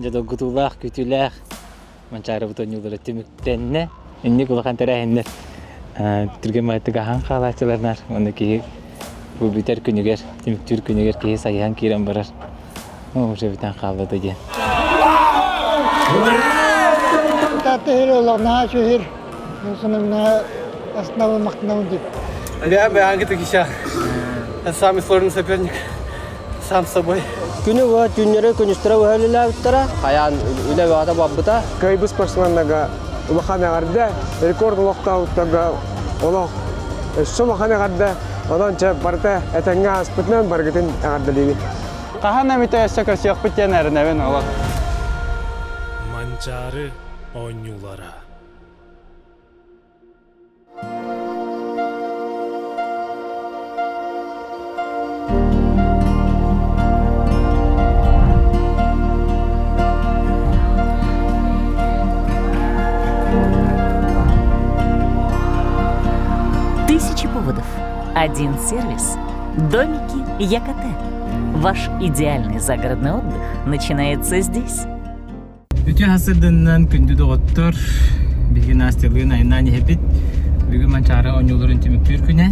Дьэ долгутуулаах, күүтүүлээх Манчаарыбыт оонньуулара түмүктэннэ. Инник улахан тэрээһиннэр түргэн баҕайытык аһаан хаалааччыларнар. Уонна киһи бу бүтэр күнүгэр, түмүктүүр күнүгэр киһи сайыһан киирэн барар. Уже бүтэн хаалла да диэн. Тааттыһыр олох наһаа үчүгэй. Основной махтанабын дип. Я Ангита Кища. Самый сложный соперник. Сам с собой. Күнү быһа түүннэри күнүстэрэ быһа үлэлээбиттэрэ. Хайаан үлэ бөҕөтө барбыта. Кыайбыт спортсменнарга улахан эҕэрдэ, рекорд олохтообуттарга олох өссө улахан эҕэрдэ. Онон чэ барыта этэҥҥэ ааспытынан барыгытын эҕэрдэлиибин. Хаһан эмитэ өссө көрсүөхпүт диэн эрэнэбин олох. Манчаары оонньуулара. Тысячи поводов. Один сервис. Домики ЯКТ. Ваш идеальный загородный отдых начинается здесь. Үтүө сарсыарданан күндү доҕоттор, биһиги Настялыын айаннаан иһэбит. Бүгүн Манчаары оонньууларын түмүктүүр күнэ.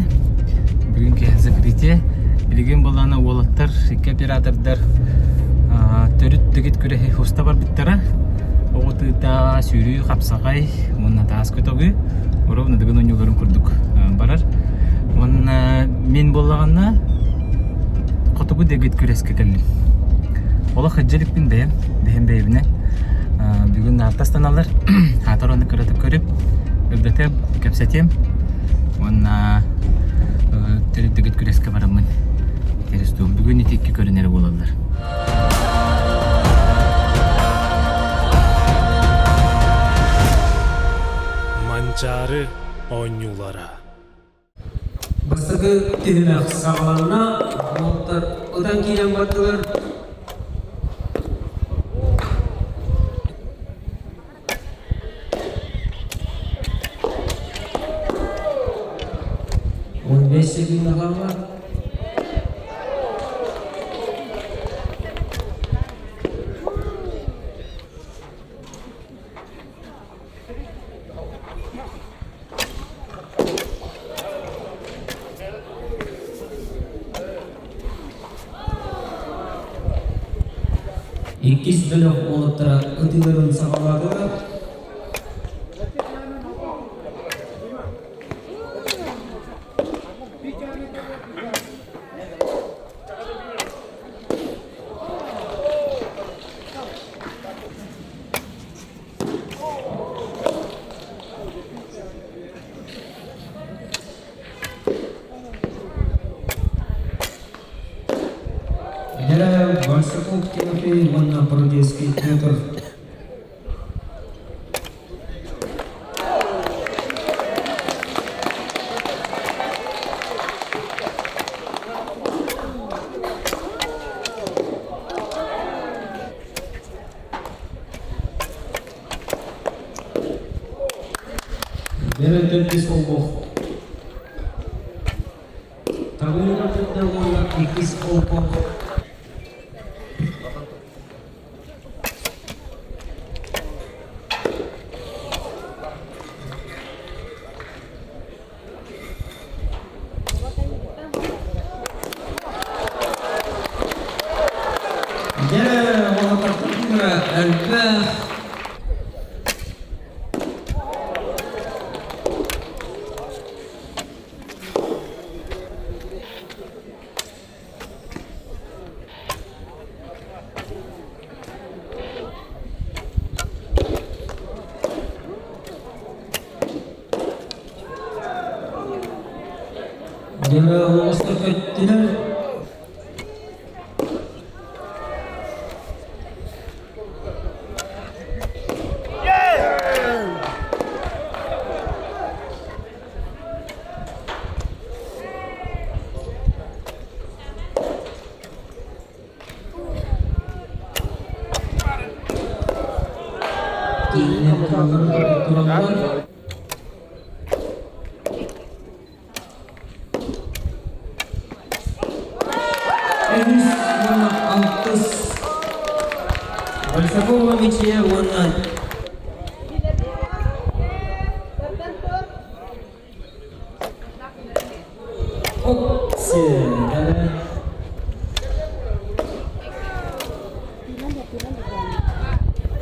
Бүгүн киэһэ закрытие. Билигин буоллаҕына уолаттар, икки оператордар төрүт дэгит күрэһи уста барбыттара. Оҕо тыыта, сүүрүү, хапсаҕай уонна таас көтөҕүү ровно дыгын оонньууларын курдук барар. Уонна мин буоллаҕына хотугу дэгит күрэскэ кэллим. Олох илдьэ иликпин бэйэм. Бэйэм бэйэбинэн бүгүн наартастаналлар. Аатар уонна кыратык көрүп, үрдэтиэм, кэпсэтиэм. Уонна төрүт күрэскэ бараммын терестуом. Бүгүн ити икки көрүнэрэ буолаллар. Манчаары оонньуулара Бастакы түһүмэх саҕаланна, уолаттар ытан киирэн бардылар. 15 секунда хаалла. Иккис бөлөх уолаттара ытыыларын саҕалаатылар. Дьэ, Барсаков Тимофей уонна Бородецкий Петр. Бэрэ төрдүс олбох. Табыыга кытта уонна иккис олбох. Дьэ, уолаттарбыт элбэх. Дьэ, оҕустар көттүлэр. Тииҥнэр тураллар. Үһүс уонна алтыс. Большакова Мичийэ уонна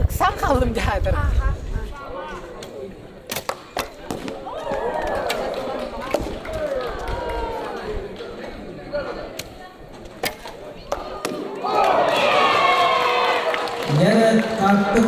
Ыксаан хааллым дьаһаатар. Дьэ, тартык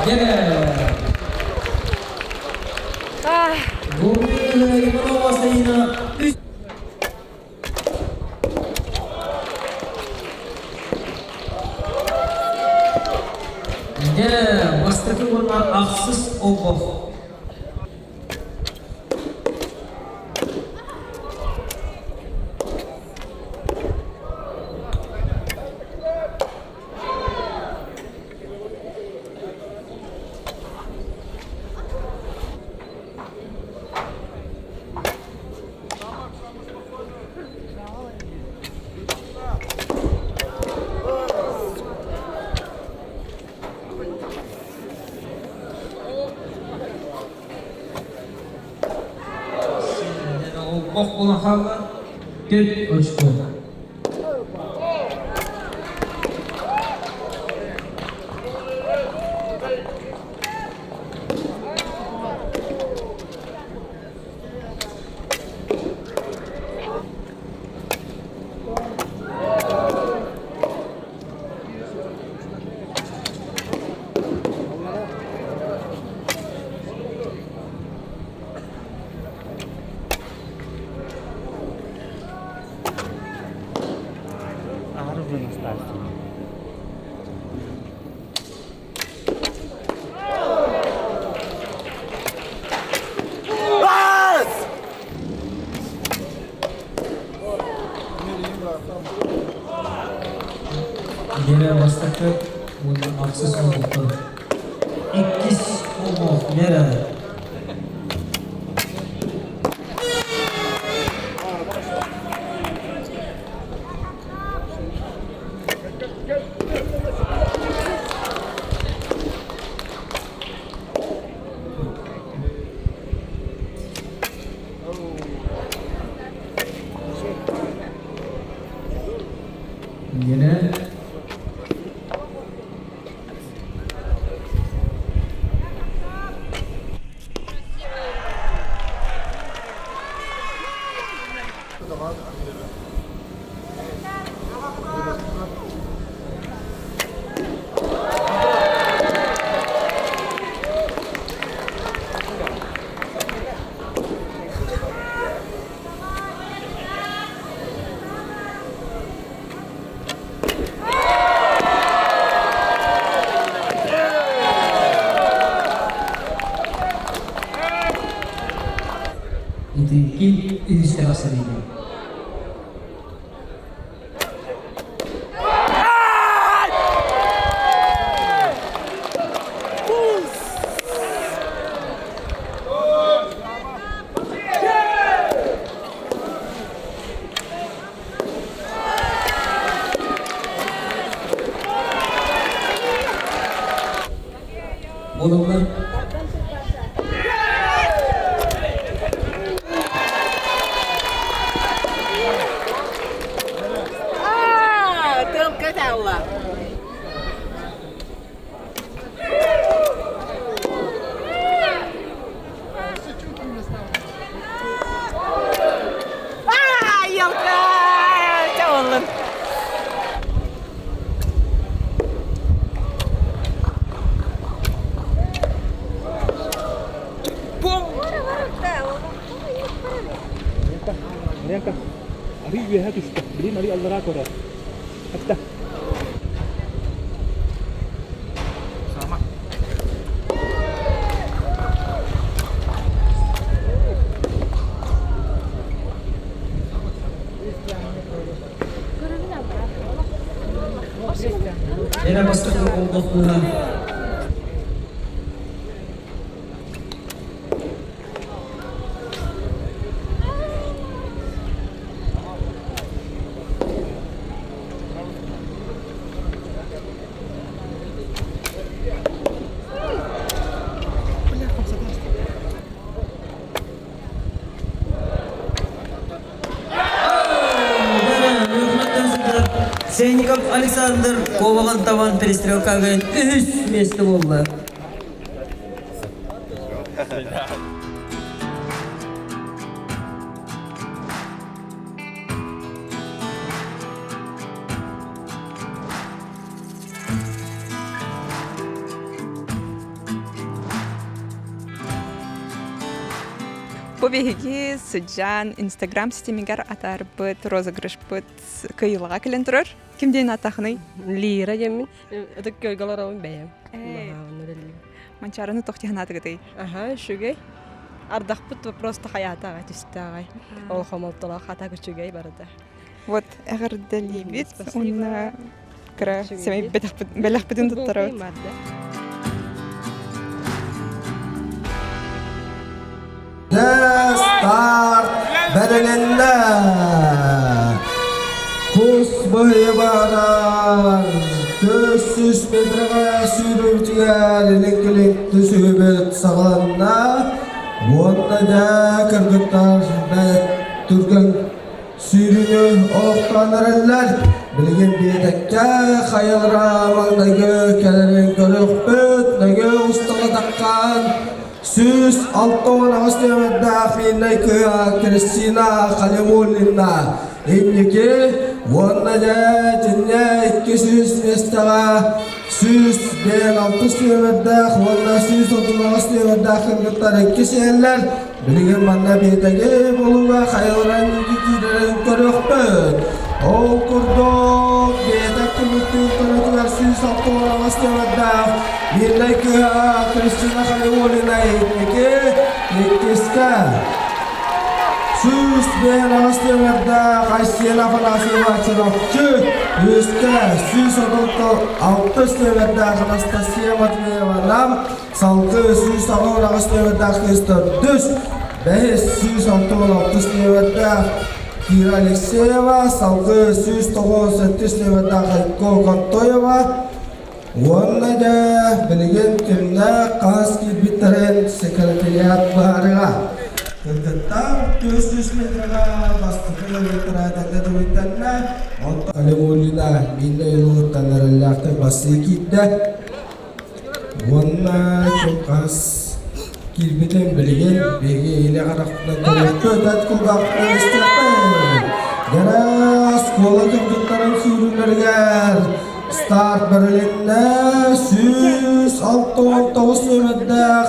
Дьэ, Иванова Саина үс Дьэ, бастакы уонна ахсыс олбох. Олбох буолан хаалла. Төрт очко. Лера бастакы уонна ахсыс олбохтор. Иккис олбох Лера. Лера. Ити ким үһүстээх сэриигэ? Буолаллар. Тылка таалла. Елка! Чаоллун. Ленка, арый үөһэ түстэ. Блин, арый аллараа көрөр. Атта. Эрэ бастакы олбох кыыһа. Сенников Александр Ковалан табан перестрелкаҕа үһүс миэстэ буолла. Бу биһиги сыдьаан Инстаграм ситимигэр атаарбыт розыгрышпыт кыайыылаҕа кэлэн турар. Ким диэн ааттаахыный? Лира диэммин. Ытык күөлгэ олоробун бэйэм. Манчаарыны туох дии Аха, үчүгэй. Ардахпыт просто хайаата аҕай түсте аҕай. Ол хомолтолоох хата үчүгэй барыта. Вот эҕэрдэлиибит уонна кыра сэмэй бэлэхпитин туттарабыт. Старт бэрилиннэ! Кус быһыйбарар 400 метрга сүүрүүтүгэр илин-кэлин түсүһүбүт саҕаланна. Уонна дьэ кыргыттар бэрт түргэн сүүрүүнү олохтоон эрэллэр. Билигин биэтэккэ хайалара маҥнайгы кэлэрин көрүөхпүт, нөҥүө усталатаххан 168 нүөмэрдээх Миннай кыыһа Кристина Халимуллина инники уонна дьэ итиннэ 200 миэстэҕэ 156 нүөмэрдээх уонна 138 нүөмэрдээх кыргыттар иккис иһэллэр. Билигин манна биэтэги булууга хайалара инники киирэрин көрүөхпүт. Ол курдук биэтэк түмүктүүр көрүтүгэр 168 нүөмэрдээх Мирнэй кыыһа Кристина Халиулина инники иккискэ 158 нүөмэрдээх Айсена Афанасьева Чурапчы үскэ 136 нүөмэрдээх Анастасия Матвеева Нам Салгыы 188 нүөмэрдээх кыыс төрдүс, бэһис 166 нүөмэрдээх Кира Алексеева, салгыы 198 нүөмэрдээх Айко Контоева уонна дьэ билигин кимнээх хаһыс киирбиттэрин секретариат быһаарыаҕа. Кыргыттар 400 метрга бастакы ылыктара этэҥҥэ түмүктэннэ. Онтон Алимуллина Минна Илуһуттан эрэллээхтик бастыы киирдэ. Уонна чугас киирбитин билигин биһиги илэ харахпынан көрүөхпүт, эт кулгаахпынан истиэхпит. Дьэ, оскуола кыргыттарын сүүрүүлэригэр старт бэрилиннэ 169 нүөмэрдээх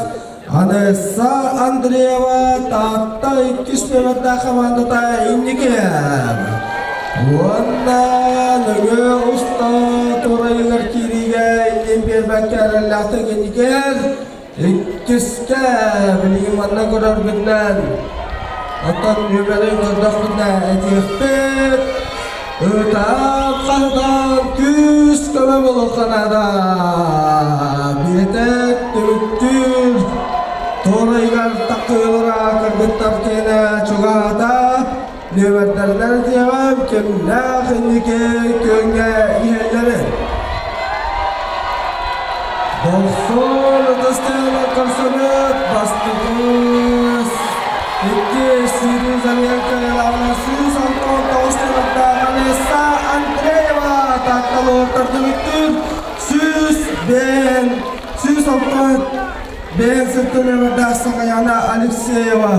Анесса Андреева Таатта иккис нүөмэрдээх хамаандата инники. Уонна нөҥүө уста туорайыгар киириигэ иннин биэрбэккэ эрэллээхтик инникер иккискэ билигин манна көрөрбүтүнэн оттон нүөмэрин көрдөхпүтүнэ этиэхпит Ытаан хаһытаан күүс көмө буолуохха наада. Биэтэк түмүктүүр туорайыгар таккыылара кыргыттар киэнэ чугаһата нүөмэрдэринэн этиэҕим кимнээх инники күөҥҥэ иһэллэрин. Дохсун ытыс тыаһынан көрсөбүт бастакы икки сүүрүү замер кыайыылааҕынан 169 тыһыынчалаах Анесса Андреева Таатталуоттар түмүктүүр 105 165 сыттыныгырдаах Сахаяна Алексеева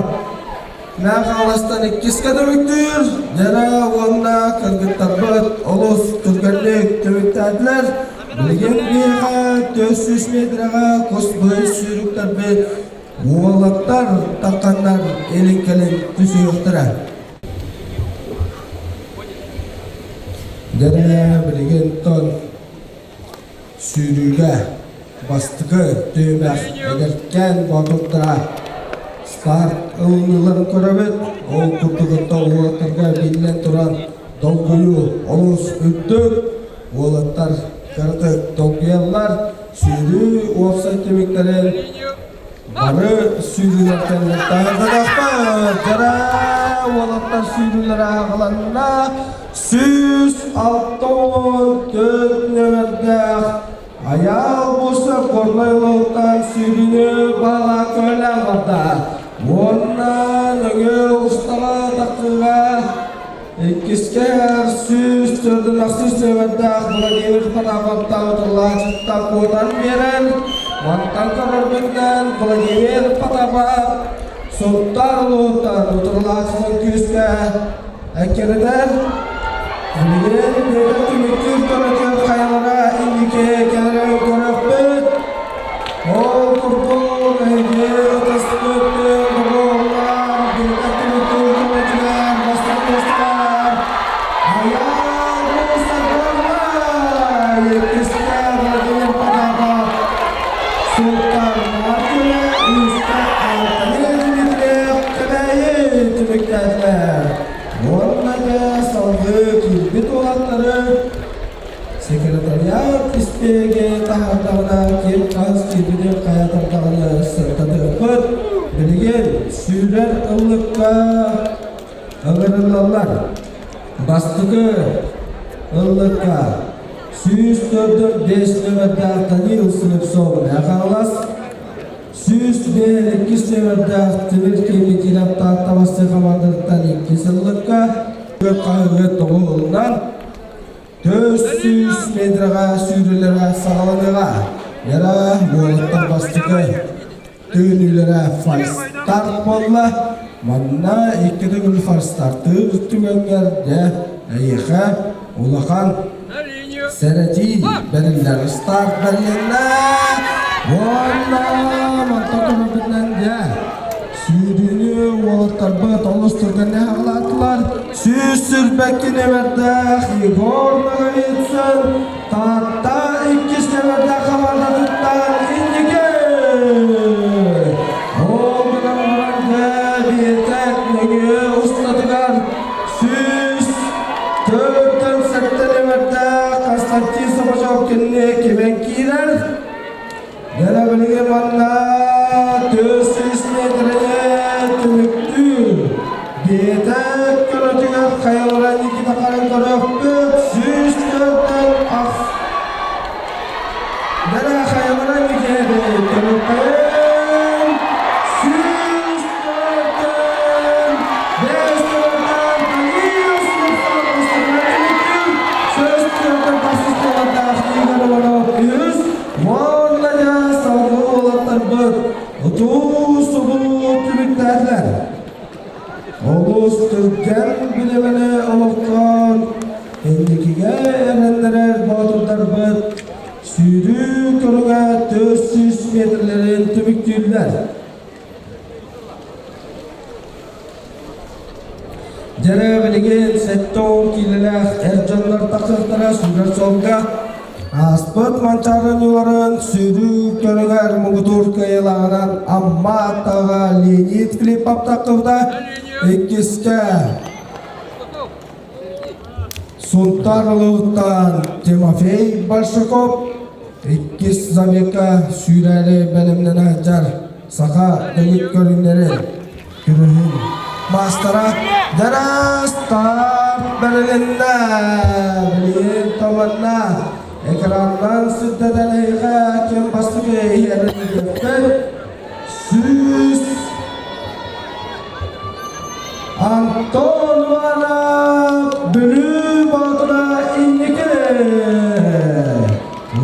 Мэҥэ Хаҥаластан иккискэ түмүктүүр Дьэрэ уонна кыргыттарбыт олус түргэнник түмүктээтилэр. Билигин биһиэхэ 400 метрэҕэ кус быһый сүүрүктэрбит уолаттар тахханнар илин-кэлин түсүһүөхтэрэ. Дьэрэ билигин тон Сүүрүүгэ бастакы түһүмэх эдэркээн боотурдара старт ылыныыларын көрөбүт. Ол курдук уолаттарга биллэн туран долгуйуу олус үрдүк. Уолаттар кыратык долгуйаллар, сүүрүү уопсай түмүктэрин бары сүүрүүлэртэн таһырдатахпыт. Дьара уолаттар сүүрүүлэрэ аҕаланна. 164 нөмердээх Айаал Буса Горнай улууһуттан сүүрүүнү баала көһөлөөн барда. Уонна нөҥүө устаҕа тахсыыга иккискэ 146 нөмердээх Владимир Потаповтан утарылааччыттан куотан биэрэн, мантан көрөрбүтүнэн Владимир Потапов Сунтаар улууһуттан утарылааччытын күүскэ эккирэтэр. Билигин Петр түмүктүүр көрөтүөр хайалара инники кэлэрин көрөхпүт. Ол курдук эһиги ытыспыт доҕуһуоллаан Петр түмүктүүр көрөтүгэр бастакы миэстэҕэр Айаал Мусагорнай, иккискэ Владимир Потапов, Султан Мартина, үскэ Антонина Дмитриев Кэбээйи түмүктээтилэр. Уонна дьэ салгыы киирбит уолаттары секретариат испиэги таһаардаҕына ким хас киирбитин хайатардаҕына сырдатыахпыт. Билигин сүүрэр ыллыкка ыҥырыллаллар. Бастакы ыллыкка 145 нөмердээх Данил Слепцов Хаҥалас, 102 нөмердээх Тимир Кирбитинов Таатта Бастыы хамаандатыттан иккис ыллыкка хаһыҥҥы тоҕуһунан 400 метраҕа сүүрүүлэрэ саҕаланыаҕа. Яра уолаттар бастакы түүнүүлэрэ фальстарт буолла. Манна икки төгүл фальстартыыр түгэҥҥэр дьэ эйиэхэ улахан сэрэтии бэриллэр. Старт бэрилиннэ уонна мантан көрөрбүтүнэн дьэ сүүрүүнү уолаттарбыт олус түргэнник аҕалаатылар. 122 нөмердээх Егор Ноговицын Таатта иккис нөмердээх хамаандатыттан инники! Ол гынан баран дьэ биэтэк нөҥүө устатыгар 147 нөмердээх Константин Собачев кинини кимэн киирэр. Дьэ билигин манна 400 метрэни түмүктүүр. Биэтэк көрөтүгэр хайалара Никита Харын көрөхпүт 104-тэн ахс. Дьэ хайалара Никита көрөхпүт 104-тэн 5 нөмердээх Даниил Слепцов түмүктүүр. 104-тэн тахсыс нөмердээх Игорь Иванов үһүс. Уонна дьэ салгыы уолаттарбыт утуу-субуу түмүктээтилэр. Олус түргэн билимини олохтоон инникигэ эрэннэрэр боотурдарбыт сүүрүү көрүҥэ 400 метрлэрин түмүктүүллэр. Дьэрэ билигин 70 киилэлээх эр дьоннор тахсыахтара сүүрэр суолга ааспыт Манчаары ньууларын сүүрүү көрүҥэр муҥутуур кыайыылааҕынан Амма аттаҕа Леонид Филиппов тахсыбыта иккискэ Сунтаар улууһуттан Тимофей Большаков иккис забегка сүүрээри бэлэмнэнэ сылдьар саха дэгит көрүҥнэрин күрүһүн маастара Дьараастаах бэрилиннэ билигин томанна экраннан сирдэтэн эһиэхэ ким бастакы иһэрин билиэхпит 100 Антон Иванов Бүлүү Боотура инники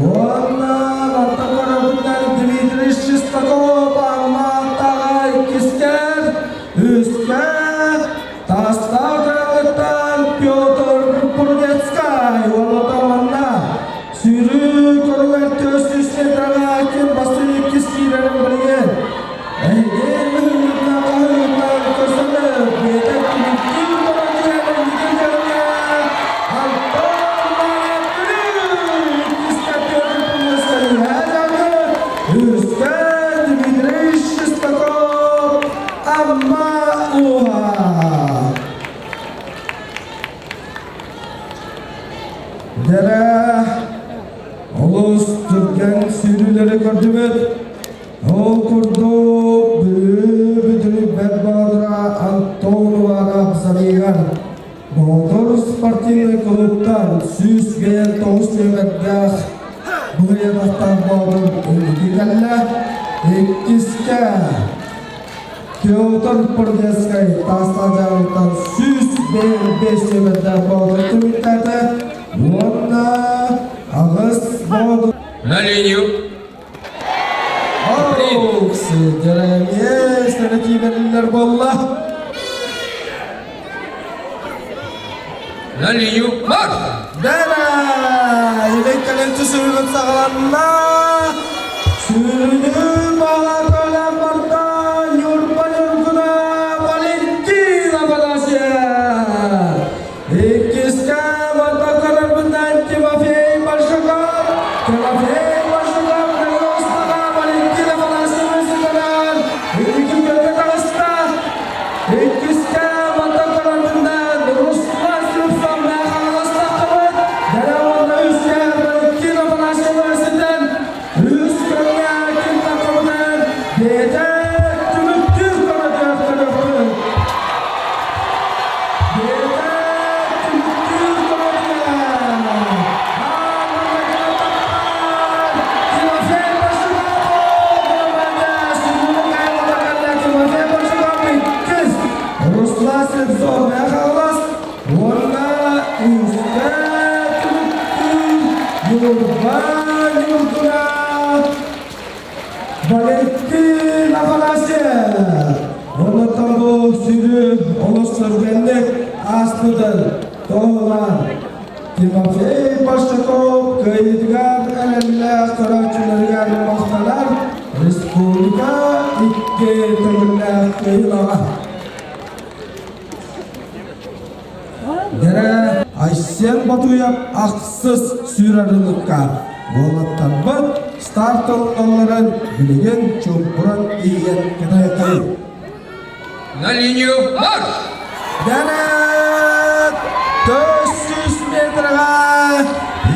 уонна мантан көрөбүнэн Дмитрий Шестаков Аммааттаҕа иккискэр үскэ Таастаах кыраҕыттан Петр Прудецкай уонна манна сүүрүү көрүҥэр 400 метраҕа ким бастыыр иккис киирэрин билигин эһиги үһүннүттэн хаһыытынан көрсөнөр биэтэ түмүктүүр көрөтүгэр инники кэлиҥэ Антон иккискэ Петр Прудецкай үскэ Дмитрий Шестаков Амма улууһа. Дэрэ. Түргэн сүүрүүлэри көрдүбүт. Ол курдук Бүлүү бүтүрүйбэт баҕадыра Антон Уваров Забигар Боотур спортивнай кулууптан 159 нүөмэрдээх Быйанаттан Боотур инники кэллэ. Иккискэ Петр Пордецкай Таастаах 105 нүөмэрдээх Боотур түмүктээтэ уонна аҕыс Боотур На линию. Сыдьырэмиэ сэрэтиибэриллэр буолла. На линию марш! Дара! Илин кэлин түсүрүгүн саҕаланна. Сүүрүнүү баҕа көлөн барда Ньурба Ньургуна Валентина Афанасьева. Иккискэ Мантакарабынан Тимофей Большаков, Тимофей Большаков Нагростаға Валентина Афанасьева сытынан инники күөҥҥэ таҕыста. Иккискэ Мантакарабынан Руслан Слепцов Хаҥаластаххабыт, Дэлэ уонна үскэ Валентина Афанасьева сытан үс күҥҥэ ким таххабытын бэйэтэ түмүктүүр көмөтөөх көрөхпүт. Руслан Слепцов Хаҥалас уонна үстэ түмүктүүр Ньурба Ньургуна Валентин Афанасьев! Оннуттан бу сүрү олус түргэнник ааспытын туһунан Тимофей Большаков кыайыытыгар эрэллээх көрөөччүлэригэр махтанар республика икки төгүллээх кыайыылааҕа. Дэрэ Айсен Батуев ахсыс сүүрэрылыкка уолаттарбыт старт ылалларын билигин чуҥкуран иһийэн кэтэһэххайын. На линию марш! Дэрэ 400 метрга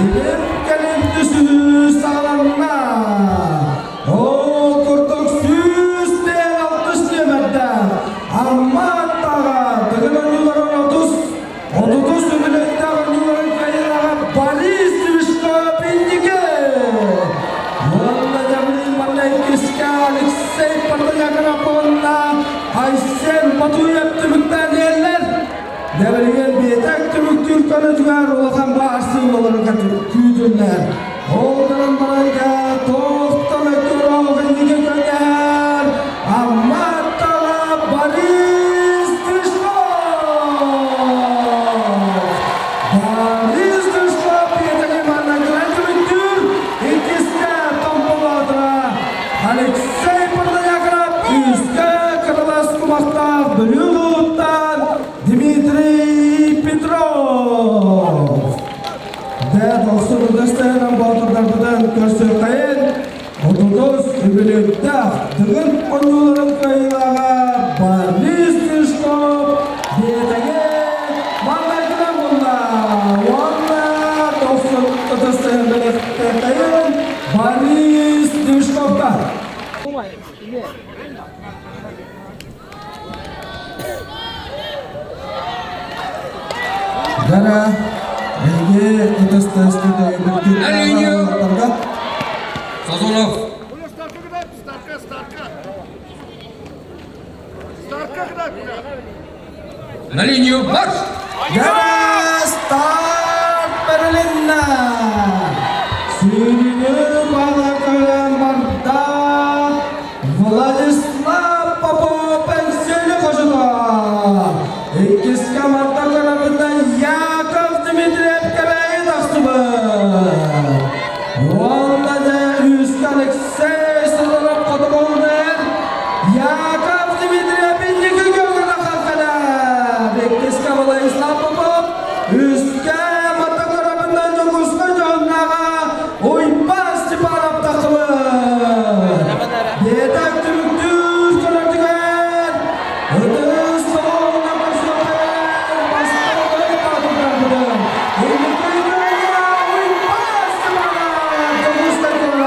илин кэлин түсүһүү саҕаланна. Ол курдук 106 нүөмэрдээх Амма аттааҕа Дыгын оонньууларын 30 үбүлүөйдээх оонньууларын кыайыылааҕа Борис Свишков инники! Уонна Гаврил манна иккискэ Алексей Протодьяконов уонна Айсен Батуев түмүктээн иһэллэр. Дэбэригэр биэтэк түмүктүүр көрүтүгэр улахан баарсыылалары күүтүллэр. Ол гынан баранга туохтан өттүрөөх инники көтөр Амматтала Борис Тришков! Борис Тришков биэтэги манна түмүктүүр иккискэ Томполоотура Алексей Протодьяконов үскэ кыталас кумахтаах Бүлүү улууһуттан Дмитрий Петров! Дэ дохсун ытыстайынан боотурдарбытын көрсүөххэйин 30 үбүлүөйдээх Дыгын оонньууларын кыайыылааҕа Борис Тишков биэтэги маҥнайгынан булла уонна дохсун ытыстайын бэлэхтэхэйин Борис Тишковка. Дара эһиги ытыс-тыаскыт өйөбүлгүт Сазонов. На линию марш! Дара старт бэрилиннэ! Сүүрүнү балакалан барда Владислав Попов Эҥсиэли хочото! Иккис команда көрөбүнэн Яков Дмитриев Кэбээйи тахсыбыт. Уонна дьэ үскэ Алексей Сидоров хотоҕолунан Яков Дмитриев инники күөҥҥэ тахсан кэлэр. Иккискэ Владислав Попов, үскэ манна көрөбүнэн Дьокуускай дьоһуннааҕа Уйбаан Степанов тахсыбыт. Биэтэк түмүктүүр көрөтүгэр ытыс тоҕоҕуна көрсүөххэ бастакы таатырдарбытын инники күөҥҥэ Уйбаан Степанов Дьокуускай куораттан.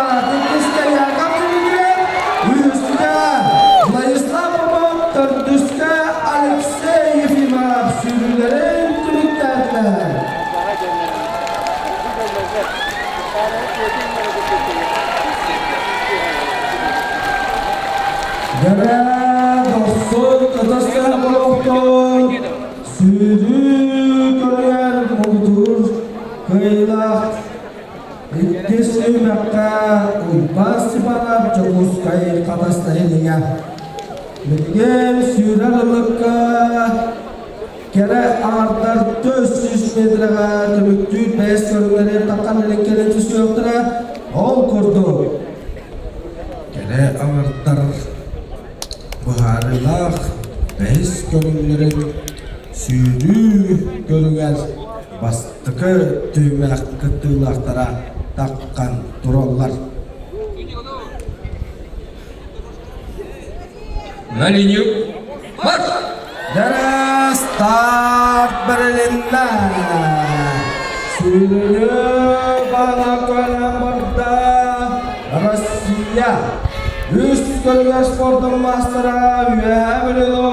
Дэрэ дохсун ытыстыһа олохтон сүүрүү көрүгэр муҥутуур кыайыылаах иккис түһүмэххэ Уйбаан Степанов Дьокуускай Хатас нэһилиэгэ. Билигин сүүрэр ыллыкка Кэрэ аҥардар 400 метрэҕэ түмүктүүр бэйэс көрүҥнэри таххан иликкэни түсүөхтэрэ. Ол курдук, кэрэ аҥардар быһаарыылаах бэһис көрүҥнэрин сүүрүү көрүҥэр бастакы түһүмэх кыттыылаахтара таххан тураллар. На линию марш! Дэрэ старт бэрилиннэ! Сүүрүнү баана көлөн барда Россия үс көрүҥэр спордун маастара Үөһээ Бүлүү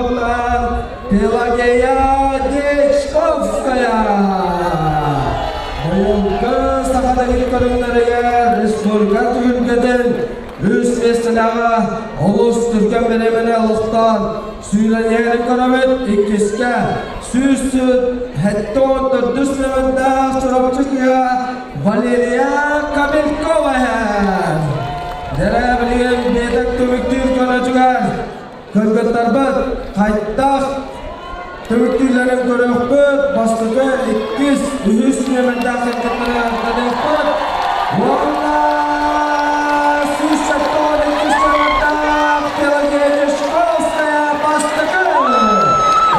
Пелагея Дьячковская! Быйылгы саха дэгит көрүҥнэригэр республика түһүлгэтин Үс миэстэлээҕэ олус түргэн бириэмэни олохтоон сүүрэн иһэрин көрөбүт. Иккискэ 174 нүөмэрдээх Чурапчы кыыһа Валерия Кобелькова иһэр. Дьэрэ билигин биэтэк түмүктүүр көнөтүгэр кыргыттарбыт хайдах түмүктүүллэрин көрүөхпүт. Бастакы, иккис, үһүс нүөмэрдээх кыргыттары ардыныахпыт. Уонна 172 нүөмэрдээх Пелагея Дьячковская бастакы,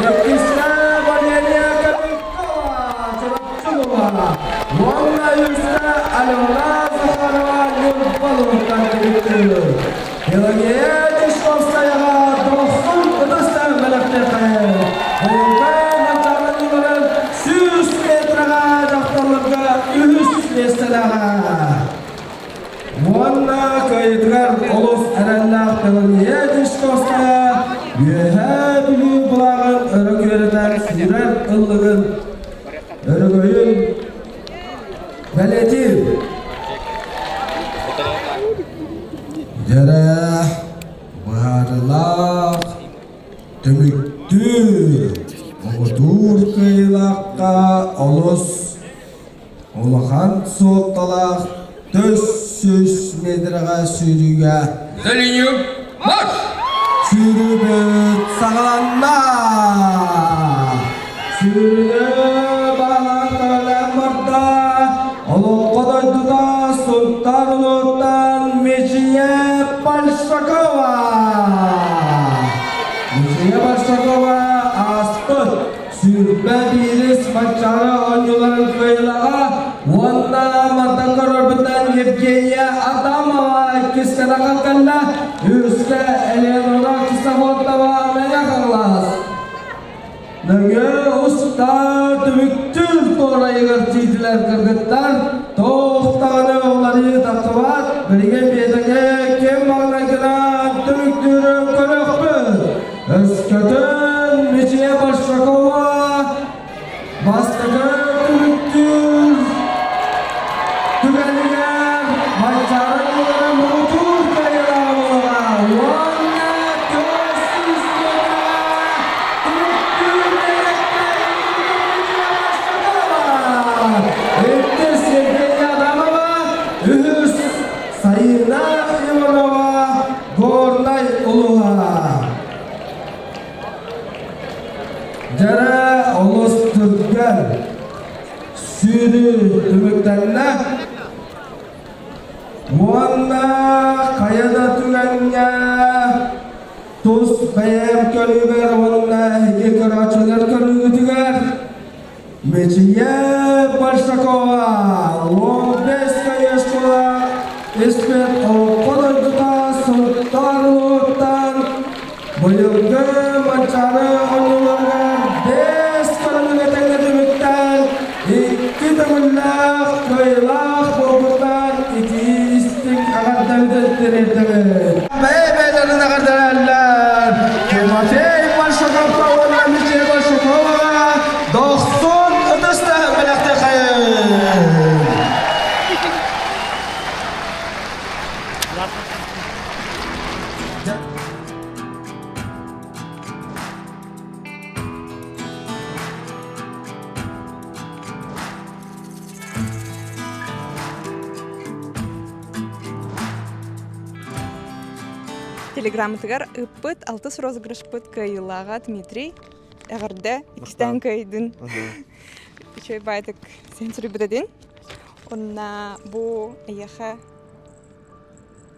иккискэ Валерия Кобелькова Чурапчылова уонна үһүскэ Алена Захарова Ньурба улууһуттан түмүктүүр. Пелагея Дьячковскаяҕа дохсун ытыс бэлэхтиэххэйин. Быйылгы Манчаары 100 метрэҕэ дьахталларга үһүс миэстэлээҕэ. Уонна кыайыытыгар олус эрэллээх Пелагея Дьячковская Үөһээ Бүлүү былааҕын өрө күөрэтэр сүүрэр ыллыгын өрөгөйүн бэлиэтиир. Дьэрэ быһаарыылаах түмүктүүр муҥутуур кыайыылаахха олус улахан суолталаах 400 метрэҕэ сүүрүүгэ За линию марш! Сүүрүүбүт саҕаланна! Сүүрүүнү баһылаан көрөлөөн барда Олоҥхо дойдута Сунтаар улууһуттан Мичийэ Большакова! Мичийэ Большакова ааспыт 21-ис Манчаары оонньууларын кыайыылааҕа уонна мантан көрөрбүтүнэн Евгения Адамова иккис кэлэ кэллэ, үһүскэ Элеонора Кисоводова Мэҥэ Хаҥалас. Нөҥүө устар түмүктүүр туорайыгар тиийдилэр кыргыттар туох даҕаны уларыйыы тахсыбат билигин биэтэҥҥэ ким маҥнайгынан түмүктүүрүн көрүөхпүт. Өскөтүн Мичийэ Большакова бастакы түмүктүүр түгэнигэр Манчаары оонньууларын муҥутуур кыайыылааҕа буолуоҕа уонна 400 түмүктүүр биэтэккэ Мичийэ Большакова! Иккис Евгения Адамова, үһүс Сайыына Иванова, Горнай улууһа. Дьэрэ олус түргэн сүүрүү түмүктэннэ. Уонна хайа да түгэҥҥэ тус бэйэм көрүүбэр уонна эһиги көрөөччүлэр көрүүгүтүгэр Мичийэ Большакова 15 кайышкыла испит Олоҥхо дойдута Сунтаар улууһуттан быйылгы Манчаары оонньууларыгар бэс көрүҥүн этэҥҥэ түмүктээн икки төгүллээх кыайыылаах буолбуттан итии истиҥ эҕэрдэбитин тириэрдэбит. Бэйэ-бэйэлэрин эҕэрдэлээллэр. Тимофей Большаковка уонна Мичийэ Большаковаҕа дохсун ытыс таһын бэлэхтиэххэйин! Телеграммытыгар ыыппыт алтыс розыгрышпыт кыайыылааҕа Дмитрий эҕэрдэ иккистээн кыайдын. Үчүгэй баайдык сен суруйбут этин. Онна бу эйиэхэ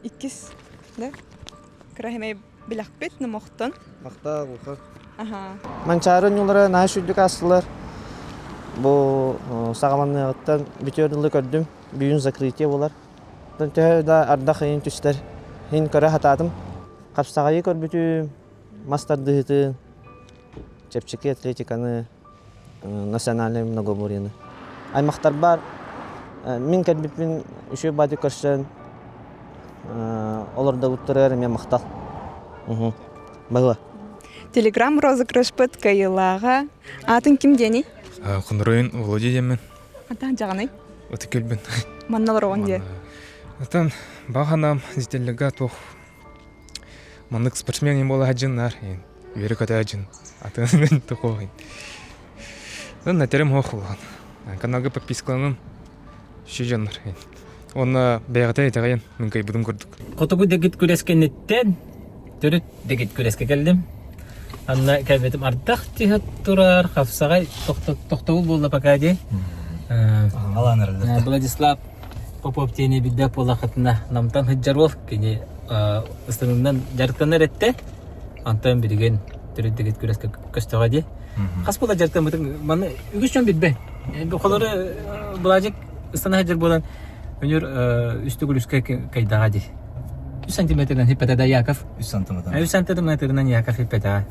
иккис да кыраһымай билэхпит номохтон. Махтаа улахан. Аха. Манчаары оонньуулара наһаа үчүгдүк аастылар. Бу саҕаланыаҕыттан бүтүөр дылы көрдүм. Бүгүн закрытие буолар. Төһө да ардах ыйын түстэр, иһин көрө сатаатым. Хапсаҕайы көрбүтүм, мас тардыһыытын, чэпчэки атлетиканы, национальнай многоборьены. Аймахтарбар мин кэлбиппин үчүгэй баайдык көрсөн олордобуттарыгар эмиэ махтал. Баһыба. Телеграм розыгрышпыт кыайыылааҕа аатын ким диэний? Хонороюн Володя диэммин. Атаан дьаҕаный? Ытык көлбүн. Манна олороҕун диэ. Атан баҕанам зителлега туох маннык спортсмен буола сылдьыннар үөрэ көтө дьын атын тохоһин. Натерем хох улахан. Каналга подпискаланым ши дьоннор. Онно бэйэҕитэ итэҕэйэн мин кыайбытым курдук. Хотугу дэгит күрэс кэнниттэн төрүт дэгит күрэскэ кэллим. Анна кэлбитим ардах түһэ турар, хапсаҕай тохтобул буолла пока дии. Владислав Попов диэни билбэт буоллаххытына Намтан сылдьар уол кини ыстаныынан дьарыктанар эттэ. Антон билигин төрүт дэгит күрэскэ көстөҕө дии. Хас буола дьарыктаммытын маны үгүс дьон билбэт. Холору Владик ыстана сылдьар буолан өнөр үс төгүл үскэ кайдаҕа дии. Үс сантиметрынан хиппэтэ да Яков. Үс сантиметр. Үс сантиметрынан Яков хиппэтэ.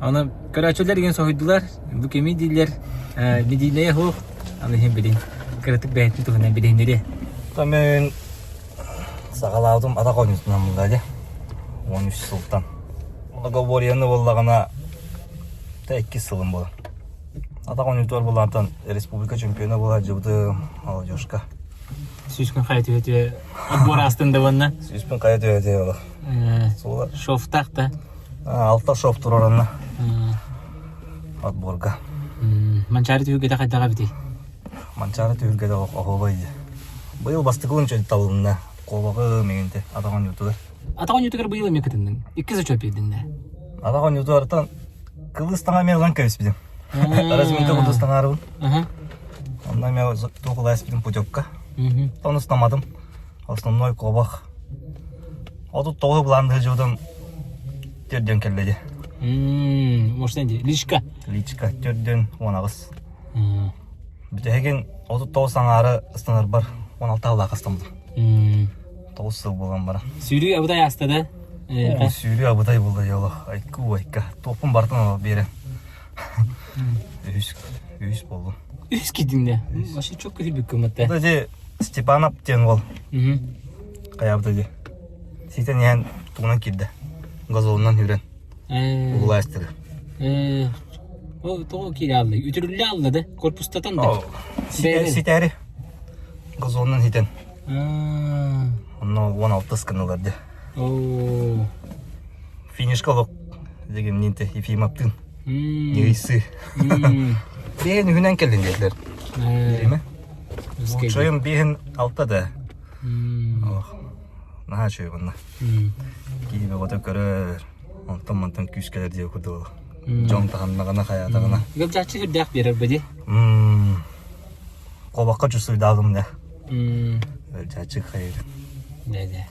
Аны көрөөччүлэр деген соһуйдулар. Бу кими дииллэр? Медийнэйэ суох. Аны иһин билин. Кыратык бэйэтин туһунан билиһиннэриэ. Мен саҕалаабытым атах оонньуутунан буолла дии. 13 сылтан. Договорияны буоллаҕына та иккис сылым буолар. Атах оонньуутугар булаантан республика чемпиона буола сылдьыбытым молодежка. Сүүскүн хайа түһэ-түһэ отбор аастын да уонна? Сүүспүн хайа түһэ-түһэ олох. Шовтаах да? Алта шов турар онно. Отборга. Манчаары түһүлгэтэ хайдаҕа эбитий? Манчаары түһүлгэтэ оһуобай дии. Быйыл бастакылын чөл табылынна. Куобаҕы миҥинти атах оонньуутугар. Атах оонньуутугар быйыл эмиэ кытынныҥ. Иккис очо биэрдин да? Атах оонньуутугартан кылыс таҥа эмиэ ылан кэбиспитим. Разминка курдук таҥаарыбын. Онно эмиэ туох путевка. Ону ыстамматым. Основной куобах. 39 былаан сылдьыбытым төрдүөн кэллэ дии. Может, личка? Личка төрдүөн 18. Бүтэһигин 39 аҥаары ыстанарбар 16 сыллаах ыстаммытым. 9 сыл буолан баран. Сүүрүү абытай ааста да? Сүүрүү абытай буолла дьоло. Айку айка. Туохпун бартын ала биэрэн. Үһүс үһүс буоллум. Үһүс киирдиҥ да? Вообще чөккө киирбиккин батта. Даже Степанов диэн уол. Хайаабыта дии. Ситэн иһэн тугунан киирдэ. Газонунан үрэн. Угулаастыга. Ол тоҕо киирэ алла? Үтүрүллэ алла да? Корпустатан да? Ситээри. Газонунан хитэн. Онно 16 гыналар дии. Финишка олох дегем нинте Ефимовтыын. Ньыйсы. Биһин үһүнэн кэллин диэтилэр. Бириме. Лучшайым биһин алта да. Ох. Наһаа үчүгэй манна. Киһи бөҕөтө көрөр. Онтон мантан күүс кэлэр диye курдук. Дьон таһыннаҕына хайаатаҕына. Ыалдьааччы сүрдээх биэрэр бэди. Куобахха чувствуйдаабым да. Ыалдьааччы хайыр. Дэ-дэ.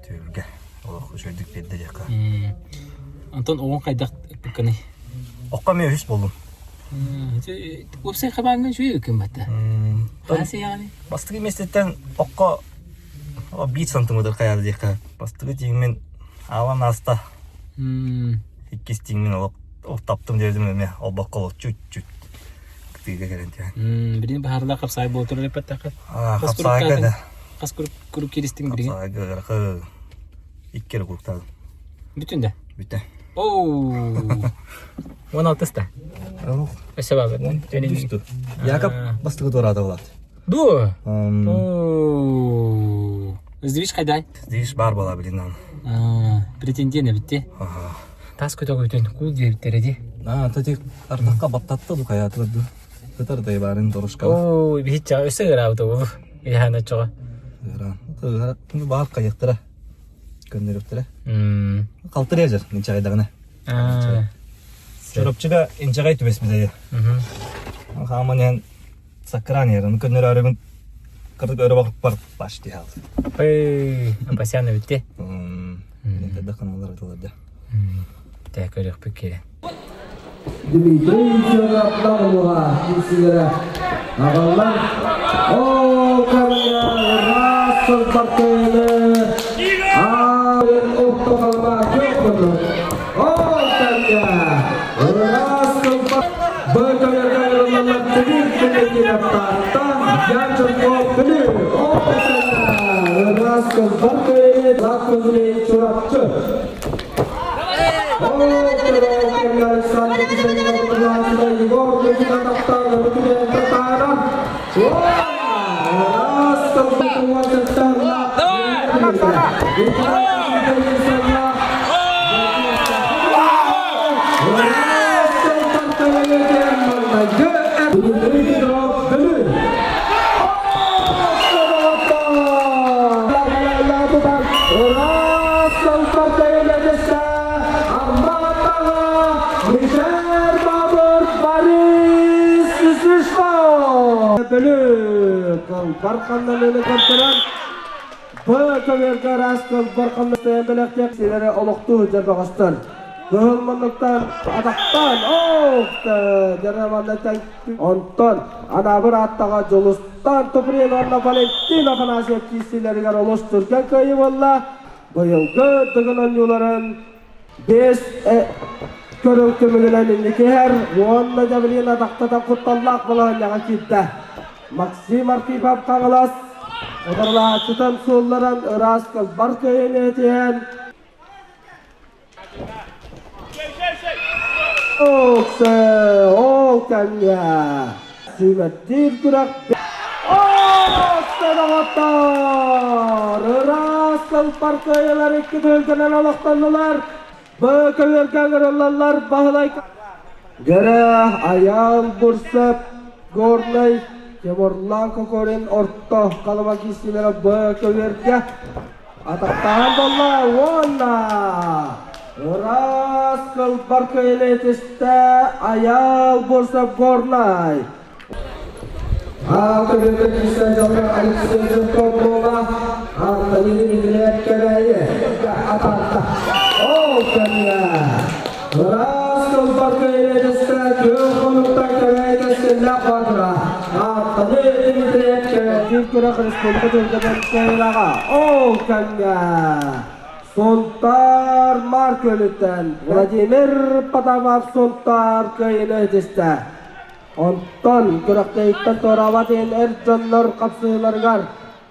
Түөлгэ. Олох үчүгэйдик биэрдэ диэххэ. Онтон оҕоҥ хайдах ыппыккыный? Окко эмиэ үһүс буоллум. Уопсай хабааҥҥа үчүгэй үкүн батта. Хаас яҕаны? Бастакы миэстэттэн окко биир сантиметр хайаады диэххэ. Бастакы тииҥмин аалан ааста. Иккис тииҥмин олох таптым диэбитим эмиэ олбокко олох чуть-чуть кытыыга кэлэн түһэн. Билин баһаарла хапсаай буолтур эппэтэххэ. Хапсаайга да. Хас курук киристиҥ билигин? Хапсаайга ыарахан. Икки эрэ куруктаатым. Бүтүн да? Бүтэ. Оу! 16 ста. Өссө баабыт. Якоб бастакы туораата булат. Ду? Оу! Сдвиж хайдай? Сдвиж бар буола билин Претендент эбитти. Тас көтөгүтүн кул диэбиттэрэ ди. Аа, тати ардахха баттатта ду хайаатылар ду. Ытар дайбарын дорушка. Оо, биһиччэ өссө ыраабыт ол. Ыйаана чоҕо. Ыраан. Баар хайыктара. Көннөрүөхтэрэ. Халтырыа дьэр инчэҕэйдэҕинэ. Чурапчыга инчэҕэй түбэспит Хааман иһэн саккыраан иһэр. Ону көннөрөөрүбүн кырдык өрө бакпар почти хаалды. Эй, Апасян эбитти. Элбэх каналлар ытылар да. Тэ көрүөхпүт киирэн. Дмитрий Федоровтар улуһа киирсилэрэ аҕаллар. Ол кэмҥэ ыраас сылбартыыны аарын оттоҕолоро кыахпытын. Ол кэмҥэ ыраас сылбар бөтөлөтөлөрүнэн тимир түмүгүнэттааттан Янченков Бүлүү. Ол кэмҥэ ыраас сылбар кыайыы Лаппызлей Чурапчы. Олохтуу дьарбаҕастар кыһыл муннуктан атахтаан ох дьарбаннаттан онтон анаабыр ааттаҕа Дьулустан Туприн уонна Валентин Афанасьев киирсиилэригэр олус түргэн кыайыы буолла. Быйылгы Дыгын оонньууларын биэс көрүҥ түмүгүнэн инники иһэр уонна Джавелин атахтатан кутталлаах балаһыанньаҕа киирдэ. Максим Архипов Хаҥалас утарылаһааччытын суолларан ыраас кылбар кыайыыны этиһэн Ол кэмҥэ сүүмэрдиир күрэх Оттор! Ыраас сылпар кыайылар икки түһүлгэнэн олохтоннулар. Б көбүөргэ ыҥырыллаллар Баһылай Гэрэ Айаал Бурсеп Горнай Тимурлан Кокорин орто Халыма киистилэрэ Б көбүөргэ Атахтаһан буолла уонна ыраас кылбар кыайылы этистэ Айаал Бурсов Горнай. Аатырыта киирсэн дьоҥҥо Алексей Жирков буола Антонина Михайловна Кэбээйи атаарда. Ол кэмҥэ ыраас кылбар кыайылы этистэ күөх хонуктан Кэбээйи кэскиллээх баатыра Антонина Дмитриев Кэбээйи күрэх республика түһүлгэтин кыайыылааҕа. Ол кэмҥэ Сунтаар Маар Күөлүттэн Владимир Потапов Сунтаар кыайыыны ситистэ. Онтон күрэхтэһииттэн туораабат иһин эр дьоннор хапсыһыыларыгар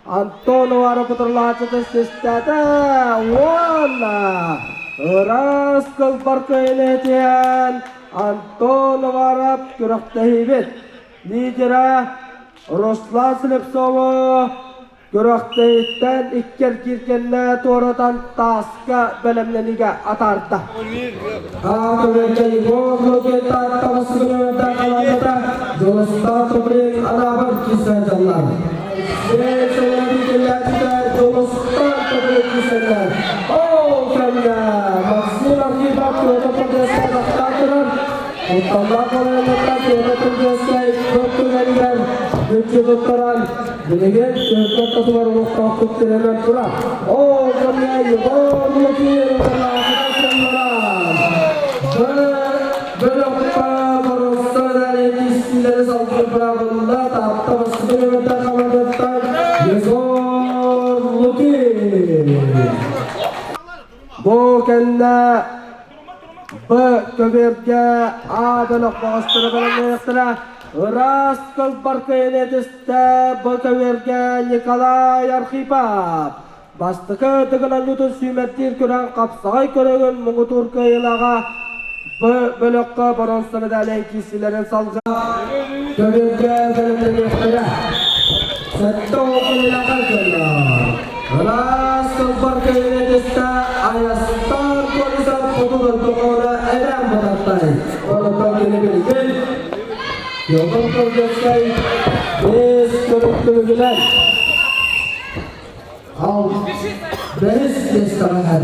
Антон Уваров утарылаһааччыты систээтэ уонна ыраас кылбар кыайыыны ситиһэн Антон Уваров күрэхтэһиибит лидера Руслан Слепцову Күрэхтэһииттэн икки эргиир кэннэ туоратан тааска бэлэмнэниигэ атаарда. Билигин түөрт ортотугар олохтоохтук тирэнэн турар. Ол кэмҥэ Егор Лукин сылларан бөлөххө боруоста эрээри салгыы быраҕылла Таатта бастакы нөмэрдээх хамаандаттан Егор Лукин. Бу кэннэ Б көбүөргэ А бөлөх бөҕөстөрө бэлэмнэниэхтэрэ. Ыраас кылбар кыайыыны этистэ Б көбүөргэ Николай Архипов. Бастакы Дыгын оонньуутун сүүмэрдиир күрэх хапсаҕай көрүҥүн муҥутуур кыайыылааҕа Б бөлөххө боруонса медалын киирсиилэрин салгыы көбүөргэ бэлэмнэниэхтэрэ. 70 килэлээх дьоннор. Ыраас кылбар кыайыыны этистэ Айастан Колесов хоту дойдуга эбээн Батартай. Онтон кини билигин Петр Козловскай бэс көрүк түмүгүнэн. Ал Бэһис миэстэҕэ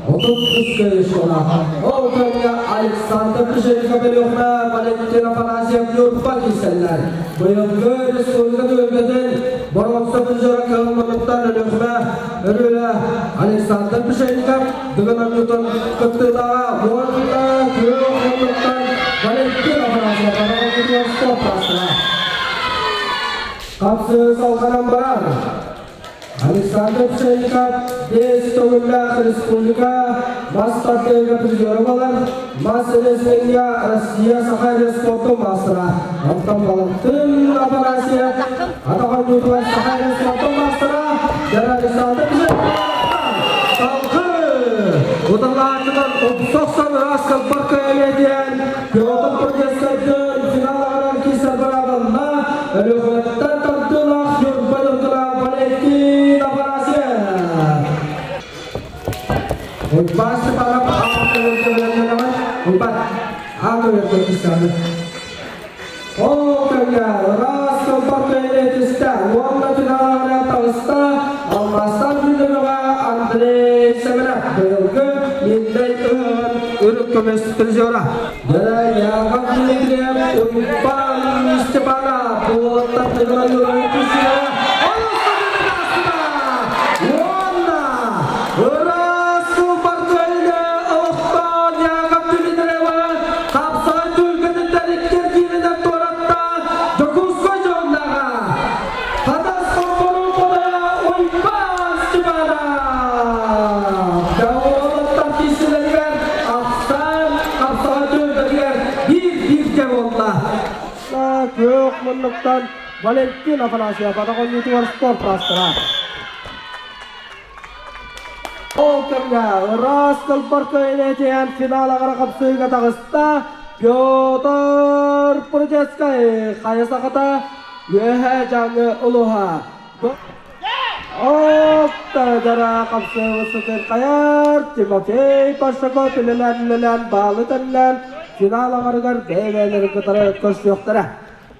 33 кыайыылаах. Ол кэмҥэ Александр Пишенко Өлүөхүмэ Валентин Афанасьев Ньурба киирсэллэр. Быйылгы республика түһүлгэтин боруонса призера кыһыл муннуктан Өлүөхүмэ Өрүөлэ Александр Пишенников бүгүн оонньуутун кыттыылааҕа уонна күөх муннуктан Валентин Афанасьев оонньуутугар спорт маастара. Хапсыы салҕанан барар. Александр Пшенников биэс төгүллээх республика мас тардыыга призера буолар, мас рестлиҥҥэ Россия Саха спортун маастара. Онтон Валентин Афанасьев атах оонньуутугар Саха спортун маастара Дьара Александр Пшенников салгыы уталааччылар охсохсон ыраас кылбар кыайыы диэн Петр Продескайдыын финал аҕаран киирсэр быраабылла Өлүөхүмэттэн тардыылаах Ньурба Ньургуна Валентин Афанасьев. Уйбаан Степанов аан Уйбаан аан көмөлөтүстэ. Ол кэмҥэ ыраас кылбар кэлиэтистэ уонна финалга таҕыста Алмаастаах Бүлүүгэ Андрей Семенов быйылгы Миндэй ыһыаҕын үрүҥ көмүс призера. Дьэ, Яков Дмитриев, Уйбаан Степанов уолаттар Николай Юрьевич уонна ыраас кылбар көлүнэ олохтоох Яков Дмитриевы хапсаҕай түһүлгэтиттэн икки кииринэн туоратта Дьокуускай дьоннааҕа Хатас хомпорун хотойо Уйбаан Степанов уолаттар киирсилэригэр ахсаан хапсаҕай түһүлгэтигэр биир-бииргэ буолла. Күөх муннуктан Валентин Афанасьев атах оонньуутугар спорт маастара. Ол кэмҥэ ыраас кылбар кыайан финал аҕара хапсыыга таҕыста Петр Прудецкай хайа сахата Үөһээ Дьааҥы улууһа. Оттадара хапсыыбыт сытырхайар Тимофей Паршаков үлэлээн-үлэлээн баалы тэллээн финал аҥарыгар бэйэ-бэйэлэрин кытары көрсүөхтэрэ.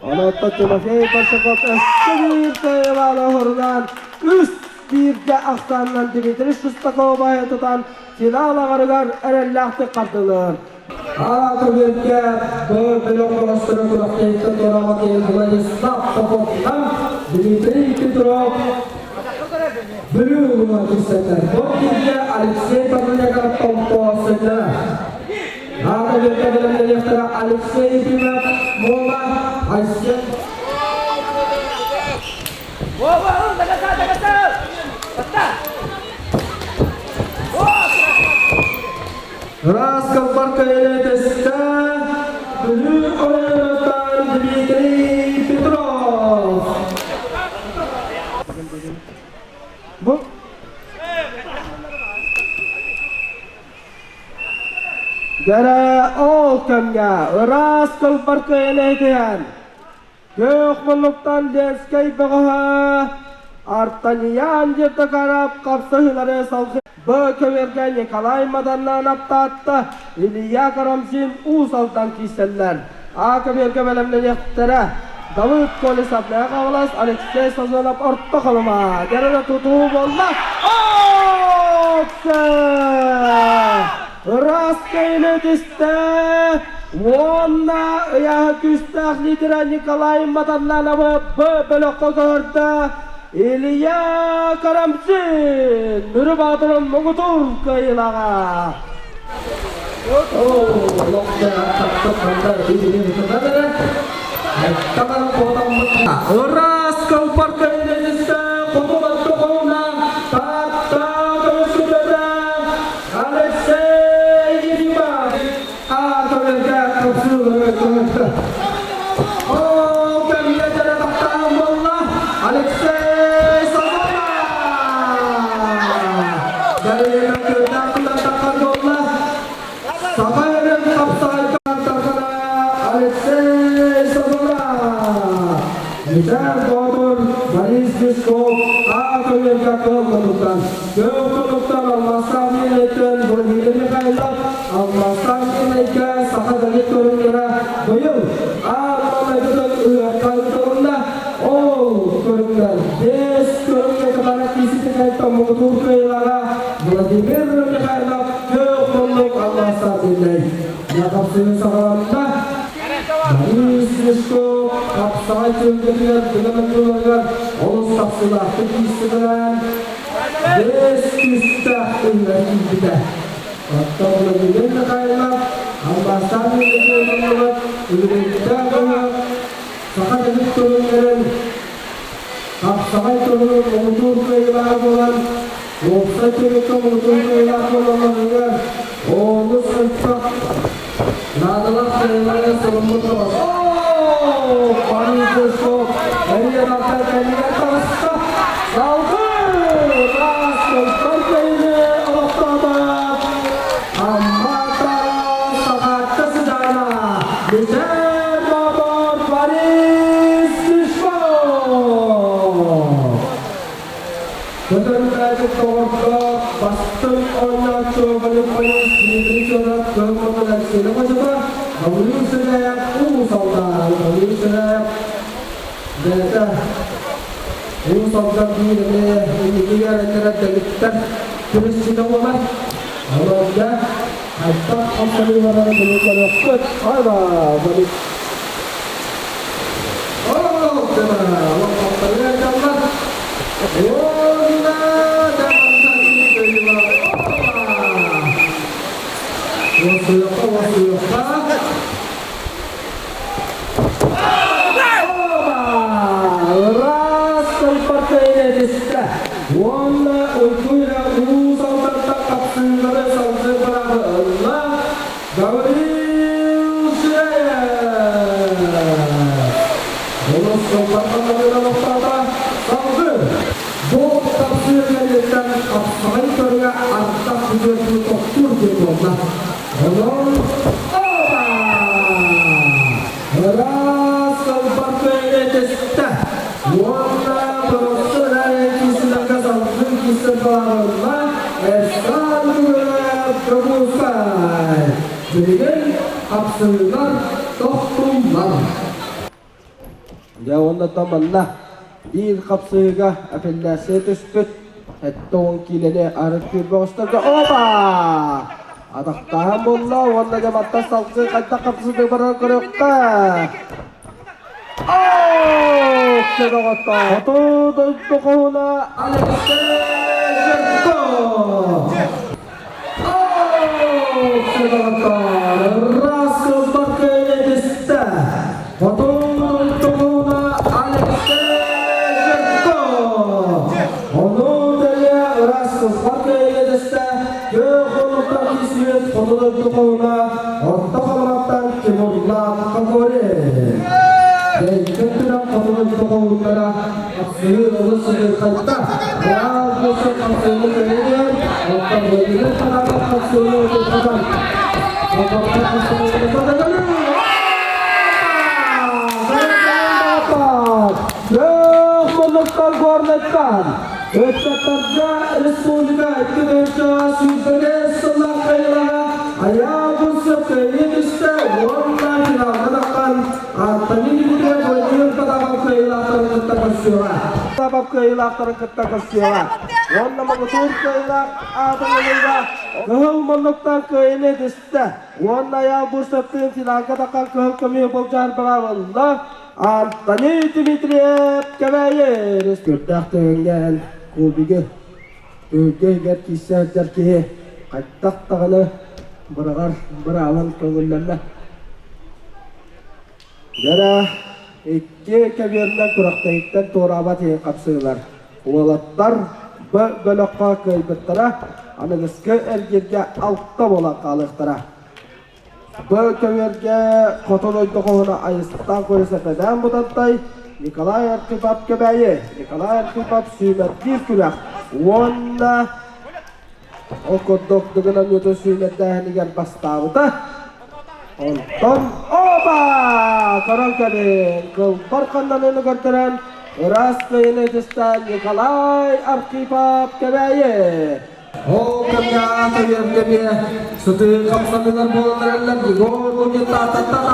Онон Тимофей Паршаков өссө биир кыайыылаах оһорунаан үс бииргэ ахсаанынан Дмитрий Шестаковы тутан финал аҥарыгар эрэллээхтик хардылыыр. Аата-үөргэ бөр бөлөх бөҕөстөрө күрэхтэһииттэн туораабатын Владислав Поповтан Дмитрий Петров Бүлүү улууһа киирсэллэр. Бу кииргэ Алексей Павленков Томпо сылдьара. Аата-үөргэ бэлэмнэниэхтэрэ Алексей Ефимов Муома Айсен Вова, до конца, до конца! Ыраас кылбар кэлэтистэ Бүлүү оройуонуттан Дмитрий Петров. Бу Дьэрэ ол кэмҥэ ыраас кылбар кэлэтиһэн Күөх муннуктан Ленскэй бөҕөһө Артаньян Евдокаров хапсыһыылары салгыы Б көбүөргэ Николай Маданнаан аптаатта, Илья Карамзин Уус Алдан киирсэллэр. А көбүөргэ бэлэмнэниэхтэрэ. Давыд Колесов Мэҥэ Хаҥалас, Алексей Сазонов Орто Халыма. Дьэрэнэ тутуу буолла. Ыраас кэйини түстэ уонна ыйааһы күүстээх лидера Николай Матаннановы Б бөлөххө көһөрдө Илья Карамзин Мүрү Баатырын муҥутуур кыайыылааҕа. Ыраас кылбар кэйини түстэ хоту хоһуна Таатта көмүскүтэтэ Алексей Ефимов аатырга хапсыылары көмөттө. Ол кэмҥэ дьэрэ тахтаан буолла Алексей Сазонов! Дарья көрдөөх тутан таххан буолла. Саха өрүн хапсаҕайга тархана Алексей Сазонов! Митэр Боотур Борис Песков аат өлөргө кыл тутуттан Кыл тутуттан Алмаастаах Миэлэйтэн Владимир Михайлов Алмаастаах Миэлэйгэ саха дэгит көрүҥнэрэ быйыл аан маҥнайгытын ыһыахха ыытылынна. Ол көрүҥнэр биэс көрүҥҥэ кытаанах тиийситин. Дьокуускайтан муҥутуур кыайыылааҕа Владимир Михайлов күөх муннук алмаастаах биллэр. Хапсыһыы саҕаланна. Борис Мешков хапсаҕай түһүлгэтигэр дыгын ыккыларыгар олус тахсыылаахтык киирсибитинэн биэс күүстээх үһүгэр киирбитэ. Оттон Владимир Михайлов алмаастаах түһүлгэтигэр ылыллыбыт үбүлүөйдээх ыһыах саха төрүт көрүҥнэрин хапсаҕай туһунан муҥутуур кыайыылаах буолан, уопсай түмүккэ муҥутуур кыайыылаах буолалларыгар олус элбэх наадалаах кыайыылары суруммут тоҕус. Оо! Борис Эрия кэннигэр таҕыста. Салгыы Раас Кылбар кыайыыны олохтоото. Аммата Сахаачча сыдьаана Мичээр Боотур Борис Мишков! Көтөрүлээбит доҕордоох бастыҥ оонньооччу волейболист Дмитрий Федоров кыһыл Алексей Хочото, Гаврил Сыгаев Уус Алдан, Гаврил Сыгаев бэйэтэ Уус Алдан биир эмиэ инникигэ эрэннэрэр дэгиттэр күрэсчитэ буолар. Олорго хайдах хамсаныыларын бүгүн көрүөхпүт. Айба, Борис. Уонна уйгуйра Уус Алдантан хапсыылары салгыы бараары ылла Гаврил Ширяев! Олус сылтан олохтоото салгыы бу тапсыы кэнниттэн хапсаҕай көрүҥэ ардах бүтүөртүү тохтуур диэн буолла. Онон Оба! Ыраас сылбар кыайыы түстэ. Уонна Тоҕусу эрэ салгыы киирсэн баҕарылла Эрсан Күлүмэт Дьокуускай. Билигин хапсыһыылар тохтууллар. Дьэ уонна манна биир хапсыһыыга апелляция түспүт 70 киилэни арыт күүрбэ оҕустарга опа! Атахтааһын буолла уонна дьэ мантан салгыы хайдах хапсыһыы барар көрүөххэ. Оо, доҕоттор! Хоту дойду хоһуна Алексей Жирков! Оо, доҕоттор! Раз кылбакка түстэ! Хоту дойду хоһуна Алексей Жирков! Ону тэҥэ ыраас кылбакка түстэ Күөх хонуктан кисмет хоту дойду хоһуна Орто Халыматтан Тимурлаах Кокорин. Бэйкэ хоту дойду хоһуттара хапсыһыы олус сытыырхайда. Ыраас буолсан хапсыһыыны кэҥэтэр, оттон Владимир Тарасов хапсыһыыны утурҕатар. Хототтор хапсыһыыны Күөх муннуктан горнайтан Ыччаттарга республика 2025 сыллаах кыайыылааҕа Айаал Бурцев кыайыы түстэ уонна финалга тахсан Антонин Дмитриев Владимир Потапов кыайыылаахтарын кытта көрсүөҕэ. Потапов кыайыылаахтарын кытта көрсүөҕэ. Уонна муҥутуур кыайыылаах аатын ылыыга Кыһыл муннуктан кыайыыны түстэ. Уонна Айаал Бурцевтыын финалга тахсан кыһыл көмүһү былдьаан быраабылла Антоний Дмитриев Кэбээйи Көрдөөх түгэҥҥэ кубигы түһүлгэ иһигэр киирсэ сылдьар киһи хайдах даҕаны быраҕар быраабын көҥүллэннэ. Дьэрэ икки кэбиэрнэн күрэхтэһииттэн туораабат иһин хапсыылар. Уолаттар Б бөлөххө кыайбыттара, аныгыскы эргииргэ алта буолан хаалыахтара. Бу көбүөргэ хоту дойду хоһуна Айыстаан Курисэпэдээн Бутантай, Николай Архипов Кэбээйи, Николай Архипов сүүмэрдиир күрэх уонна ол курдук Дыгын Анньыытын сүүмэрдээһинигэр бастаабыта. Онтон оба! Көрөн кэлин, кылбар ханнаныыны көрдөрөн, ыраас кыайыыны түстээн Николай Архипов Кэбээйи. Ол кэмҥэ аата үөрдэбиэ, сытыы хамсаныылар буолан эрэллэр Егор Лунин тааттаттан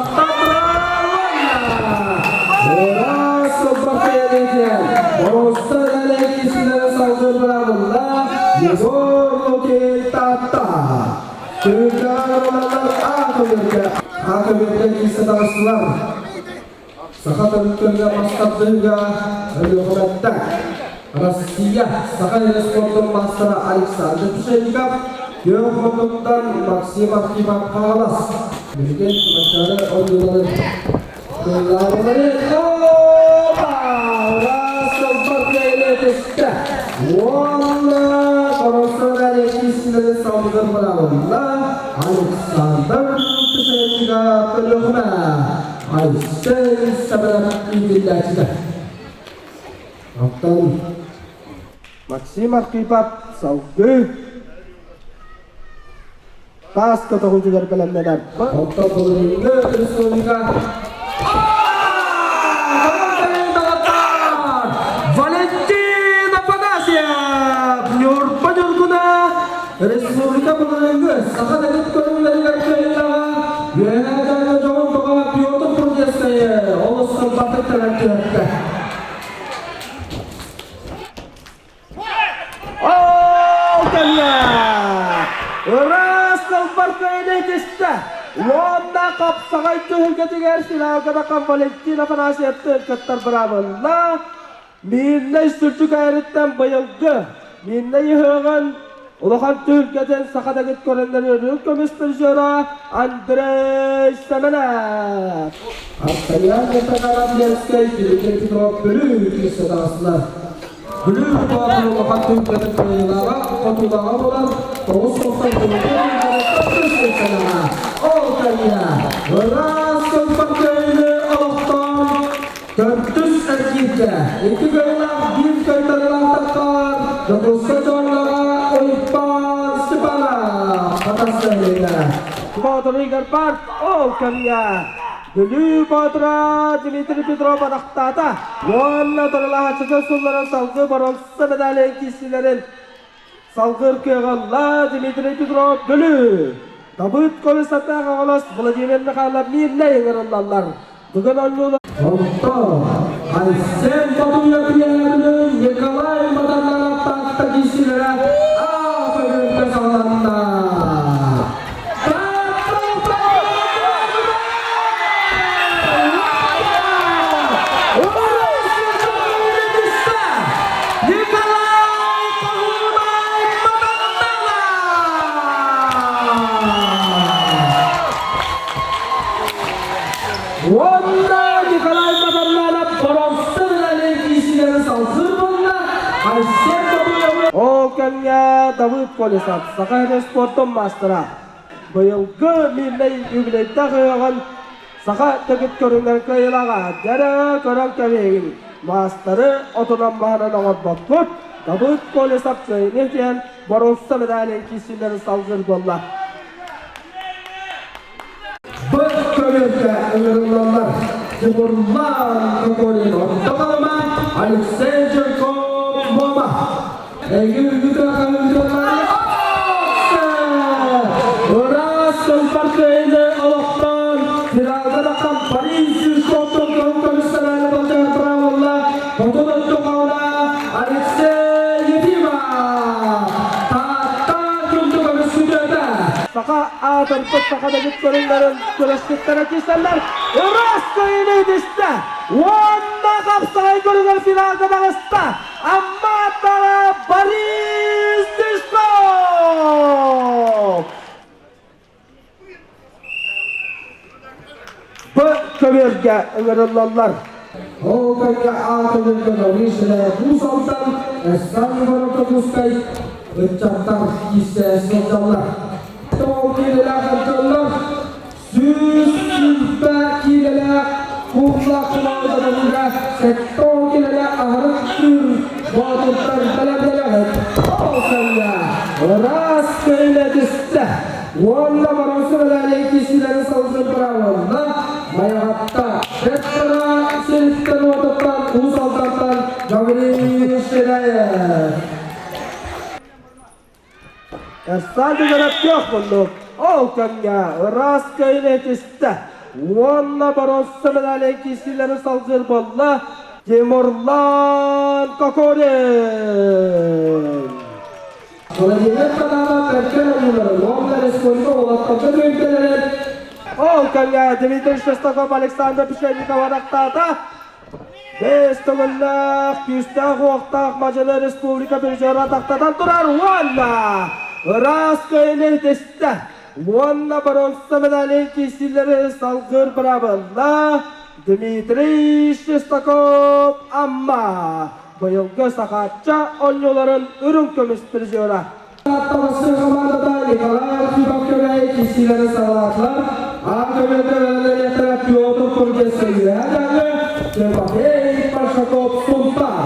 Ура сылбар кэйэлиитэ, Ороста лэлэйдиисилэрэ салгыы быраабылла. Егор Лукин Таатта. Түмүктээх аатымырга аатымырга киирсэ таҕыстылар. Саха төрүттэргэ мастардыыга Өлүөхүмэттэ Россия Саха сирин спордун маастара Александр Пшенников, күөх муннуктан Максим Архипов Хаҥалас. Билигин Манчаары оонньууларын кыллаабылары түстэ. Уонна боруостан киисилэри салгын быраҕылла Александр Пшенников Өлүөхүмэ Айсен Сабаров иитиллээччитэ. Оттон Максим Архипов салгыы таас көтөҕүүтүгэр бэлэмнэнэр. Оттон былырыыҥҥы республика Валентин Афанасьев Ньурба Ньургуна Республика былырыыҥҥы саха төрүт көрүҥнэригэр кыайыылааҕа Үөһээ Дайда дьоҕун баҕа Петр Прудецкайы олус сылбатык кэлэн түһэрдэ. Ол кэллэ! Ыраас сылбар кыайыыны итистэ! Уонна хапсаҕай түһүлгэтигэр финалга Валентин Афанасьевтыын кыттар быраабылла. Миирнэй Сүрдүк ээриттэн быйылгы Миирнэй ыһыаҕын улахан түһүлгэтин саха дэгит көрөннөр үрүҥ көмүс призера Андрей Семенов. Артаян Ленскэй Дмитрий Петров Бүлүү киирсэ таҕыстылар. Бүлүү Боотур улахан түһүлгэтин кыайыылааҕа хотуулааҕа буолан 999 Ол кэннэ ыраас сылбар кыайыыны олохтоон Төрдүс эргииргэ икки кыайыылаах биир кыайтарыылаахтартан Дьокуускай дьонноро Уйбаан Степанов хатастыыллар. Боотур Игорь Барт ол кэмҥэ Бүлүү Боотура Дмитрий Петров атахтаата уонна утарылаһааччытын сылларын салгыы боруонса медалин киирсиилэрин салгыыр кыаҕы ылла Дмитрий Петров Бүлүү. Табыт Колесатаах оҕолос Владимир Михайлов Миирнэй ыҥырыллаллар. Бүгүн оонньуулар Онтон Айсен Батуев Пьернын Николай Матаннаров Таатта киирсиилэрэ аата саҕаланна. Николай Пахумай Матаннаров! Уонна Николай Матаннанов боронсо үлэлиир киисилэрин салгыыр буолла. Айсен Тобуевы Ол кэмҥэ Давыд Колесов Саха сирин спортун маастара. Быйылгы Миирнэй юбилейдаах ыһыаҕын саха төрүт көрүҥэр кыайыылааҕа дьэрэ көрөн кэбиһиҥ. Маастары отунан маһынан оҥорбоппут. Давыд Колесов кыайыыны диэн боруонса медалин киирсиилэрин салгыыр буолла. Быт көмүскэ ыҥырыллаллар. Тимурлан Кокорин Орто Халыма, Алексей Жирков Муома. Эйги үргүтэ хаһыыталлары Ыраас сылбар кыайыыны олохтоон финалга тахсан Париж Жирковтон көһүн көмүскэлээри былдьаһар быраабылла Хотун Оттоҕоона Алексей Ефимов Таатта күндү көмүс күтүөтэ Саха аатырбыт саха дэгит көрүҥнэрин күрэсчиттэрэ киирсэллэр. Ыраас кыайыыны итистэ уонна хапсаҕай көрүҥэр финалга таҕыста Амма аттара Борис Дышков! Бу көбүөргэ ыҥырыллаллар. Ол кэмҥэ аатырбыт Гавришина Уус Алдан, Эссан Иванов-Дьокуускай ыччаттар киирсэ сылдьаллар. Тоҕо киилэлээх ардыллар, 120 киилэлээх кууллаах кумааҕыга 70 киилэлээх аһарык түүр боотурдар бэлэмнэнэҕит. Ол кэмҥэ ыраас көйүлэ түстэ. Уонна боруонса медаль киирсиилэрин салгын быраҕылынна. Майаҕатта Бэрт Хара сириттэн уотуттан Уус Алдантан Гаврил Ширяев. Эрсан Дыгыраптыах муннук ол кэмҥэ ыраас көйүлэ түстэ. Уонна боруонса медаль киирсиилэрин салгыыр буолла Тимурлан Кокорин. Владимир Потапов бэркэ оонньууларын уонна республика уолаттарга түһүлгэлэрин Ол кэмҥэ Дмитрий Шестаков Александр Пшенников атахтаата. Бэс төгүллээх, күүстээх-уохтаах мадьыны республика призера атахтатан турар уонна ыраас кыайыыны ситистэ. Уонна боруонса медалин киирсиилэри салгыыр быраабылла Дмитрий Шестаков Амма быйылгы Сахаачча оонньууларын үрүҥ көмүс призера. Таатталассыы хамаандата Николай Архипов көмөй киирсиилэри саҕалаатылар. Аан көмөтө бэлэмнэниэхтэрэ Петр Курдесский Үөһээ Дьааҥы, Тимофей Паршаков Сунтаар.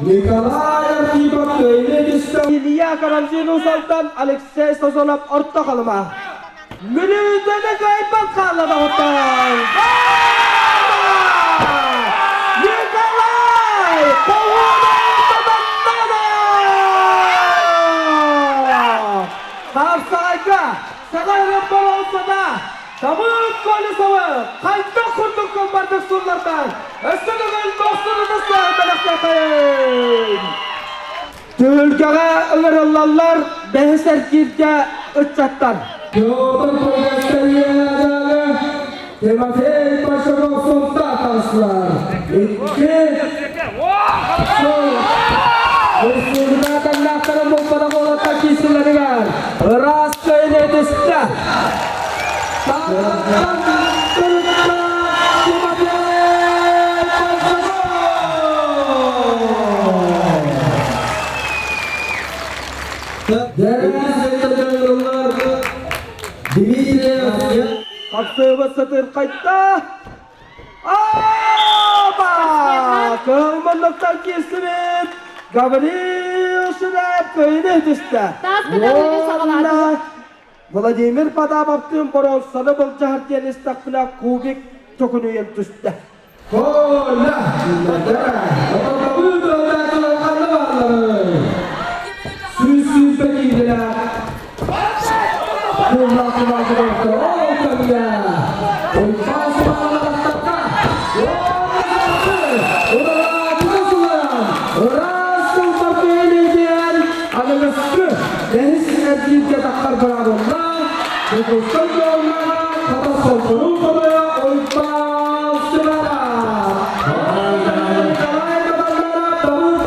Николай Архипов Илья Карамзин Усалтан Алексей Созонов Орто Халыма. Мүнүүтэни кыайбат хаалла доҕоттор! Николай Хапсаҕайга саҥа өрөм боруонсата Давыд Колесовы хайдах курдук кылбардык суллардан өссө төгүл дохсун ытыстаах бэлэхтээхин! Түһүлгэҕэ ыҥырыллаллар бэһис эргииргэ ыччаттар. Петр Пугачевы Тимофей Пашаков Сунтаар таҕыстылар. Икки сыл республика таҥнаахтарын булбатах уолаттар киирсилэригэр ыраас кыайыыны этистэ. Тааттаттан төрүттээх Тимофей Пашаков! Хапсыыбыт сытыырхайда. Аба! Кылманныктан киирсибит Гаврил Ширяев кыайыыны түстэ. Уонна Владимир Потаповтыын боруонсаны былдьаһар диэн истэхпинэ кубик төкүнүйэн түстэ. Коля! Сүүс-сүүспэ киирдилэр. Аныгыскы бэһис эргииргэ таххар быраабылла Дьокуускай дьоҥҥо хата солбуруу хомойо Уйбаан Сыбара Николай Кабандаров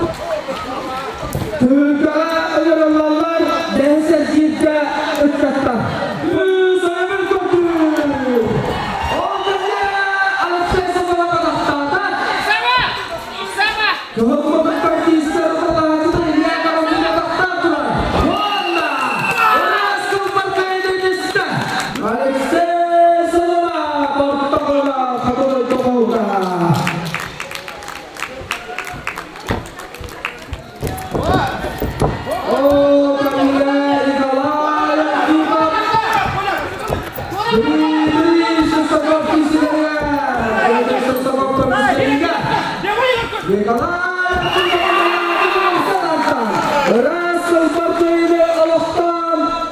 Түһүлгэҕэ ыҥырыллаллар бэһис эргииргэ ыччаттар. Үс-өйөбүл көрдүүр. Ол кэннэ Алексей Соколов атахтаата. Кыһыл партийстар талаһаччыта Илья Карамзин атахтаан турар. Уонна ыраас кылбар кыайыыны түстэ. Алексей Соколов ортоҕуна хотун тоҕолга.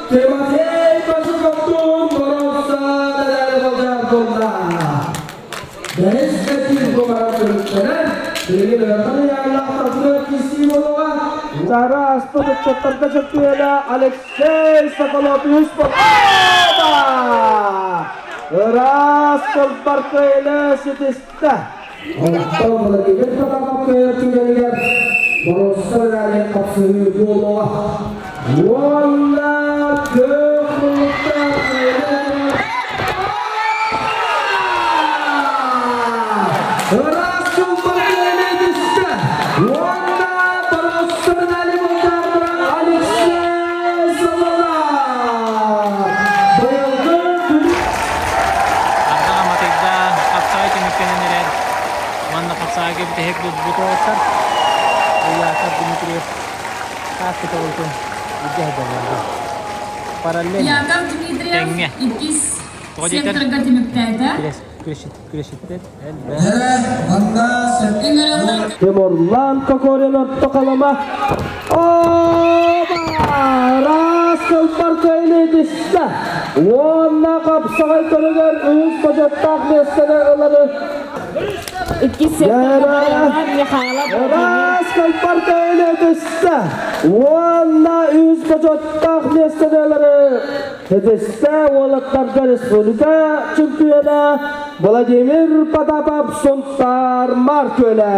Тимофей Бажуковтуун боруонса медали былдьаан булла. Бэһис этии кумара түмүктэнэн, билигин ыарахан ыйааһыннаах тахсыбыт киирсии буолуоҕа. Сара ааспыт ыччаттарга чөмпүйүөнэ Алексей Соколов үһүс буолла. Ыраас кылбар кыайыыны ситистэ. Онтон Владимир Потапов кыайар түгэнигэр боруонса медалин хапсыһыы буолуоҕа. Уонна күөх муннуктаах кыайыыны Ыраас кылбар кыайыыны түстэ. Уонна боруонса медали бултаабыт Алексей Солонов. Быйылгы Ардаҕа матыйда, хапсаҕай түмүктэнэн эрэр. Уонна хапсаҕайга бүтэһик булбут уолаттар Яков Дмитриев таас көтөҕүүтүн илдьэ сылдьаллар. Параллель Яков Дмитриев тэҥҥэ. иккис Тоҕо диэтэр секторга түмүктээтэ. күрэситтэр элбэх. Тимурлан Кокорин орто халыма. Оба! Раз! кылбар кыайыны итистэ. Уонна хапсаҕай көрүгэр үһүс бочуоттаах миэстэни ылары Иккис Михайлов Ыраас кылбар кыайыны итистэ. Уонна үһүс бочуоттаах миэстэни ылары итистэ уолаттарга республика чемпиона Владимир Потапов Сунтаар Маар-Күөлэ.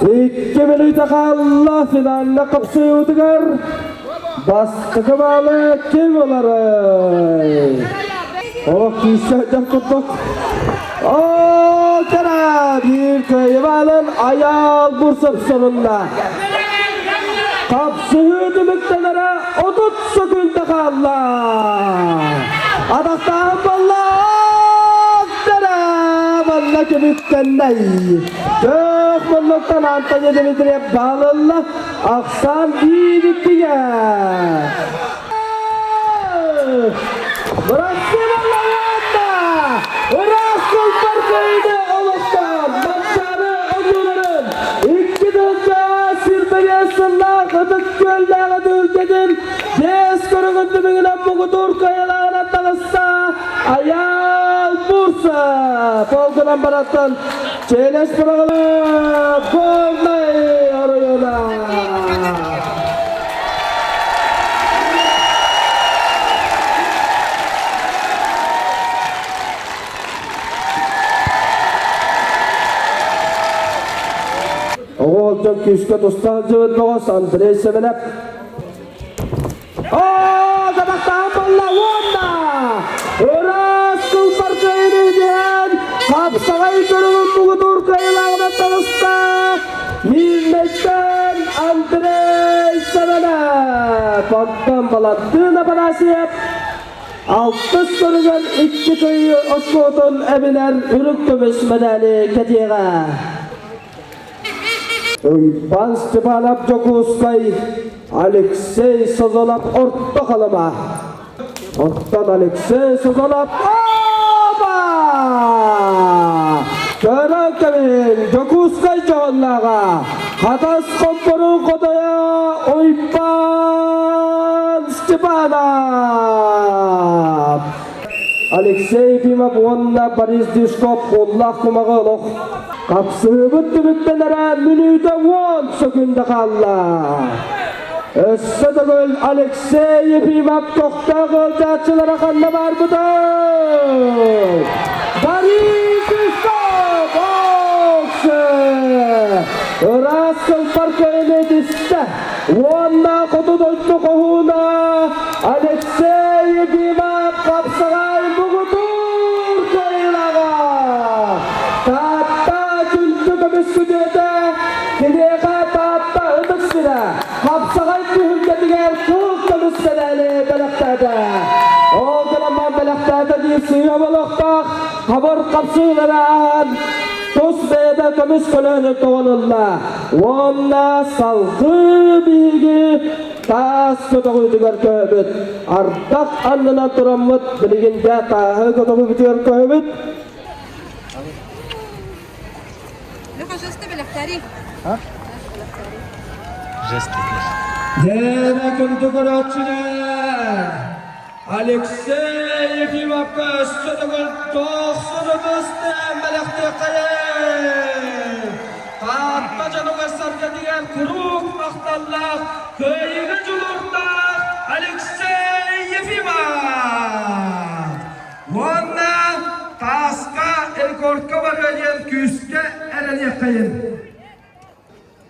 Икки мүнүүтэ хаалла финалга хапсыйыытыгар бастакы баалы ким ыларый? Олох күүстээх дьон курдук. Оо, кара биир кыайыы баалын Айаал Бурцев сорунна. Хапсыһыы түмүктэнэрэ 30 секунда хаалла. Атахтааһын буолла. Манна түмүктэннэй. Көөх муннуктан Антония Дмитриев баалылла, ахсаан биир иккигэ. Бырастыма Лаванда! Ыраас кылбар кыайыыны олохтоон Манчаары оҥууларын икки тыһыынча сүүрбэбиэс сыллаах Ытык Күөллээҕи түһүлгэтин биэс көрүҥүн түмүгүнэн муҥутуур кыайыылааҕынан таҕыста Айаал Бурса! Полгунан бараттан Челес быраҕыла Горнай оройуона! Оҕо олдьон күүскэ туста сылдьыбыт бөҕөс Андрей Семенов Оо, табахтаан балла уонна ыраас кылбар кыайыны диэн хапсаҕай көрүҥүн муҥутуур кыайыылааҕынан таҕыста Миирнэйтэн Андрей Семенов. Онтон Балантыын Афанасьев алтыс көрүҥэр икки кыайыы оскуотун эбинэр үрүҥ көмүс мэдээли кэтиэҕэ. Уйбаан Степанов Дьокуускай, Алексей Созонов Орто Халыма. Оттон Алексей Созонов Оба! Көрөн кэбиһин, Дьокуускай дьоһуннааҕа, Хатас хомпорун хотойо Уйбаан Степанов! Алексей Ефимов уонна Борис Дюшков куллаах кумаҕы олох хапсыһыыбыт түмүктэнэрэ мүнүүтэ уон сөкүндэ хаалла. Өссө төгүл Алексей Ефимов көхтөөх ыалдьааччылара ханна баарбытый? Борис Дюшков боксы! Ыраас кылбар көйөнө түстэ. Уонна хоту дойду хоһууна Алексей Ефимов хапсаҕай муҥутуур кыайыылааҕа! Таатта күндү көмүс күтүөтэ киниэхэ Таатта ытык сирэ хапсаҕай түһүлгэтигэр кыл көмүс сэлээли бэлэхтээтэ. Ол гынан бэлэхтээтэ диир сыыһа буолуохтаах хабыр хапсыылары ааһан тус бэйэтэ көмүс көлөөнү тоҕон ылла. Уонна салгыы биһиги таас көтөҕүүтүгэр көһөбүт. Ардах аннынан тураммыт билигин дьэ тааһы көтөҕүүбүтүгэр көһөбүт. Леха, жесты бэлэхтээри. Жест Дьээнэ күндү көрөөччүлэр! Алексей Ефимовка өссө төгүл дохсун ытыстаан бэлэхтиэххэйин! Таатта дьонугар сэргэтигэр куруук махталлаах, кыайыыга дьулуурдаах Алексей Ефимов! Уонна тааска рекордка барыа диэн күүскэ эрэниэххэйин!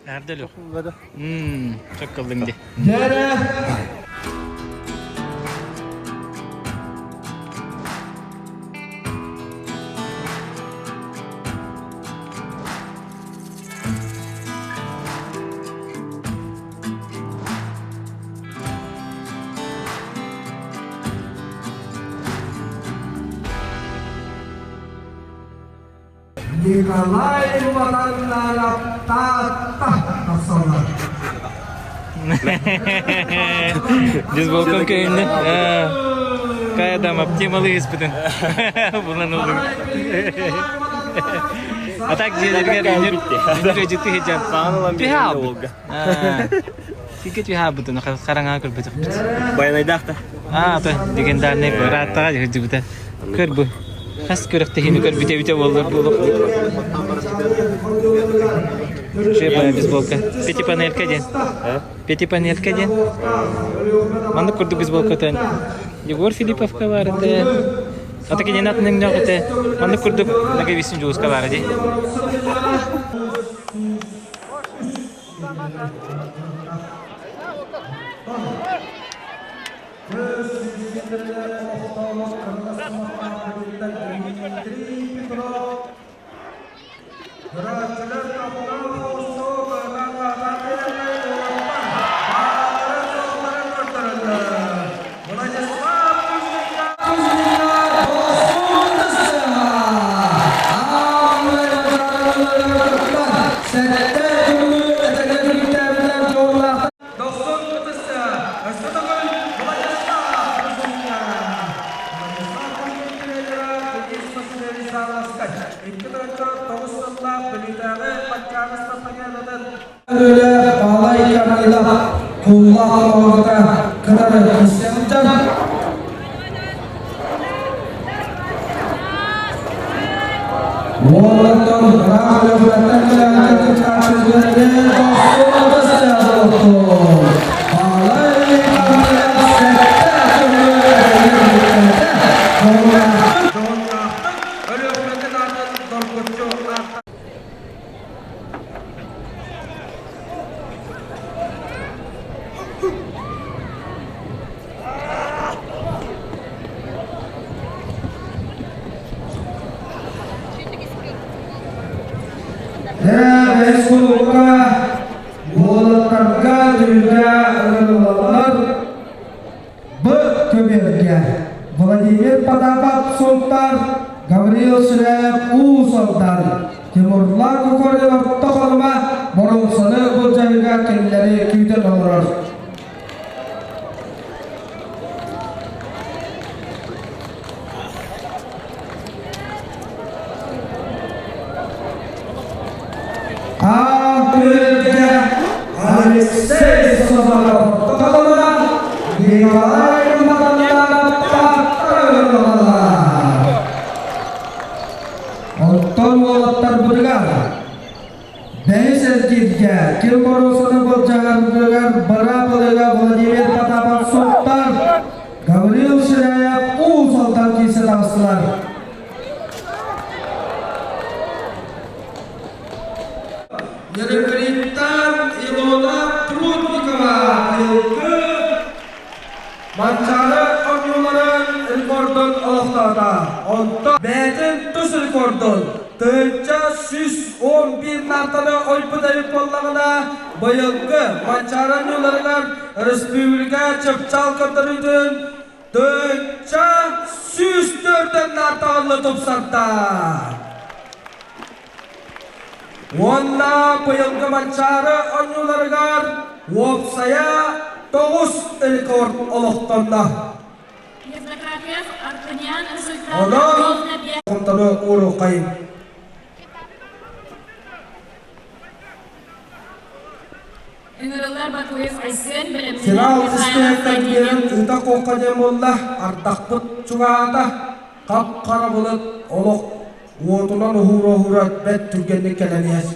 Эрдэ Лех. Чөккөллүҥ ди. Дьэрэ! Николай Матаннаров Таатта тахсаллар. Дисболком көһүннэ. Кая дам оптималы испитин. Булан ылдым. А так дьиэлэригэр үнүр үнүр эдьити хиджан. Түһэ албыт. Сиргэ түһаабытын хараҥаҕа көрбөтөхпүт. Байанайдаах да. Аа, то легендарный бырааттаҕа сылдьыбыта. Көр бу. Хас күрэхтэһиини көрбүтэ эбитэ буоллар буолуох. Шепа бейсболка. Пятипанелька диэн. Пятипанелька диэн. Маннык курдук бейсболкатын Егор Филипповка баар этэ. Ата кинини атын өҥнөөх этэ. Маннык курдук Наговицын Дьулуска баар дии. Баалай Камила Куллах оҕото кытары сылдьар. Уолаттар ыраах Өлүөхүмэттэн кэлээччи кыттааччыларга Баалай Камила сэттэ көмүлэ Республика уолаттарга түмүгэ ылыллаллар. Б көбүөргэ Владимир Потапов Сунтар, Гаврил Ширяев Уус Алдан, Тимурлан Кокорин Орто Халыма боруонсаны былдьаһыыга кинилэри күүтэн олорор. Аан-күөлгэ Алексей Сосонов Токолома, Николай Матаннанов Оттон уолаттарбытыгар бэһис эргииргэ ким боруосаны былдьаһаргыгар быраабылыга Владимир Потапов суттар, Гаврил Ширяев Уус Алдан киирсэ таҕыстылар. Нерюнгриттан Илона Прудникова быйылгы Манчаары оонньууларын рекордун олохтоото. Онтон бэйэтин тус рекордун 1111 наартаны ойбут эбит буоллаҕына, быйылгы Манчаары оонньууларыгар республика чыпчаал көрдөрүүтүн 1104 наартаҕыллы тупсарда. Уонна быйылгы Манчаары оонньууларыгар уопсайа тоҕус рекорд олохтонно. Онон Онтону ууруххайын. Финал истиһэттэн биэрэн ыта куохха диэн буолла, ардахпыт чугаһаата, хап-хара былыт олох уотунан уһуура-уһуура бэрт түргэнник кэлэн иһэр.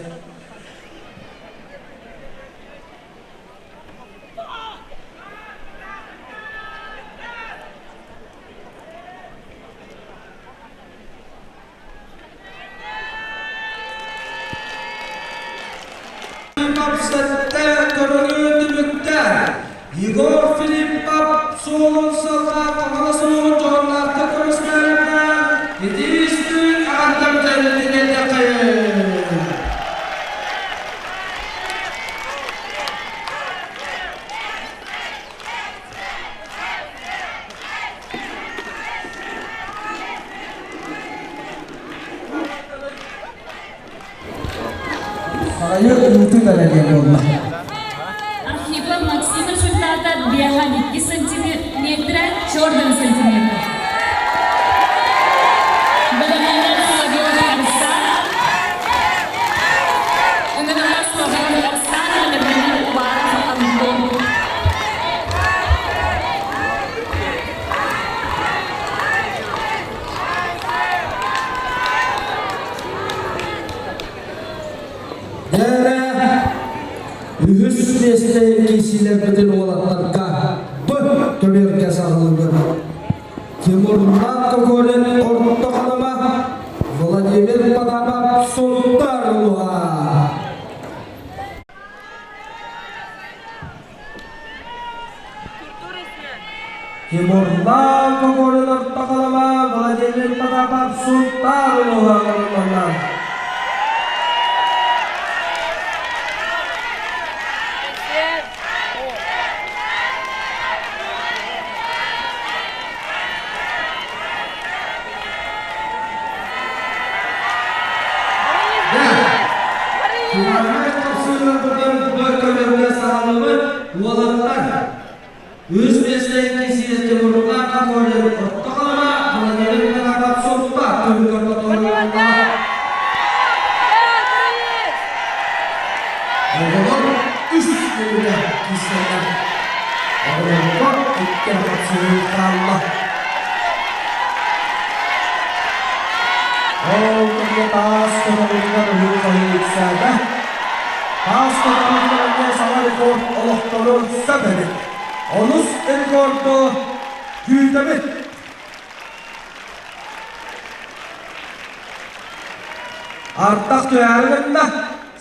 Сэттэ көрүҥү түмүктэ Егор Филиппов суолун сылга Хаҥалас улууһун дьоһуннаахтык көмүскээбитэ итиистик ааттаммытын тириэрдиэххэйин. Арайы уутун эрэ диэн буолла. Архипов Максим результата 2 сантиметра, черным сантиметр. Бэлэмнэнэр Соловьев Арсан. Ыҥырылар Соловьев Арсан, бэлэмнэнэр Уваров Антон. Үс миэстэ киисилэрбитин уолаттарга Б көбүөргэ саҕалыыбыт. Тимурлан Кокорин орто халыма, Владимир Потапов Сунтаар улууһа. Тимурлан Кокорин орто халыма, Владимир Потапов Сунтаар улууһа оҥоруллаллар. Кураанах тапсыыларбытын бөр көмөргө саҕалыыбыт уолаттар. Үс миэстэ кисиэти муруннаах Кокорин орто халыма Владимир Потапов суоппа түмүгэр тоторулунна. Оҕолор үс күҥҥэ киирсэллэр. Оҕолорго икки хапсыһыы хаалла. Ол кэмҥэ таас көтөҕүллэр уһун үксээтэ. Таас көтөҕүллэргэ саҥа рекорд олохторун сөп эбит. Онус рекорду күүтэбит. Ардах түһээри гынна,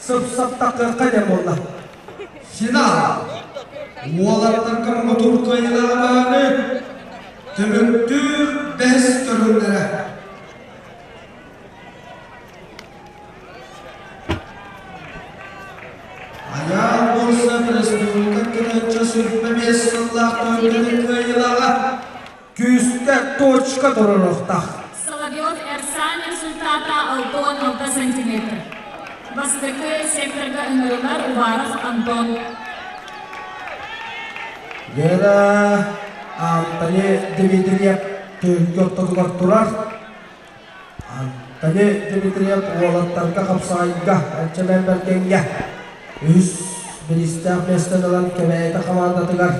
сып-сап такыахха диэн буолла. Финал. Уолаттарга муҥутуур кыайыылааҕы түмүктүүр бэһис көрүҥнэрэ. Айаал Бурсов республика кытаччы 25 сыллаах түмүктэрин кыайыылааҕа күүскэ точка туруоруохтаах. Соловьев Эрсан результата 66 сантиметр. Бастакы секторга ыҥырылар Уваров Антон. Гера Антони Дмитриев түһүлгэ ортотугар турар. Антони Дмитриев уолаттарга хапсаҕайга Элчэмэн Бэргэҥҥэ үс бириистээх миэстэни ылан Кэбээйи хамаандатыгар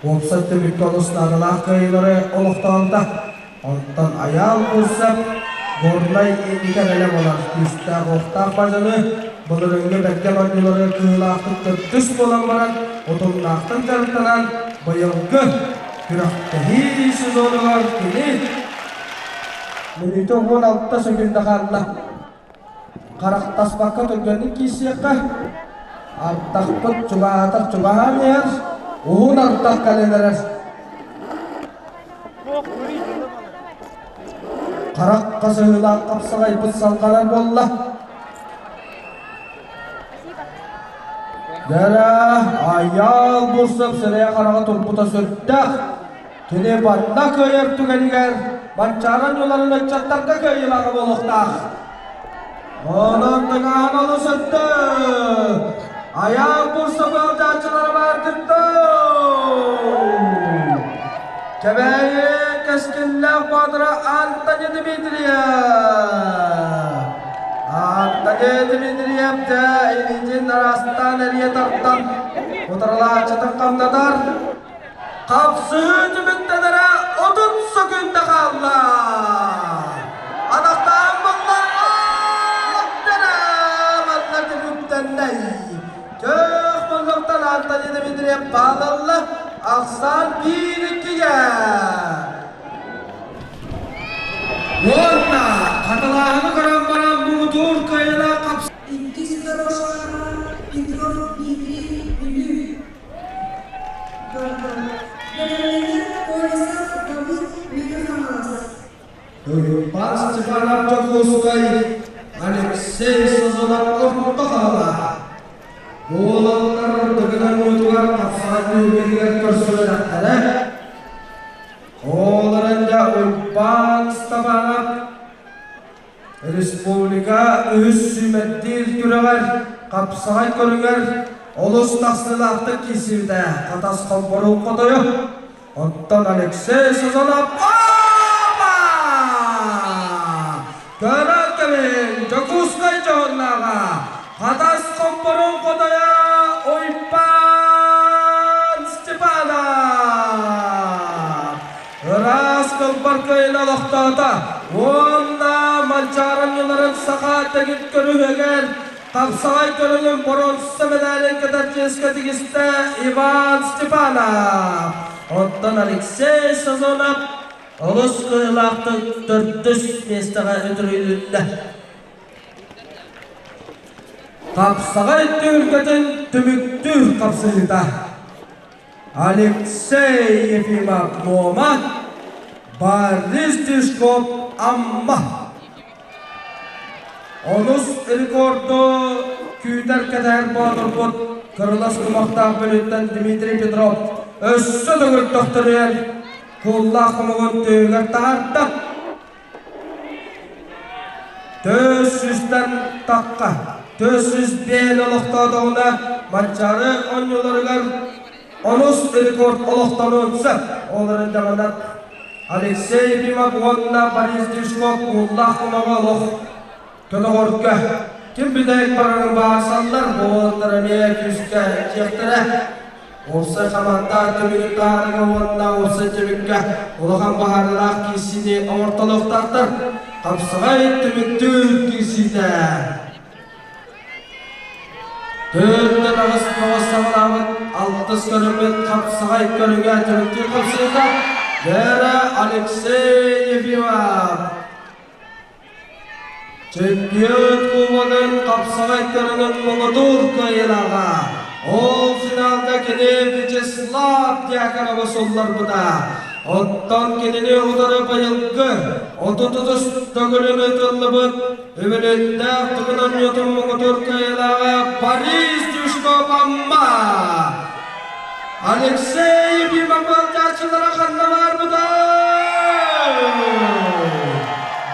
Уопсай түмүккэ олус наадалаах кыайыылары олохтообута. Онтон Айаал Бурцев Горнай инники эрэлэ буолар күүстээх-уохтаах базаны былырыыҥҥы бэргэн оонньуулары кыһыылаахтык төрдүс буолан баран утумнаахтык дьарыктанан быйылгы күрэхтэһии сезонугар кини мүнүүтэ 16 сөкүүндэ хаалла. Харахтаспакка түргэнник киирсиэххэ, ардахпыт чугаһаатар чугаһаан иһэр, уһун ардах кэлэн эрэр. Харах хасыһыылаах хапсаҕайбыт салҕанар буолла. Дьэрэ, Айаал Бурсов сирэйэ-хараҕа турбута сүрдээх. Кини манна кыайар түгэнигэр Манчаары ньуларын ыччаттарга кыайыылааҕа буолуохтаах. Онон тыҥааһын олус үрдүк. Айаал Бурсов ыалдьааччылара баар кытта. Кэбээйи кэскиллээх боотура Антони Дмитриев. Антони Дмитриев дьэ илиитин араастаан эрийэ тардан утарылааччытын хамнатар. Хапсыһыы түмүктэнэрэ 30 сөкүүндэ хаалла. Атахтаан булла манна түмүктэннэй. Көх муннуктан Антони Дмитриев баалалла. Ахсаан 1-2-ге. Уонна хатылааһыны көрөн баран муҥутуур кыайыылаах хапс Иккис дорожкаҕа Петров Дмитрий Бүлүү Уйбаан Степанов Дьокуускай, Алексей Сазонов орто хаһалаах. Уолаттар Дыгын уутугар тахсаҕай түһүлгэтигэр көрсүбэтэхтэрэ. Оҕолорун дьэ Уйбаан Степанов Республика үһүс сүүмэрдиир күрэҕэр хапсаҕай көрүҥэр олус тахсыылаахтык киирсибитэ Хатас холборук хотойо. Оттон Алексей Сазонов Опа! Көрөн кэлин Дьокуускай дьоһуннааҕа Хатас холборук хотойо Уйбаан Степанов! Ыраас кылбар кыайын олохтоото уонна Манчаары ньыларын саха тэгил көрүһүгэр Хапсаҕай көрүҥүн боруонса мэдээлин кытар чиэскэ тигистэ Иван Степанов. Оттон Алексей Сазонов олус кыайыылаахтык төрдүс миэстэҕэ үтүрүйүлүннэ. Хапсаҕай түһүлгэтин түмүктүүр хапсыһыыта. Алексей Ефимов Муома, Борис Тишков Амма. Онус рекорду күүтэр кэтэһэр боотурбут кырылас кумахтаах бөлүттэн Дмитрий Петров өссө төгүл төхтөрүйэн кууллаах хомугун түһүгэр таһаарда. Төс сүүстэн тахха, төс сүүс биэһин олохтоотоҕуна Манчаары оонньууларыгар онус рекорд олохтонуон сөп. Ол эрэн даҕаны Алексей Ефимов уонна Борис Дюшков кууллаах кумаҕы олох көтөҕөргө ким бүтэһик барарын баасаллар, бу уолаттар эмиэ күүскэ дьиэхтэрэ. Уопсай хамаанда түмүгүн таһаарыыга уонна уопсай түмүккэ улахан быһаарыылаах киирсиини оҥортолуохтаахтар. Хапсаҕай түмүктүүр киирсиитэ. Төрдөн аҕыс тоҕус саҕалаабыт алтыс көрүҥмүт хапсаҕай көрүҥэ түмүктүүр хапсыыта Вера Алексей Ефимов. Чемпион кубогын хапсаҕай көрүҥүн муҥутуур кыайыылааҕа. Ол финалга кини Вячеслав Дьяконовы сулларбыта. Оттон кинини утары быйылгы 33 төгүлүн ыытыллыбыт үбүлүөйдээх Тыгын оонньуутун муҥутуур кыайыылааҕа Борис Дюшков Амма. Алексей Ефимов ыалдьааччылара ханна баарбытай?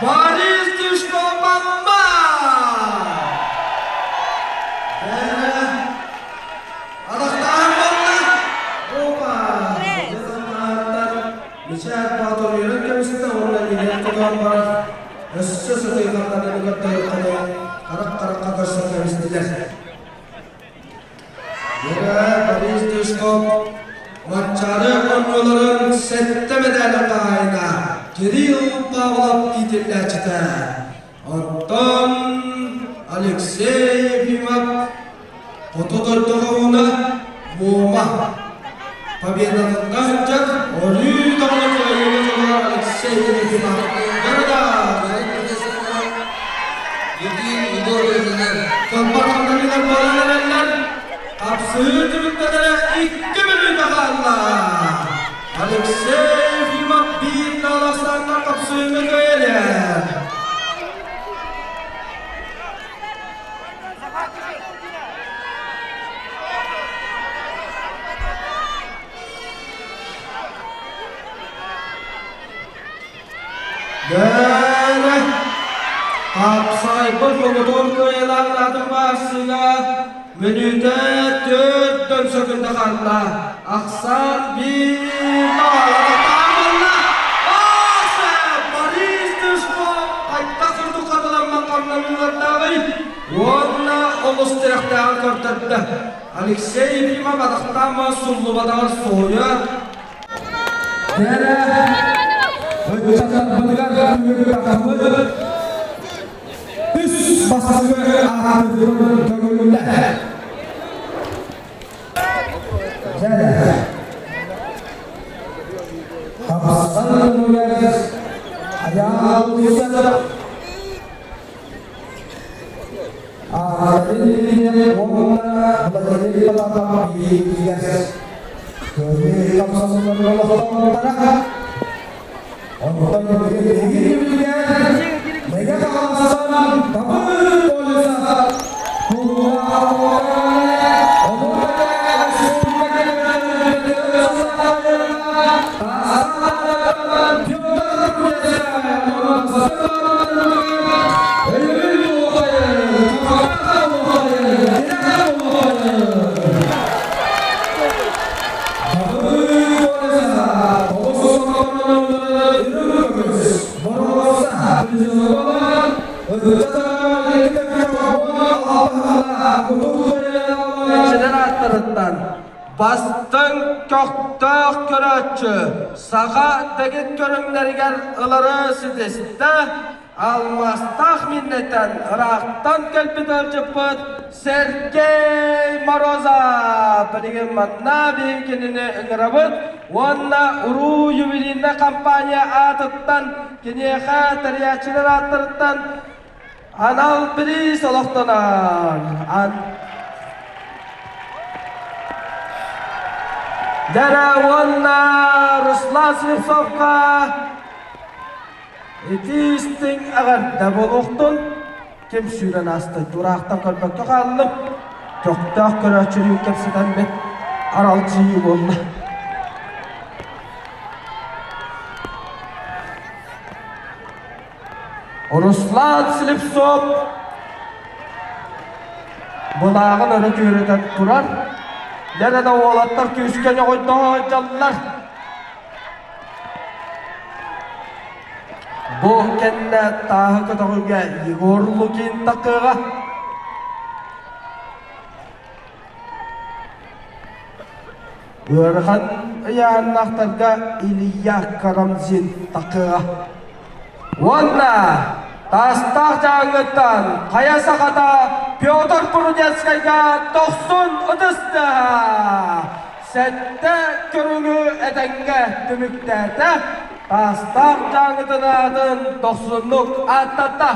Борис Дюшков Амма! Атахтаан буолла! Опа! Мичээр Боотур үөрэн кэбистэ уонна илиинэн тутан баран өссө сытыйҕаннарын көрдөйөххүнэ харах-харахха көрсөн кэбистилэр. Вера Борис Дюшков Манчаары оонньууларын сэттэ мэдээлин хаһаайына Кирилл Павлов иитиллээччитэ. Оттон Алексей Ефимов хоту дойду хоһууна Муома победатыттан сылдьар өрүү даҕаны кыайыыны дьулуһар Алексей Ефимов Кылбар хамнаныылар буолан эрэллэр. Хапсыһыы түмүктэнэрэ икки мүнүүтэ хаалла. Алексей Ефимов биир наалахсааннар хапсыһыыны кыайар. Бээрэ, хапсайбыт муҥутуур кыайыылаах аатын баарсыга мүнүүтэ төрт сөкүндэ хаалла. Ахсаан биир таабылла. Борис Дышков хайдах курдук хатыламмат хамнаныылардааҕый уонна олус тирэхтээҕин көрдөрдө. Алексей Ефимов атахтаама суллубатаҕар соһуйа Кэрэ ыччаттарбытыгар түмүк үс бастакы аатырбытын көҥүллэ. Дьэ, хапсан көҥүлэр айаалыйда Аатын уонна Владимир Павлов бииригэр көрүү хамсанылар олохтоохторо Онтон биһиги билигэр Мэгэ Хаҥаластан Табыр полиса Иччилэр ааттарыттан бастыҥ көхтөөх көрөөччү саха дэгит көрүҥнэригэр ылары ситистэ. Алмаастаах Миннэтэн ыраахтан кэлбит ыалдьыппыт Сергей Морозов билигин манна биһиги кинини ыҥырабыт уонна уруу юбилейнай компания аатыттан киниэхэ тэрийээччилэр ааттарыттан анал бириис олохтонор. Дьэрэ уонна Руслан Слепцовка Ити истиҥ эҕэрдэ буолуохтун, ким сүүрэн аастай тураахтан көрбөккө хааллым, көхтөөх көрөөччүлүүн кэпсэтэммит аралдьыйыы буолла. Руслан Слепцов былааҕын өрө түөрэтэн турар. Дьэ да уолаттар күүскэ ньоҕойдоһо сылдьаллар. Бу кэннэ тааһы көтөҕүүгэ Егор Лукин такыаҕа. Ыарахан ыйааһыннаахтарга Илья Карамзин такыаҕа. Уонна Таастаах Дьааҥыттан хайа сахата Петр Прудецкайга дохсун ытыс тыаһа! Сэттэ көрүҥү этэҥҥэ түмүктээтэ, Таастаах Дьааҥытын аатын дохсуннук ааттатта.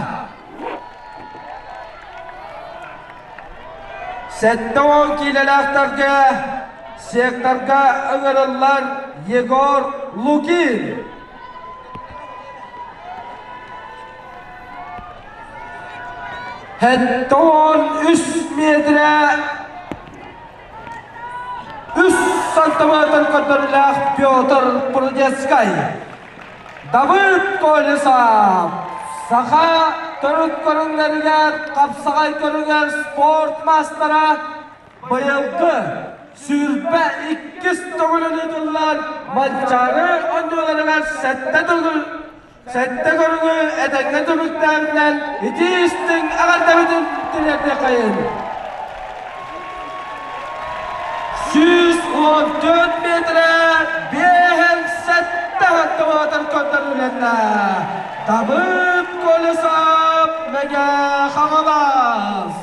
70 киилэлээхтэргэ секторга ыҥырыллар Егор Лукин. 73 метрэ Үс сантиметр көрдөрүүлээх Петр Прудецкай, Давыд Колесов, саха төрүт көрүҥнэригэр хапсаҕай көрүҥэр спорт маастара быйылгы 22 төгүлүн ыытыллар Манчаары оонньууларыгар сэттэ төгүл сэттэ көрүҥү этэҥҥэ түмүктээбитинэн итии истиҥ эҕэрдэбитин тириэрдиэххэйин. 114 метрэ 57 сантиметр көрдөрүүлэннэ. Давыд Колесов Мэгэ Хаҥалас.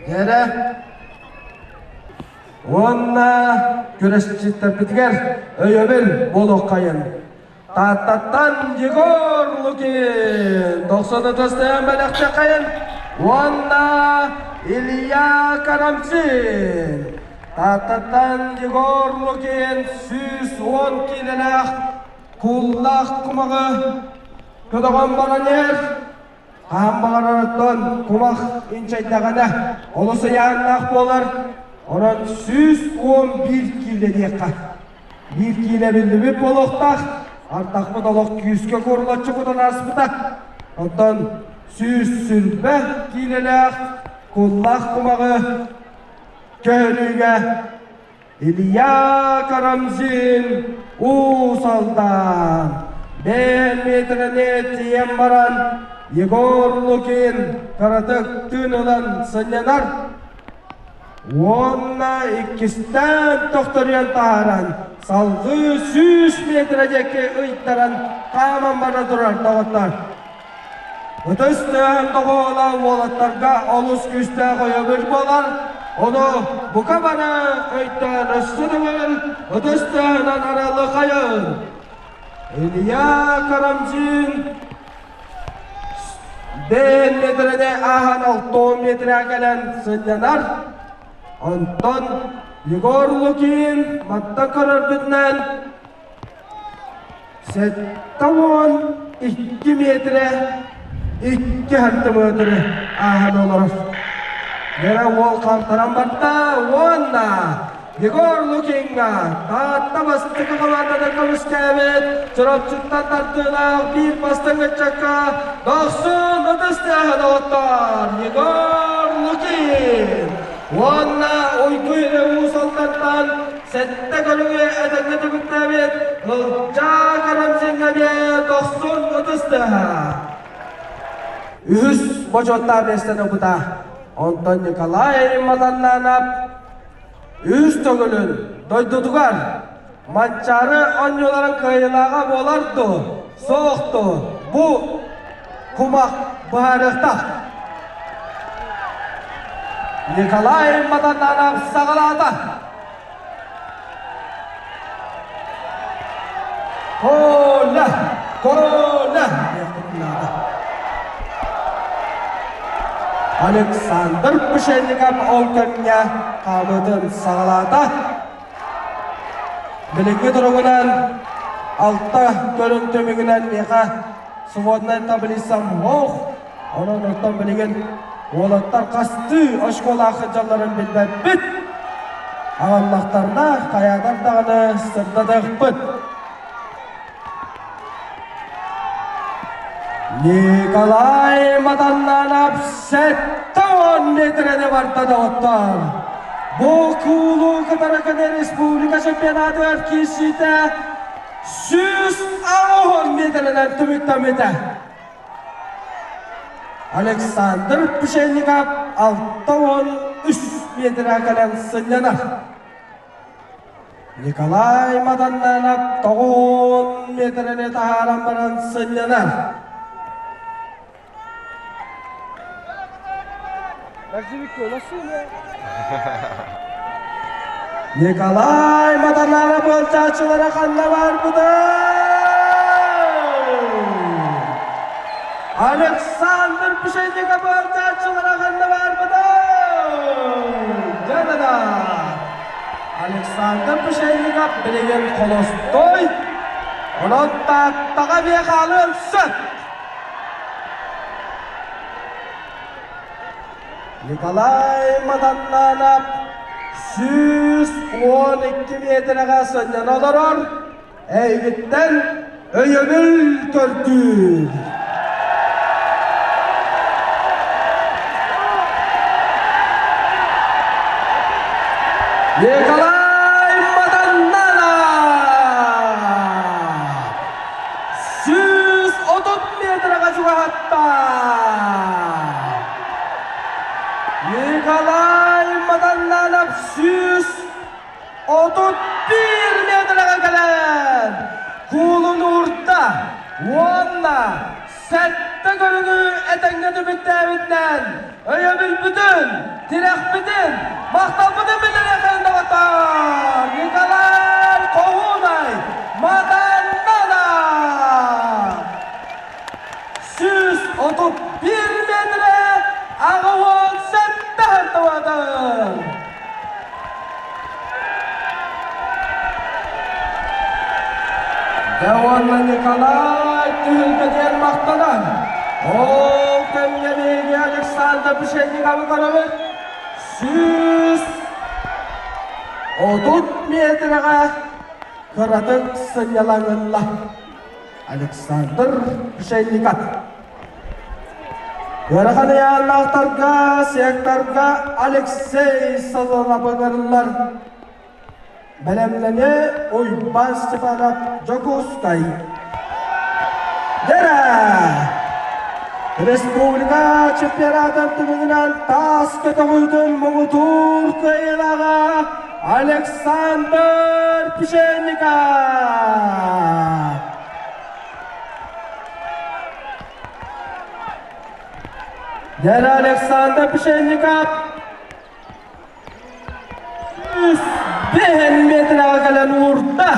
Эрэ уонна күрэсчиттэрбитигэр өйөбүл буолуоххайын. Тааттаттан Егор Лукин 90 бэлэхтэххайын уонна Илья Карамзин. Тааттаттан Егор Лукин 110 киилэлээх кууллаах кумаҕы көтөҕөн баран иһэр. Хаан баҕарарыттан кумах инчэйдэҕинэ олус ыйааннаах буолар, онон 111 киилэ диэххэ. Биир киилэ биллибит буолуохтаах, ардахпыт олох күүскэ курулаччы кутан ааспыта. Оттон 120 киилэлээх куллаах кумаҕы көһөрүүгэ Илья Карамзин Уус Алдан бэйэн миэтирэни тиийэн баран Егор Лукин кыратык тыын ылан сынньанар уонна иккистээн төхтөрүйэн таһааран салгыы 100 метрэ диэки ыйтаран хааман бара турар доҕоттор. Ытыс тыаһын доҕуола уолаттарга олус күүстээх өйөбүл буолар. Ону бука бары өйдөөн өссө төгүл ытыс тыаһынан аралыхайын. Илья Карамзин бэйэн метрэни ааһан 6 метрэ кэлэн сынньанар. Онтон Егор Лукин мантан көрөрбүтүнэн 72 метрэ 2 сантиметры ааһан олорор. Гера уол хантаран барда уонна Егор Лукиҥҥа Таатта бастакы хамаандата көмүскээбит Чурапчыттан тардыылаах биир бастыҥ ыччакка дохсун ытыс тыаһын оҕоттор Егор Лукин уонна Уйгу Илэ Уус Алдантан Сэттэ көрүҥү этэҥҥэ түмүктээбит Ылдьаа Карамзиҥҥа эмиэ дохсун ытыс тыаһа. Үһүс бочуоттаах миэстэни ылбыта. Онтон Николай Матаннанов үс төгүлүн дойдутугар Манчаары оонньууларын кыайыылааҕа буолар дуо, суох дуо? Бу кумах быһаарыахтаах. Николай Матананов саҕалаата. Коля! Коля! Александр Пшенников ол кэмҥэ хаамыытын саҕалаата. Билиҥҥи туругунан алта көрүҥ түмүгүнэн миэхэ своднай таблицам суох. Онон оттон билигин уолаттар хастыы очколаах сылдьалларын билбэппит. Аҕаллахтарына хайаатар даҕаны сырдатыахпыт. Николай Матаннанов 70 метрэни барда доҕоттор. Бу куулу кытары кини республика чемпионатыгар киирсиитэ 180 метринэн түмүктэммитэ. Александр Пшенников 63 метрэ кэлэн сынньанар. Николай Маданнанов тоҕуон метрэни таһааран баран сынньанар. Николай Маданнанов ыалдьааччылара ханна барбытай? Александр Пшенников ыалдьааччылара ханна барбытай? Дьэ-да-да! Александр Пшенников билигин холостой, онон Тааттаҕа эмиэ хаалыан сөп. Николай Матаннанов 112 миэтэрэҕэ сынньана олорор, эйигиттэн өйөбүл көрдүүр. Николай Матаннанов 130 метрэҕэ чугаһатта. Николай Матаннанов 131 метрэҕэ кэлэн куулун уурда уонна сэттэ көрүҥү этэҥҥэ түмүктээбитинэн өйөбүлбүтүн, тирэхпитин, махталбытын биллэриэххин доҕоттоор! Николай Хоһуунай Матаннанов! 131 метрэ 87 хантыбатын! Дьэ уонна Николай түһүлгэтигэр махтанан, ол кэмҥэ биһиги Александр Пшенниковы көрөбүт 130 метрэҕэ кыратык сынньалаҥ ылла. Александр Пшенников. Ыарахан ыйааннаахтарга, секторга Алексей Сазонов ыҥырыллар. Бэлэмнэни Уйбаан Степанов Дьокуускай. Дэрэ! Республика чемпионатын түмүгүнэн таас көтөҕүүтүн муҥутуур кыайыылааҕа Александр Пшенников! Дэрэ Александр Пшенников 105 метрэҕэ кэлэн уурда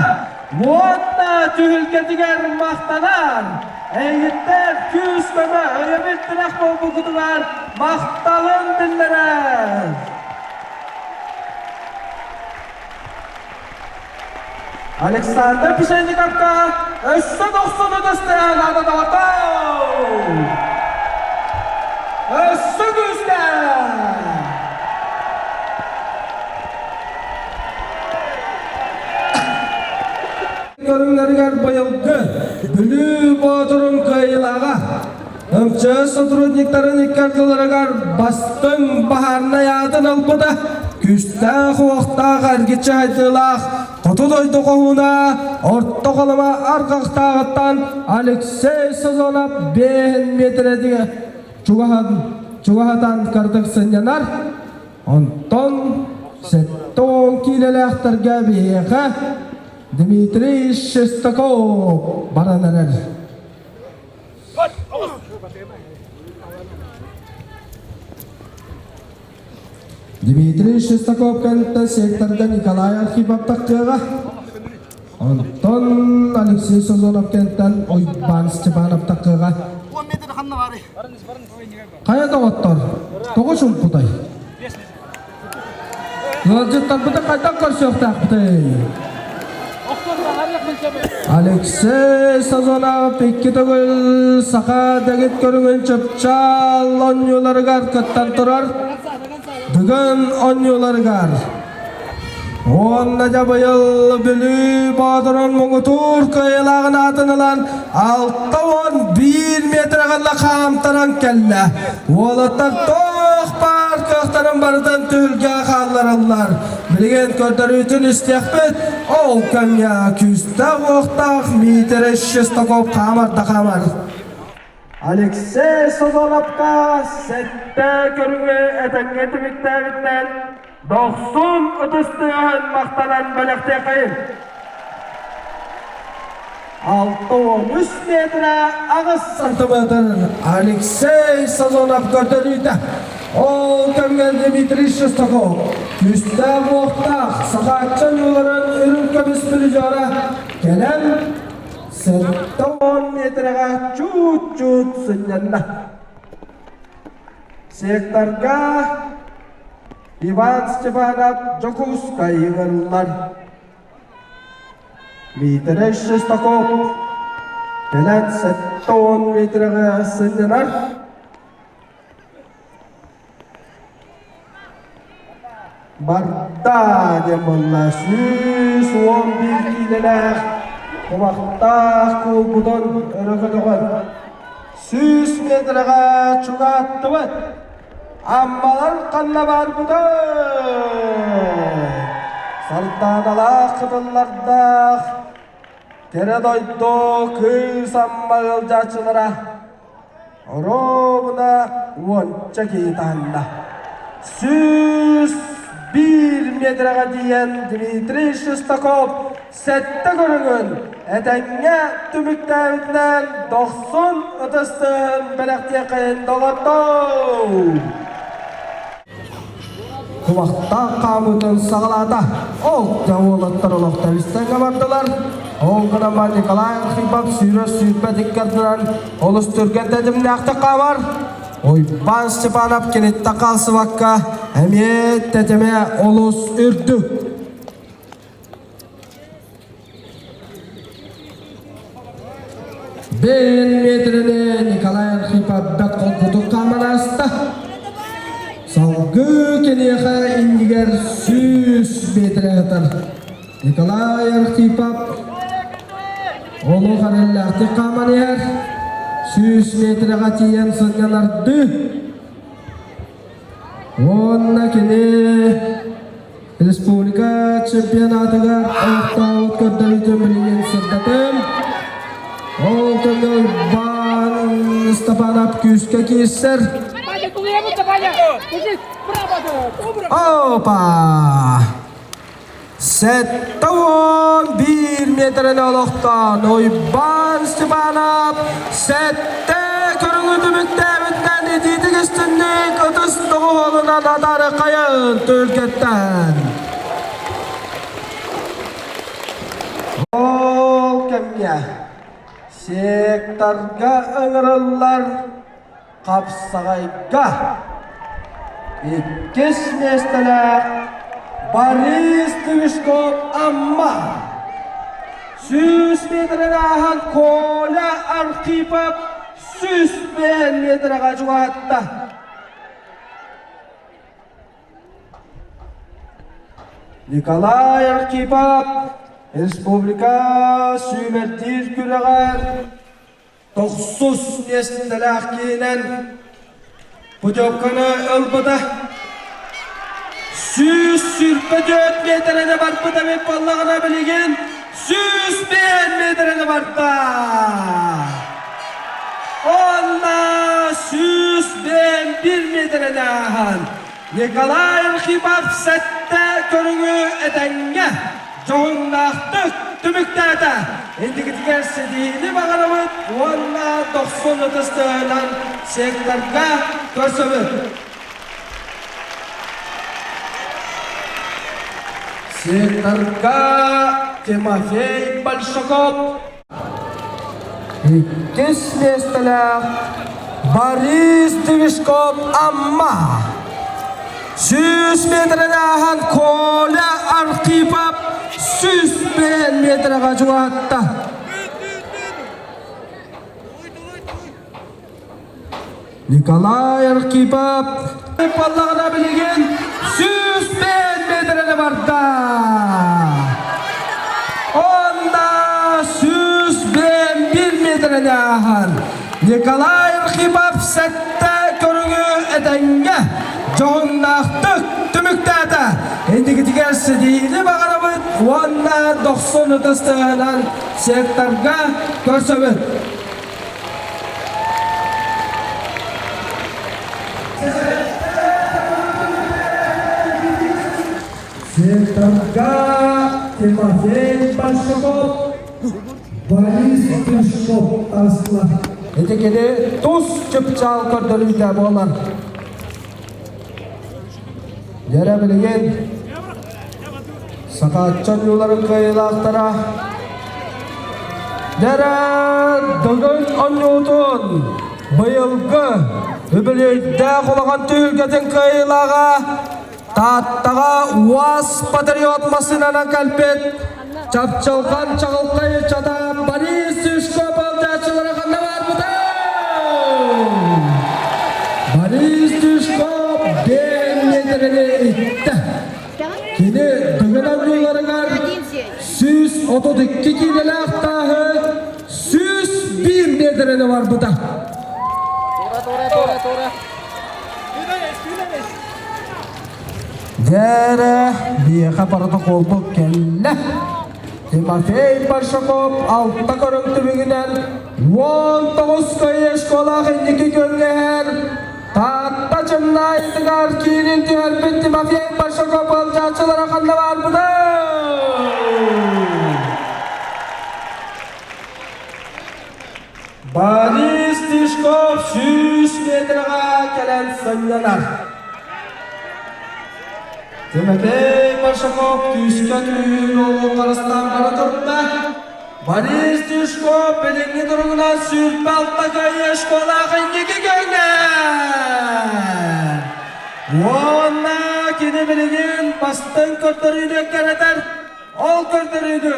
уонна түһүлгэтигэр махтанар. Эйигиттэн күүс-көмө, өйөбүл тирэх буолбуккутугар махталын биллэрэр. Александр Пшенниковка өссө дохсуну көстөрө наада доҕоттоор! Өссө күүскэ! Көрүҥнэригэр быйылгы Бүлүү Боотурун кыайыылааҕа МЧС сотрудниктарын икки ардыларыгар бастыҥ баһаарынай аатын ылбыта күүстээх-уохтаах эргиччи хайдыылаах Хоту дойду хоһууна Орто Халыма арҕахтааҕыттан Алексей Сазонов 5 миэтэрэтигэр чугаһан, чугаһатан кырдык сынньанар. Онтон 70 киилэлээхтэргэ биһиэхэ. Дмитрий Шестаков баран эрэр. Дмитрий Шестаков кэнниттэн секторга Николай Архипов таххыаҕа. Онтон Алексей Созонов кэнниттэн Уйбаан Степанов таххыаҕа. Хайа доҕоттор, тоҕо чумпутай? Ыалдьыттарбытын хайдах көрсүөхтээхпитий? Алексей Сазонов икки төгүл саха дэгит көрүҥүн чыпчаал оонньууларыгар кыттан турар. Бүгүн оонньууларыгар уонна дьэ быйыл Бүлүү Боотурун муҥутуур кыайыылааҕын аатын ылан 61 метрҕэ хаамтаран кэллэ. Уолаттар туох баар кыахтарын барытын түһүлгэ хааллараллар. Билигин көрдөрүүтүн истиэхпит. Ол кэмҥэ күүстээх-уохтаах Миитэрэй Шестаков хаамар да хаамар. Алексей Созоновка сэттэ көрүҥү этэҥҥэ түмүктээбитинэн дохсун ытыс тыаһын махтанан бэлэхтиэххэйин. 63 метрэ 8 сантиметр Алексей Сазонов көрдөрүүтэ. Ол кэмҥэ Дмитрий Шестаков күүстээх-уохтаах Сахаачча ньууларын үрүҥ көмүс призера кэлэн 70 метрэҕэ чуут-чуут сынньанна. Секторга Иван Степанов Дьокуускай ыҥырыллар. Миитэрэй Шестаков кэлэн 70 метрэҕэ сынньанар. Барда диэн буолла 111 киилэлээх кумахтаах куулбутун өрө көтөҕөн 100 метрэҕэ чугааттыбыт. Аммалар ханна барбытай? Сардааналаах кытыллардаах кэрэ дойду кыыс Амма ыалдьааччылара оруобуна уонча киһи таһынна. 101 метрэҕэ тиийэн Дмитрий Шестаков сэттэ көрүҥүн этэҥҥэ түмүктээбитинэн дохсун ытыстыһын бэлэхтиэххэйин доҕоттоор! Кумахтаах хаамыытын саҕалаата. Ол дьэ уолаттар олохтор истэҥҥэ бардылар. Ол гынан Николай Архипов сүүрэр сүүрбэт иккардынан олус түргэн тэтимнээхтик хаамар. Уйбаан Степанов киниттэн хаалсыбакка эмиэ тэтимэ олус үрдүк. Бэйэн метрини Николай Архипов бэрт холкутук хааман ааста. Салгыы киниэхэ иннигэр 100 метрэ сытар. Николай Архипов олох эрэллээхтик хааман иһэр. 100 метрэҕэ тиийэн сынньанардыы. Уонна кини Республика чемпионатыгар олохтообут көрдөрүүтүн билигин сырдатым. Ол кэмҥэ Уйбаан Степанов күүскэ киирсэр. Опа! 71 метрени олохтоон Уйбаан Степанов сэттэ көрүҥү түмүктээбитинэн итиитик истинник ытыс доҕуһуолунан атары хайын түлкэттэн. Ол кэмҥэ секторга ыҥырыллар хапсаҕайга иккис миэстэлээх Борис Тышков Амма 100 метрин ааһан Коля Архипов 105 метрэҕэ чугаһатта. Николай Архипов республика сүүмэрдиир күрэҕэр тохсус миэстэлээх киһинэн путевканы ылбыта. 124 метрэни барбыта эбит буоллаҕына билигин 105 метрэни барда. Онно 101 метрэни ааһан Николай Архипов сэттэ көрүҥү этэҥҥэ дьоһуннаахтык түмүк. түмүктээтэ. Инникитигэр ситиһиини баҕарабыт уонна дохсун ытыс тыаһынан секторга көрсөбүт. Секторга Тимофей Большаков Иккис миэстэлээх Борис Движков Амма. 100 метрени ааһан Коля Архипов 101 метрэҕэ чугаһатта. Николай Архипов буоллаҕына билигин 105 метрэни барда. Онно 101 метрэни ааһан Николай Архипов сэттэ көрүҥү этэҥҥэ дьоһуннаахтык түмүктээтэ. Инникитигэр ситиһиини баҕарабыт уонна дохсун ытыс тыаһынан секторга көрсөбүт. Секторга Тимофей Большаков, Борис Пешков таҕыстылар. Ити кини тус чыпчаал көрдөрүүтэ буолар. Дьэрэ билигин Сахаачча оонньууларын кыайыылаахтара Дьэрэ Дыгын оонньуутун быйылгы үбүлүөйдээх улахан түһүлгэтин кыайыылааҕа Тааттаҕа УАЗ Патриот массыынанан кэлбит Чапчылҕан чаҕылхай ыччата Борис Тишков алдьааччылара ханна баарбытай? Борис Тишков биэн миэтэрэни иттэ. Кини Дыгын оонньууларыгар 132 киилэлээх тааһы 101 миэтэрэни барбыта. Дьээрэ, биһиэхэ протоколбут кэллэ. Тимофей Большаков алта көрүҥ түмүгүнэн 19 кыайыы школаах инники күөҥҥэһэр Таатта Чымнаайытыгар киинин түһэрбит Тимофей Большаков ыалдьааччылара ханна баарбытай? Борис Тишков 100 метрэҕэ кэлэн сынньанар. Тимофей Большаков күүскэ күүһүн уолун харыстаан бара турда. Борис Тишков билиҥҥи туругунан 26 кыайыы школаах инники көҥҥэ! Уонна кини билигин бастыҥ көрдөрүүнү кэрэтэр, ол көрдөрүүнү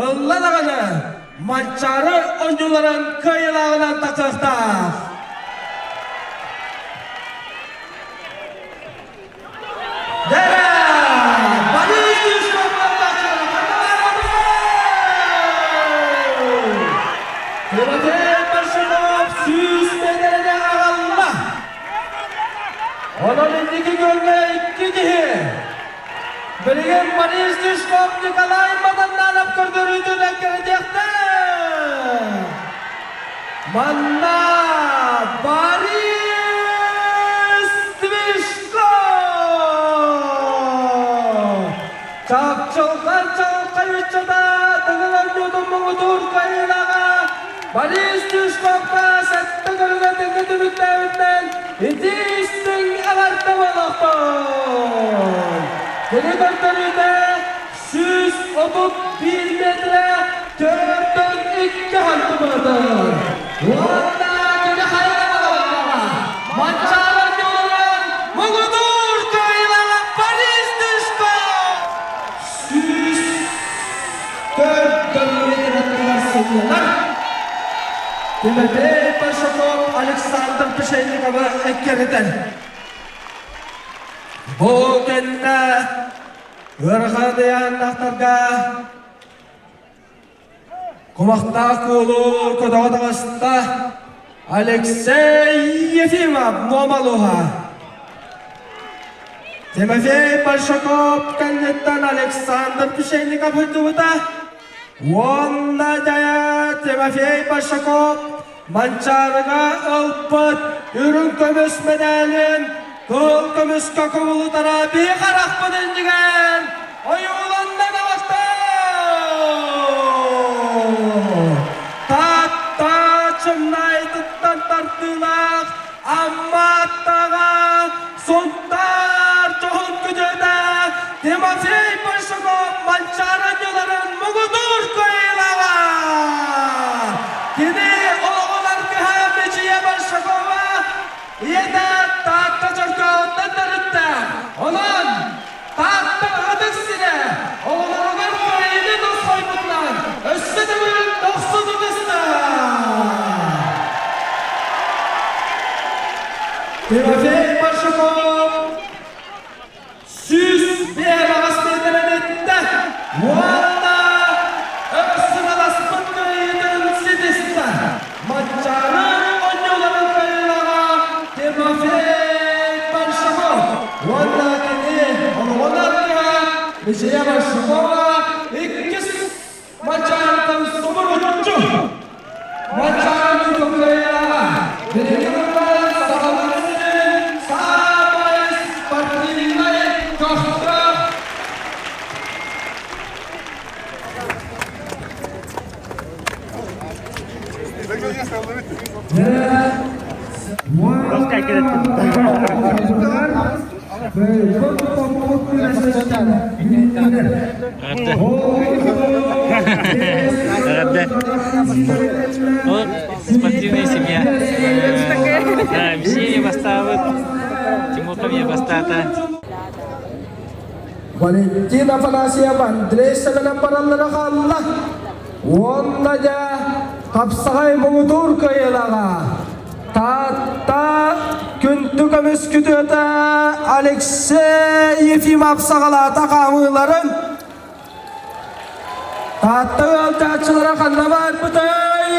ылла даҕаны Манчаары оонньууларын кыайыылааҕынан тахсыахтаах. Тимофей Большунов 100 миэтэрэнэн аҕалла. Онон инники күөҥҥэ икки киһи. Билигин Борис Тишков Николай Маданнанов көрдөрүүтүн эккирэтиэхтээх. Манна Борис Твишко! Чапчылҕан чаҕылхай ыччата Тыгын оонньуутун муҥутуур кыайыылааҕа Борис Тишковка сэттэ көрүҥэ тэҥҥэ түмүктээбитинэн итии-истиҥ эҕэрдэ буолуохтун! Кини көрдөрүүтэ 131 метрэ 4-2 хантымыытыр. Уонна кини хайа балаҕаҥҥа Манчаары оонньууларын муҥутуур кыайыылааҕа Борис Тишков! 104 метрэ сынньанар. Тимофей Большаков Александр Пшенниковы эккирэтэр. Бу кэннэ ыарахан ыйааннаахтарга кумахтаах куулу көтөҕө таҕыста Алексей Ефимов Муомалуһа. Тимофей Большаков кэнниттэн Александр Пшенников сылдьыбыта. Уонна дьайа Тимофей Большаков Манчаарыга ылбыт үрүҥ көмүс мэдээлин кыһыл көмүскэ кубулутара бии харахпын иннигэр ойууланна таҕыста! Тимофей Большаков 105 миэтэрэлиттэ уонна өр сыраласпыт кыайыытын ситистэ. Манчаары оонньууларын кыайыылааҕа Тимофей Большаков уонна кини олоҕун аргыһа Мичийэ Большакова иккис Манчаарыттан субуруччу Манчаары кыайыылааҕа билигин Сахабыт сирин саамай спортивнай көхтөөх Эҕэрдэ. Вот спортивная семья. Да, Мишея бастаабыт, Тимоха эмиэ бастаата. Валентин Афанасьев Андрей Семенов бараллара хаалла. Уонна дьэ хапсаҕай муҥутуур кыайыылааҕа Таатта күндү көмүс күтүөтэ Алексей Ефимов саҕалаата хаамыыларын. Таатта ыалдьааччылара ханна баарбытай?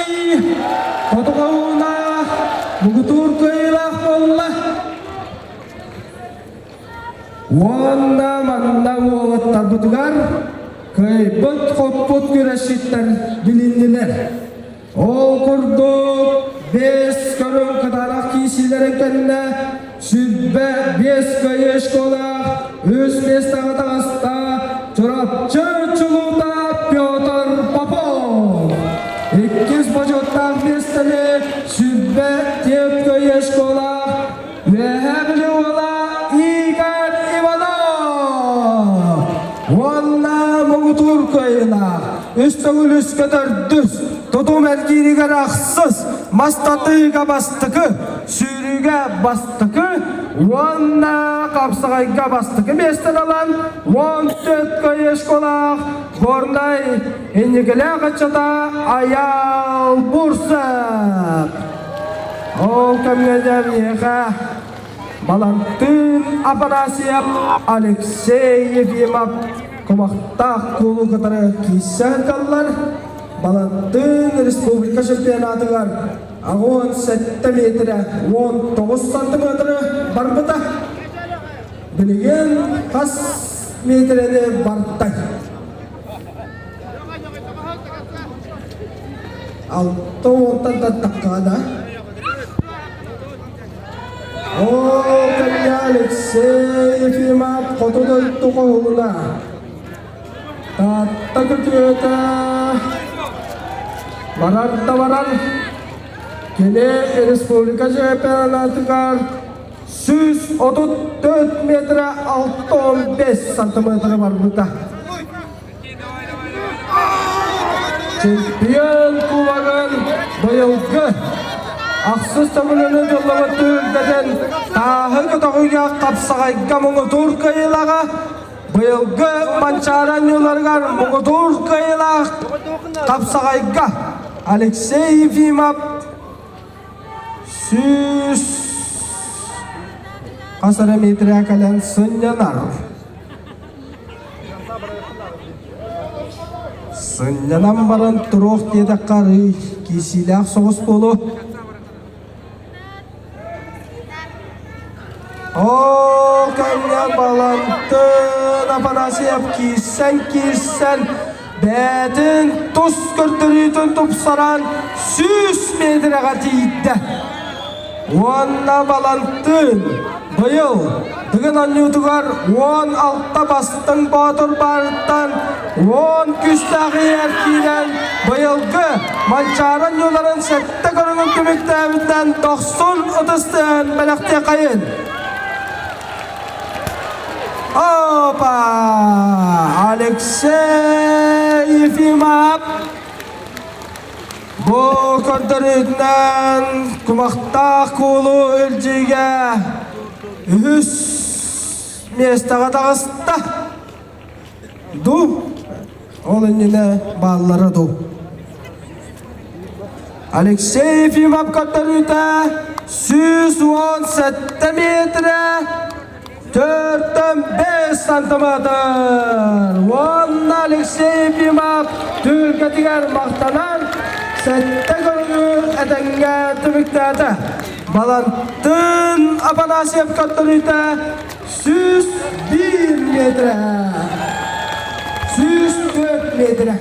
Хотугууна муҥутуур кыайыылаах буолла. Уонна манна уолаттарбытыгар кыайбыт-хоппут күрэсчиттэр билиннилэр. Ол курдук, биэс көрүҥ кытаанах киирсиилэрин кэннэ 25 кыайыы школаах үс миэстэҕэ таҕыста Чурапчы чулуута Петр Попов. Иккис бочуоттаах миэстэни 24 кыайыы школаах Үөһээ Бүлүү уола Игорь Иванов уонна муҥутуур кыайыылаах үс төгүл үскэ төрдүс, тутум эргииригэр ахсыс, мас татыыга бастакы, сүүрүүгэ бастакы уонна хапсаҕайга бастакы миэстэни ылан 14 кыайыы школаах Горнай инникилээх ыччата Айаал Бурсов. Ол кэмҥэ дьэ миэхэ Балантыын Афанасьев Алексей Ефимов кумахтаах куулу кытары киирсэн каллар. Балантыын республика чемпионатыгар 87 метрэ 19 сантиметры барбыта. Билигин хас метрэни бартай? Алта уонтан таттахха да. Оо, кэмҥэ Алексей Ефимов хоту дойду хоһууна. Таатта күтүөтэ барар да барар. Кини республика чемпионатыгар 134 метра 65 сантиметры барбыта. Чемпион кубогын быйылгы ахсыс төгүлүнү дьоллобут түһүлгэтин тааһы көтөҕүүгэ хапсаҕайга муҥутуур кыайыылааҕа быйылгы Манчаары оонньууларыгар муҥутуур кыайыылаах хапсаҕайга Алексей Ефимов 100 хас эрэ метрэ кэлэн сынньанар. Сынньанан баран туруох диэтэххэ арыый киирсиилээх соҕус буолуо. Ол кэмҥэ Балантын Афанасьев киирсэн-киирсэн бэйэтин тус көрдөрүүтүн тупсаран 100 метрэҕэ тиийдэ. Уонна Балантыын быйыл Дыгын оонньуутугар 16 бастыҥ боотур баарыттан 10 күүстээх иһэр киирэн быйылгы Манчаары оонньууларын сэттэ көрүҥүн түмүктээбитинэн дохсун ытыс тыаһын бэлэхтиэххэйин. Опа! Алексей Ефимов Бу көрдөрүүтүнэн кумахтаах куулу илдьиигэ үһүс миэстэҕэ таҕыста. Ду, ол иннинэ бааллара дуу. Алексей Ефимов көрдөрүүтэ. 117 метрэ 4,5 сантиметр. Уонна Алексей Ефимов түһүлгэтигэр махтанан сэттэ көрүҥү этэҥҥэ түмүктээтэ. Балантын Афанасьев көрдөрүүтэ 101 метрэ. 104 метрэ.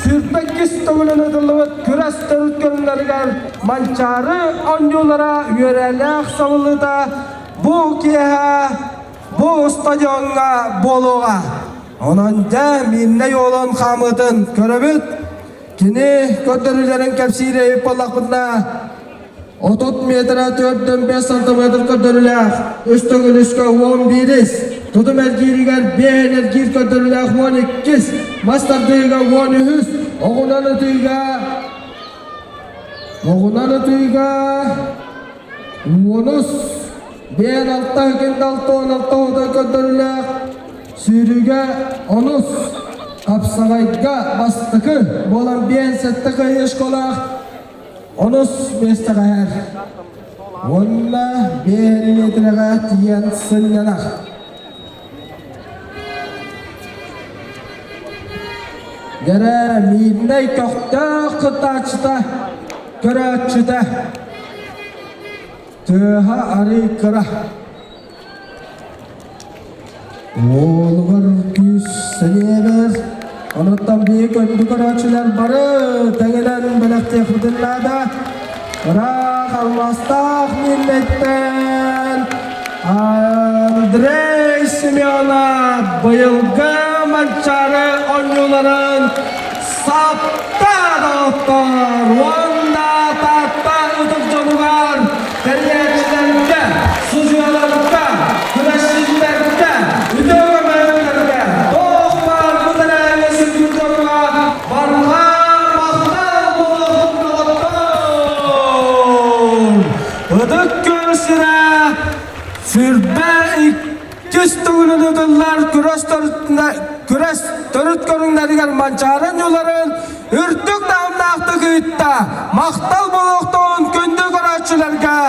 Сүүрбэккис төгүлүн ытыллыбыт күрэс төрүт көрүҥнэригэр Манчаары оонньуулара үөрээлээх сабыллыыта бу киэһэ бу стадиоҥҥа буолуоҕа. Онон дьэ Мииннэй уолун хаамыытын көрөбүт. Кини көрдөрүүлэрин кэпсиир эбит буоллахпытына 30 метрэ 4,5 сантиметр көрдөрүүлээх, үс төгүл үскэ 11-ис, тутум эргииригэр биэһин эргиир көрдөрүүлээх 12-ис, мас тардыыга 13-үс, оҕунан ытыыга оҕунан ытыыга уонус, биэн алта күндэ алта уон алта уота көрдөрүүлээх, сүүрүүгэ онус, хапсаҕайга бастакы буолан биэн сэттэ кыайыы школаах Онус миэстэҕэ иһэр. Уонна биэһин миэтирэҕэ тиийэн сынньанар. Дьэрэ миирнэй көхтөөх кыттааччыта, көрөөччүтэ. Тыаһа арый кыра. Уолугар күүс сэниэбэр, онуттан биһи көрдү көрөөччүлэр бары тэҥинэн бэлэхтиэхпитин наада. Ыраах алмаастаах мииннэттэн Андрей Семенов быйылгы Манчаары оонньууларын сапта доҕоттор уонна Таатта ытык дьонугар тэрийээччилэргэ, судьуйаларга, күрэсчиттэргэ, үтүө көмөлөргө туох баар бу тэрээһини сүргүт дьоҥҥо барҕа махтал буолуохтун доҕоттор! Ытык күөл сирэ сүрбэ иккис төгүлүн ыытыллар күрэс күрэс төрүт көрүҥнэригэр Манчаары ньуларын үрдүк таһымнаахтык ыытта. Махтал буолуохтун күндү көрөөччүлэргэ!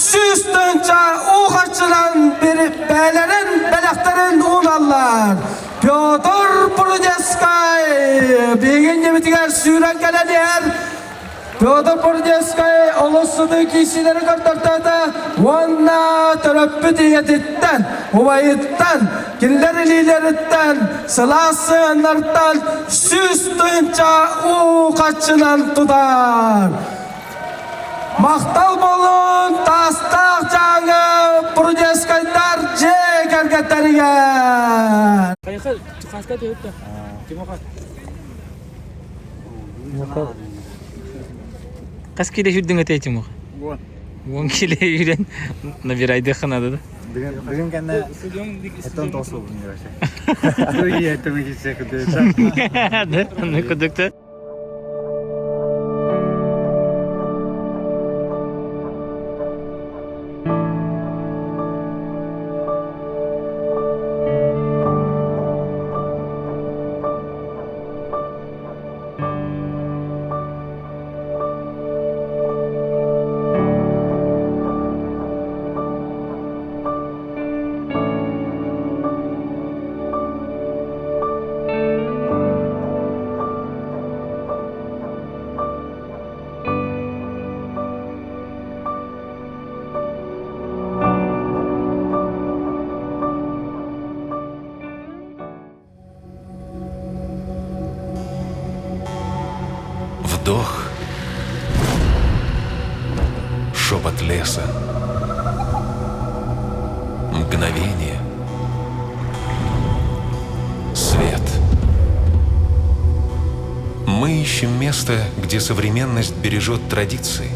Сүүс тыһыынча уу харчынан бээлэрин бэлэхтэрин ууналлар. Петр Прудецкай биһиги иннибитигэр сүүрэн кэлэн иһэр. Петр Прудецкай олус сытыы киирсиилэри көрдөртөөтө уонна төрөппүт ийэтиттэн, убайыттан, кинилэр илиилэриттэн, сылаас сыһыаннартан 100 тыһыынча уу харчынан тутар. Махтал буолун Таастаах Дьааҥы Прудецкайдар дьиэ кэргэттэригэр! Хайха, хаска төһөттө? Тимоха. Хас киле жүрдің этэй Тимоха? Уон. 10 киле жүрен набирайдыхха надо да? Бүгүн кэннэ этон толсубун вообще. Да, ну кудукта. Вдох. Шепот леса. Мгновение. Свет. Мы ищем место, где современность бережет традиции,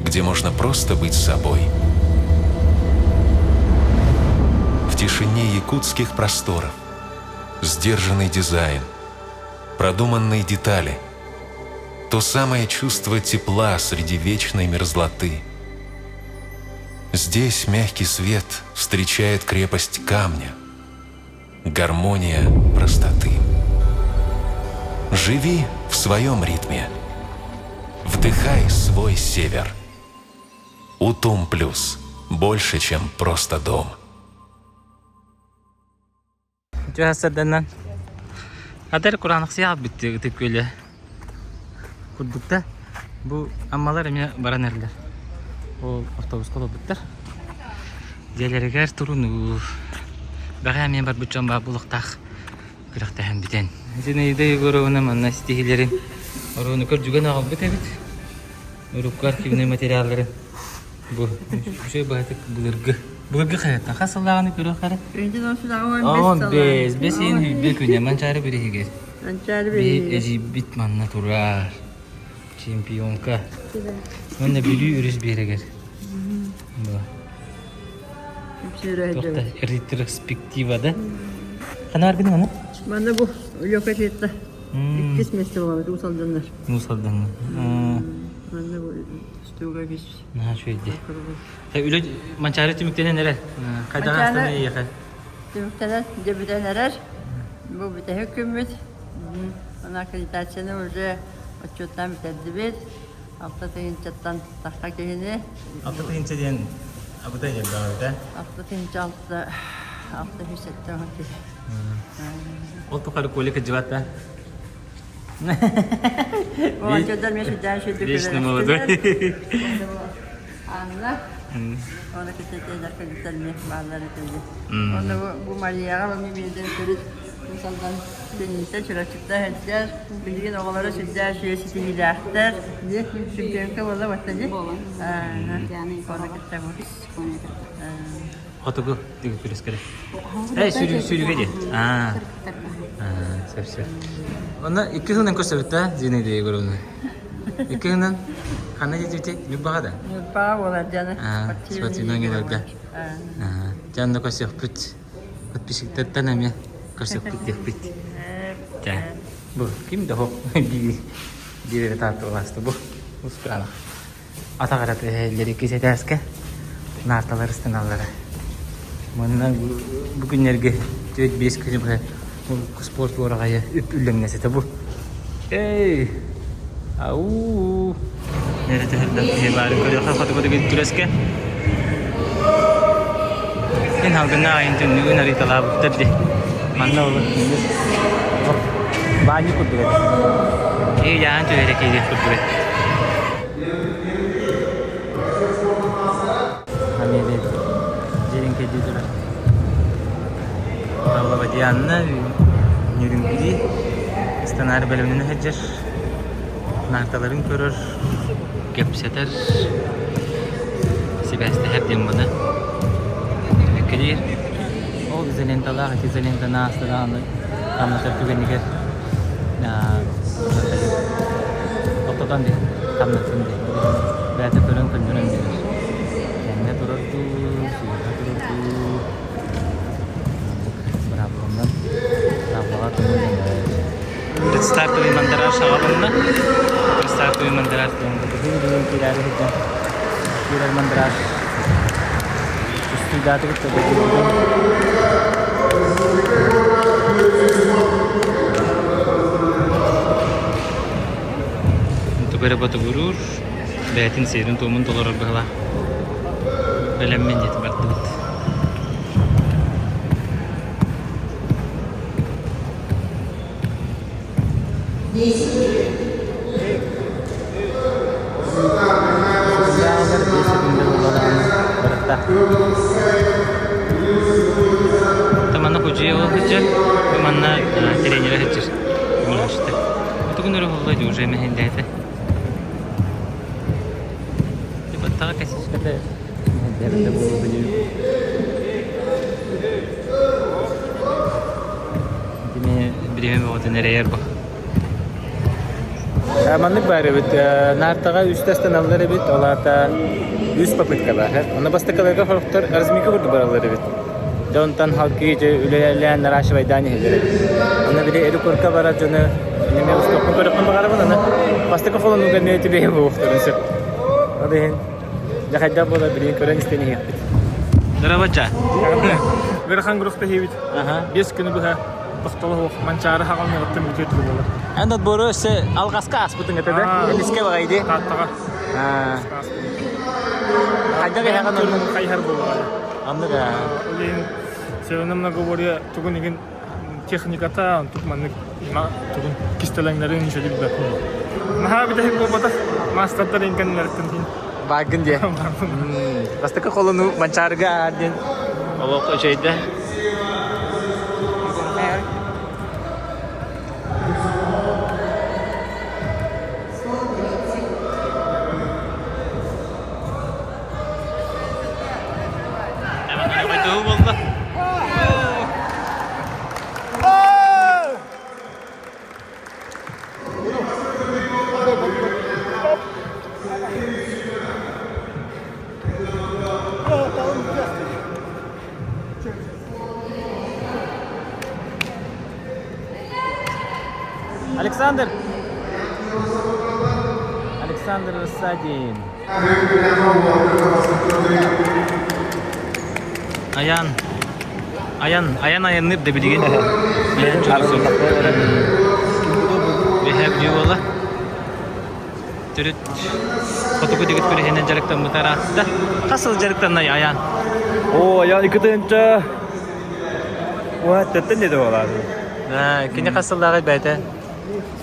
где можно просто быть собой. В тишине якутских просторов сдержанный дизайн, продуманные детали, то самое чувство тепла среди вечной мерзлоты. Здесь мягкий свет встречает крепость камня. Гармония простоты. Живи в своем ритме. Вдыхай свой север. Утум Плюс. Больше, чем просто дом. Үтүө сарданан. Атар кураанахсыйа бүттү ытык күөлэ курдук да бу аммалар эмиэ баран эрэллэр. Ол автобуска олорбуттар. Дьиэлэригэр турунуу. Бэҕэһээ эмиэ барбыт дьон баар буолуохтаах күрэхтэһэн бүтэн. Зинаида Егоровна манна ситиһиилэрин ороону көрдүгэн аҕалбыт эбит. Урукку архивнай материалларын Бу үчүгэй баһытык былыргы. Былыргы хайаттан хас сыллааҕыны көрүөх эрэ? 15 15, бес иһин хүлбэ күнэ Манчаары бириһигэр. Манчаары Би бириһигэр. эдьиийбит манна турар. Чемпионка. Манна Бүлүү өрүс биэрэгэр. Бу. Туохта ретроспектива да? Хана баргын маны? Манна бу Лёка тиэтта. Иккис месте буолабыт Уус Алданнар. Уус Алданнар. Манна бу Стуга бис. Наһаа үчүгэй дии. Үлэ Манчаары түмүктэнэн эрэр. Хайдах астана эйиэхэ? Түмүктэнэн дьэ бүтэн эрэр. Бу бүтэһик күммүт. Аны аккредитацияны уже отчуоттаан бүтэрдибит. Алта тыһыынчаттан тахха киһини. 6 тыһыынча диэн абытай элбэҕэ этэ. 6 тыһыынча алта 670 киһи. Ол тухары Коля кырдьыбат да? Вечно молодой. Анна, оны кытта кыргыттар бааллар этилди. Оны бу Марияҕа бу миэден төрүт мусалдан теннисе чурачытта сылдьар, билигин оҕолоро сүрдээх үчүгэй ситиһиилээхтэр. Чемпионка буолла батта дии. Оны кытта бу. Хотугу диги күрүскэрэ. Э, сүрү сүрүгэ ди. Аа. Аа, сөп сөп. Онно икки сылынан көрсөбүт да, Зинаида Егоровна. Икки сылынан ханна диэбити Ньурбаҕа да? Ньурбаҕа буолар дьаны. Аа, спортивный оҥолорго. Аа, дьэ онно көрсүөхпүт. Подписчиктартан эмиэ көрсүөхпүт диэхпит. Дьэ, бу ким да хоп биир биир эрэ таатталааста бу. Ускаанах. Атах эрэ түһэллэр иккис этээскэ наарталар ыстаналлара. Манна бу күннэргэ 4-5 күнү быһа спорт уораҕайа үп үллэҥнэс этэ бу. Эй! Ау! Нэрэ төһөллөх киһи баарын көрүөххэ хотугу күрэскэ. Ин халгына айын түннүгүн арыйталаабыттар дии. Манна ол баанньык курдук этэ. Киһи дьаһан түһэрэ киириэх курдук этэ. Амелия дьириҥкэйдии турар. Павлова Дианна Ньүрүҥкүдии ыстанаары бэлэмнэнэ сылдьар. Наарталарын көрөр, кэпсэтэр, сибээстэһэр диэн маны түмүккэлиир. Ол изоленталаах ити изолентаны ааста даҕаны хамнатар түгэнигэр тохтотон биэр, хамнатын диэн. Бэйэтэ көрөн көннөрөн биэрэр. Тэҥҥэ турар дуу, сыыһа турар дуу. Быраабыланан, быраабылаҕа көҥүллэнэр. Предстартовый мандараж аҕалынна. Предстартовый мандараж диэн быһыы-быһыы киирээри сылдьан киирэр мандараж. Түстүүдааты кытта быһыы Тугу эрэ ботугуруур, бэйэтин сиэрин-туомун толорор быһыылаах. Бэлэммин диэти бардыбыт. Манна худьуйа ол сылдьар, манна тренерэ сылдьар көмөлөһүстэ. Тугун өрө холлой уже мэһэйдээтэ. Баттаҕа косичката мэһэйдээбитэ буолуо билим. Итини бириэмэ бөҕөтүн эрэйэр бу. Маннык баар эбит. Наартаҕа үстэ астаналлар эбит. Ол аата үс попытка баар. Онно бастакыларга сорохтор разминка курдук бараллар эбит. Дьэ онтон халкыы дьэ үлэлээн наращивайдаан иһэллэр эбит. Онно били эрикурка барар дьону эмиэ устуохпун көрүөхпүн баҕарабын. Аны бастакы холонууга эмиэ түбэһэ буолуохтарын сөп. Ол иһин Дьэ хайдах буолар билигин көрөн истэн иһиэхпит. Здорово, ча. Ыарахан күрэхтэһиибит. Биэс күнү быһа тохтоло суох Манчаары хаҕалныаҕыттан бүтүө турдулар. Эн отбору өссө алҕаска ааспытыҥ этэ да? Эмискэ баҕайды. Тааттаҕа. Хайдах иһэҕин онно? Хайыһар буоллаҕа. Оннук аа. Ол иһин Северном многоборье тугун игин техниката онтук маннык тугун кистэлэҥнэрин ничего билбэппин. Наһаа бүтэһик буолбатах маастардар иҥкэннэриттэн тиин. Бааргын диэ. Бастакы холону Манчаарыга аар диэн олох үчүгэйдэ. Александр! Александр Рассадин. Аян. Аян, аян айанныыр да билигин. Айан чугасыр. Биһэ бүлүү буола. Төрүт хотугу дэгит күрэһинэн дьарыктаммыта ыраатта. Хас сыл дьарыктаннай Аян? Оо, Аян икки Уһаттаттан деді буолаады. Кини хас сыллааҕый бэйэтэ?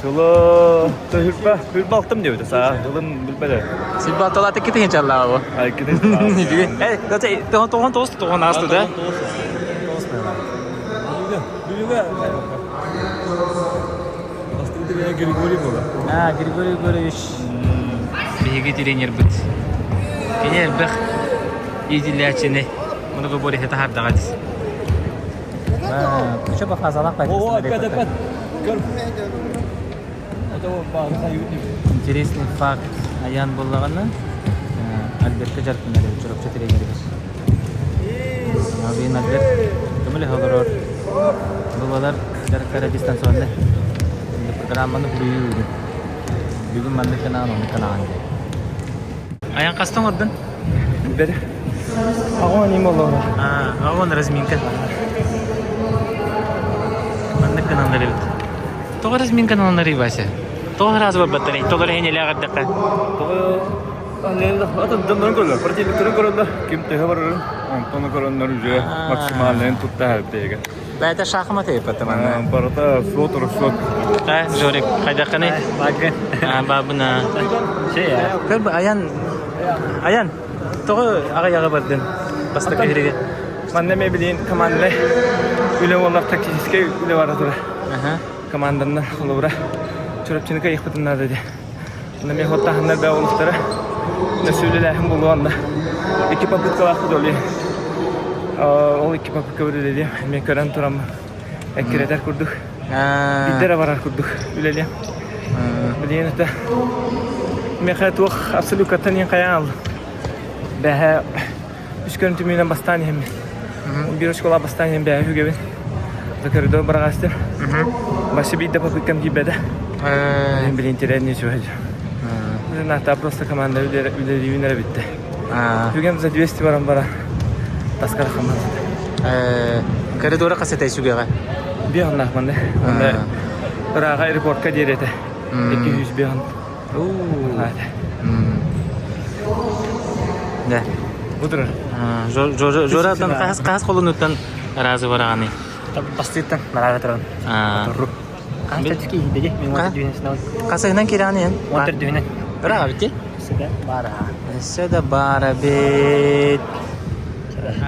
Сылы хүрбэ хүрбэ алтым диэбитэ саа ылым билбэдэ. Сүрбэ алталаата икки тыһыынчаллааҕа бу. Икки тыһыынчаллааҕа. Э, тоҕон тоҕон тоҕус тоҕон ааста да? Бүлүүгэ Григорий буолар. А, Григорий Егорович биһиги тренербит. Кини элбэх иитиллээччини многоборье таһаардаҕа дии. Еще по фазалах О, опять, опять. Интересный факт. Аян буоллаҕына Альбертка дьарыктанар эбит Чурапчы тренеригэр. Абин Альберт көмөлөһө олорор. Булалар дьарыктара дистанционный. Программаны суруйуу Бүгүн маннык канаан, оннук канаан диye. Аян хастан ордун? Бер. Аҕа ним олоро. Аҕа разминка. Маннык гыналлар эбит. Тоҕо разминканалларый Вася? Тоҕо сразу барбаттарый? Тоҕо эрэ эрдэххэ? Тоҕо атын көрөллөр, противниктарын көрөллөр, ким төһө барарын, онтон көрөннөр уже максимальныйын тутта хэптээгэ. Бэйэтэ шахмат эппэтэ манна. Барыта суот расчет. Та, Жорик, хайдаххыный? Бабына. Көр Аян Аян тоҕо аҕыйаҕы бардын бастакы иһиригэ? Манна мен билин команда үлэ уоллар тактическай үлэ бара турар. Команданна холобура Чурапчыны кыайыахпытын наада дии. Онно мен хоттаһыннар бээ олуктара. Өссө үлэлээһин буолуо онно. Икки попыткалаахпыт ол Ол икки попытка үлэлиэм. Мен көрөн тураммын эккирэтэр курдук. Биирдэ эрэ барар курдук үлэлиэм. Билигин это миэхэ туох абсолюткаттан иэн хайаан аллым. Бэһэ үс көрүн түмүгүнэн бастаан иһэммин. Биир очколаах бастаан иһэн бэһэ үгэбин. Коридор бараҕастым. Башы биирдэ попыткам киирбэтэ. Билин тирэн ничего. Ната просто команда үлэлиибин эрэ бүттэ. Үгэм за 200 баран бара таскара хаммат. Коридора хас этэй сүгэҕэ? Биэҕиннах манна. Онно ырааҕа аэропортка диэри этэ. 200 биэҕин. Да. Утро. Жора хас хас холунуттан разы бараҕаный? Бастыыттан бараары туран. Оторру. Хасыгынан кирэҕин Он төрдүһүнэн. Ыраах эбит Өссө баара. Өссө да баара бит.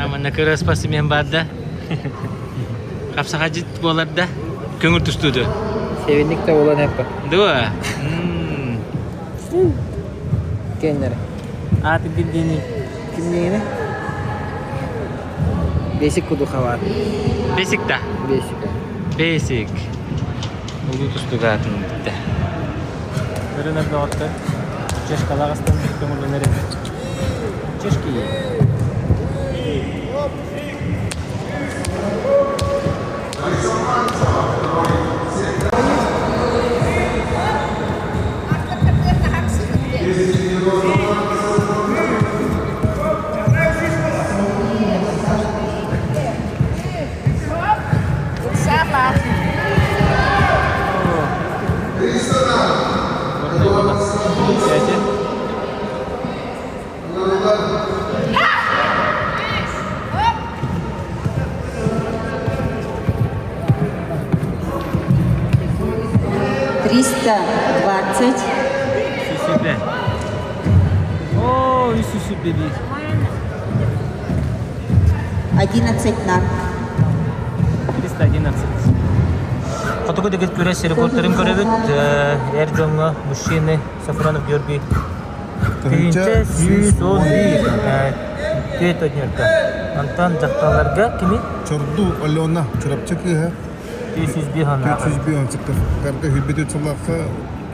Манна кыра спортсмен бар да. Хапсахадьыт буолар да. Көҥүл тустууду. Севинник да буолан эппэ. Дуо? Кеннер. Ааты билдиини. Кимниини? Бесик кудухавар. Бесик да? Бесик. Бесик. Улуу тустууга аатын бүттэ. Көрүнэр бөҕөттөр. Чешкалаах астан көҥүллэнэр эбит. Чешки. 320. Сүсүбэ. О, үсүсүбэ биир. 11 нар. 311. Хотугу дэгит күрэс рекордтарын көрөбүт. Эр дьоҥҥо мужчины Сафронов Георгий 1111 түөрт однерка. Онтон дьахталларга кими? Чорду Алена Чурапчы кыыһа 401 оннааҕар. 401 он сыктарга хүлбүт сыллаахха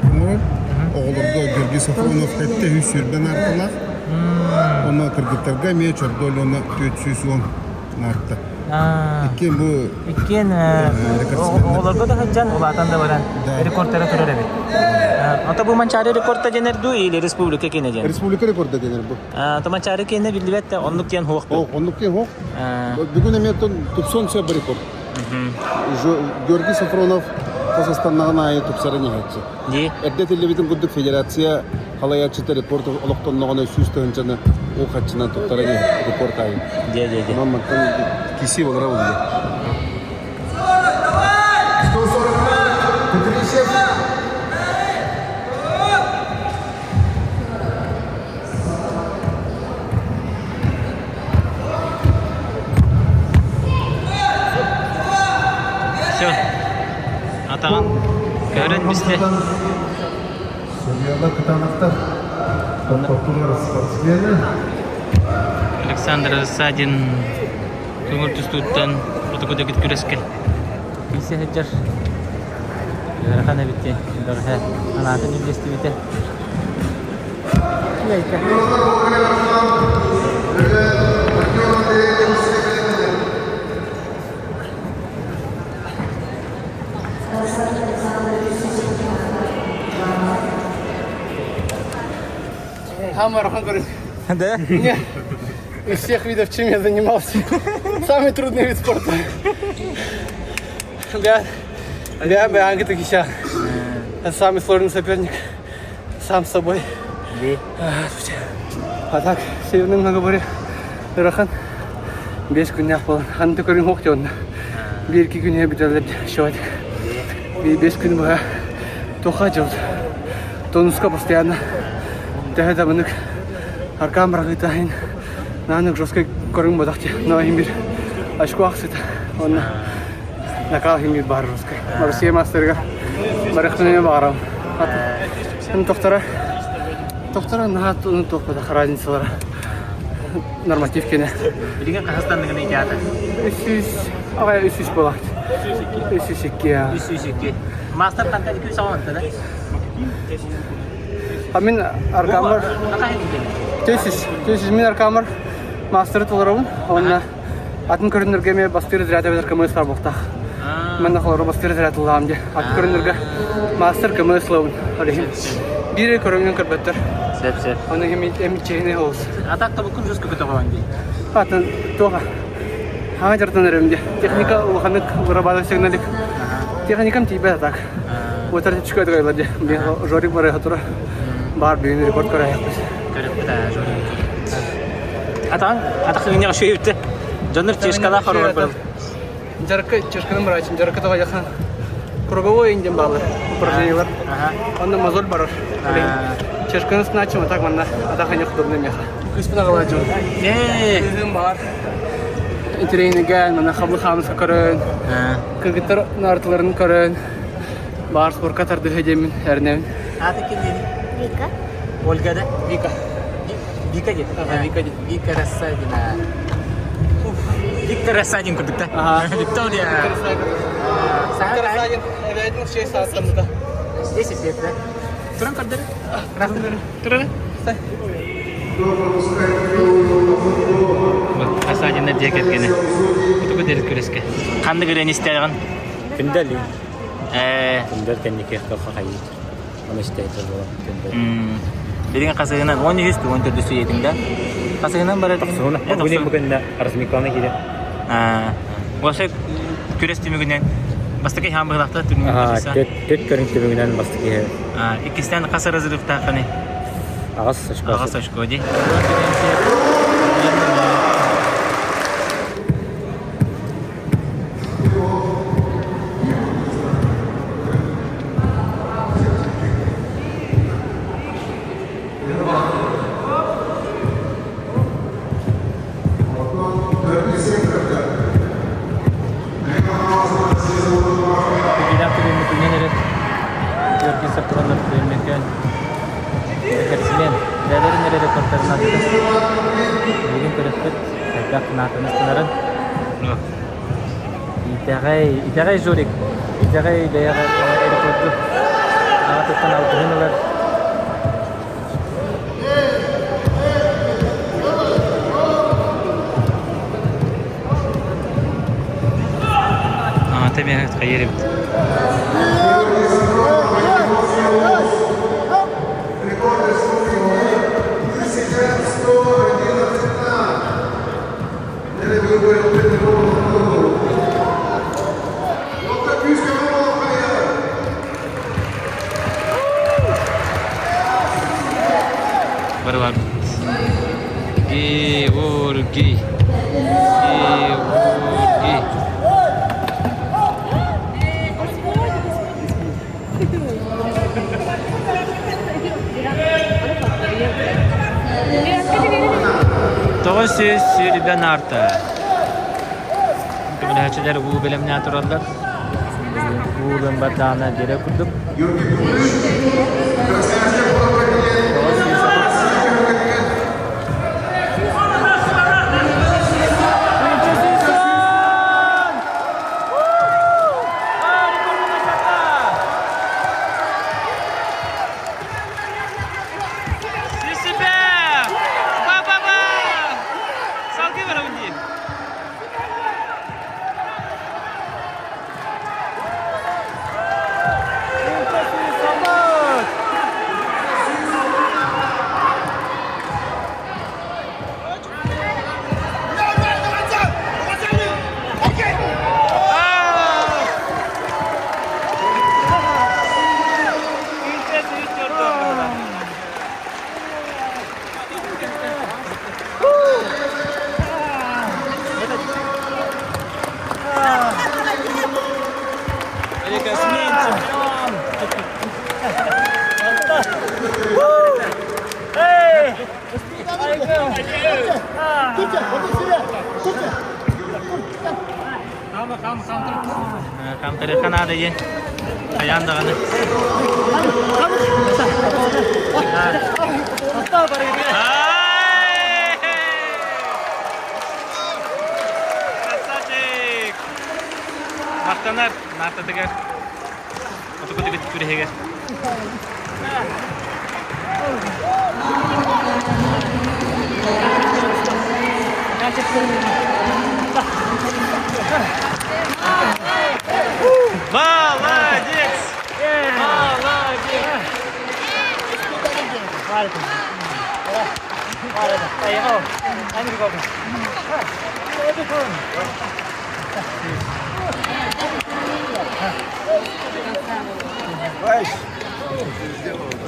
оҥорор. Оҕолорго Георгий Сафронов 720 наарталаах. Онно кыргыттарга эмиэ Чорду Алена 410 наарта. Иккиэн бу Иккиэн оҕолорго да сылдьан улаатан да баран рекордтара турар эбит. Ото бу Манчаары рекорда дэнэр дуу или республика киэнэ диэн? Республика рекорда дэнэр бу. То Манчаары киэнэ биллибэт да оннук диэн хуох. Оннук диэн хуох. Бүгүн эмиэ тупсон сөп рекорд. Георгий Сафронов Казахстаннаҕын аайы тупсаран иһээччи. Эрдэ этиллибитин курдук федерация халайааччыта рекорд олохтонноҕуна 100 тыһыынчаны уу хаччынан туттаран иһэр рекорд аайы. Дьэ, дьэ, дьэ. Онон мантан киси олора булла. 140 Петрищев. Все. Атаҕын көрөн бистэ. Судьялар кытаанахтар. Тохтотулар спортсмены. Александр Рассадин көҥүл тустууттан хотугу дэгит күрэскэ киирсэ сылдьар. Ыарахан эбит диэн бэҕэһээ санаатын үллэстибитэ. Да? Нет. Из всех видов, чем я занимался, самый трудный вид спорта. Да, да, да, Это самый сложный соперник. Сам с собой. А так, северный многоборье. Ыарахан. Бес күннээх буолан. Ханна көрүҥ суох дьонно. Биир икки күнү бүтэллэр счетик. Бес күн быһа туха дьыл. Тонуска постоянно төһө да мынык аркаан бырахыыта иһин наанык жесткай көрүҥ бодох дии. Но иһин бир очко ахсыта. Онно накал иһин бир баар жесткай. Россия мастерыгар барыахпын эмиэ баҕарабын. Тохтора тохтора наһаа туохпатах разницалара норматив кэнэ. Билигин хаһыстанныгын ыйдаата? 300, аҕай 300 буолаат. 302. 302. Мастер хантан 200 оҕонто да? А мин аркамар 400, 400 мин аркамар мастеры толоробун. Онна атын көрүннөргө эмиэ бастыыр разряд эбэтэр КМС бар буолтаах. Манна холоро бастыыр разряд ыллаам дии. Атын көрүннөргө мастер КМС ылабын. Ол иһин биир көрүҥүн көрбөттөр. Сөп, сөп. Оны эмиччиһини олус. А так тобуккун жестко көтөҕөҕүн дии. Атын туоха хаҥа дьартан эрем дии. Техника улаханнык вырабатывать сигналик. Техникам тиийбэт а так. Уотар чүкө дыгайлар дии. Жорик барыха тура. Бар бүгүн рекорд көрөйөхпүт. Көрөппүт аа Жорик. Атаҕын атах сыгынньах үчүгэй Дьоннор чешкалаах хоругар барыл. Жарка чешканын бараачын жарка тоҕо яхан круговой инден баалар упражнениялар. Онно мозоль барар. Чешканы сынаачым атак манна атах anya худобный меха. Кыспын аҕалаачым. Кыһым бар. Интирейниген манна хабы хаамыска көрөн. Кыргыттар наартыларын көрөн. Баар спорка тардыһа диэммин эрнэбин. Аты ким диэни? Вика. Ольга да? Вика. Вика диэн? Ага, Вика диэн. Вика Рассадина. Виктор Рассадин курдук да? Виктория. Виктор Рассадин. Эбээтин в честь ааттаммыта. 10 лет, да? Туран көрдөрү. Туран. Рассадина дьиэ кэргэнэ. Утуку дэрит күрэскэ. Ханнык ырыаны истээҕин? Күндэл. Ээ. Күндэл кэнники хайыы. Ону истээччи буолан күндэл. Билигин хасыгынан 13 14 үйэтин да? Хасыгынан барар. Тохсуна. Бүгүн бу күннэ Размиклана киирэ. Аа. Вообще күрэс түмүгүнэн бастакы хаан быһылахта түмүгүнэн Төт көрүҥ түмүгүнэн бастакы Иккистэн хас разрывтааххыный? Аҕыс очко. Аҕыс очко дии. Тахсар тураллар Өймөкөөн рекордсмен. Бэйэлэрин эрэ рекордтарын аатыгар. Билигин көрөхпүт хайдах наатаны ыстанарын. Итэҕэй, итэҕэй Жорик, итэҕэй бэйэҕэ рекорду аҕатыттан алгыһын ылар. Аҕата эмиэ хайыыр эбит. Барылар. Георгий. Георгий. 900 нарта. Көмөлөһөөччүлэр уу бэлэмнээн тураллар. Уулун бардаана биэрэ курдук. Рекордсмен, чемпион! Хамтарыха наада диэн хайаан даҕаны. Красавчик! Махтанар наартатыгар Отукутугут күрэһигэр. Молодец! Молодец!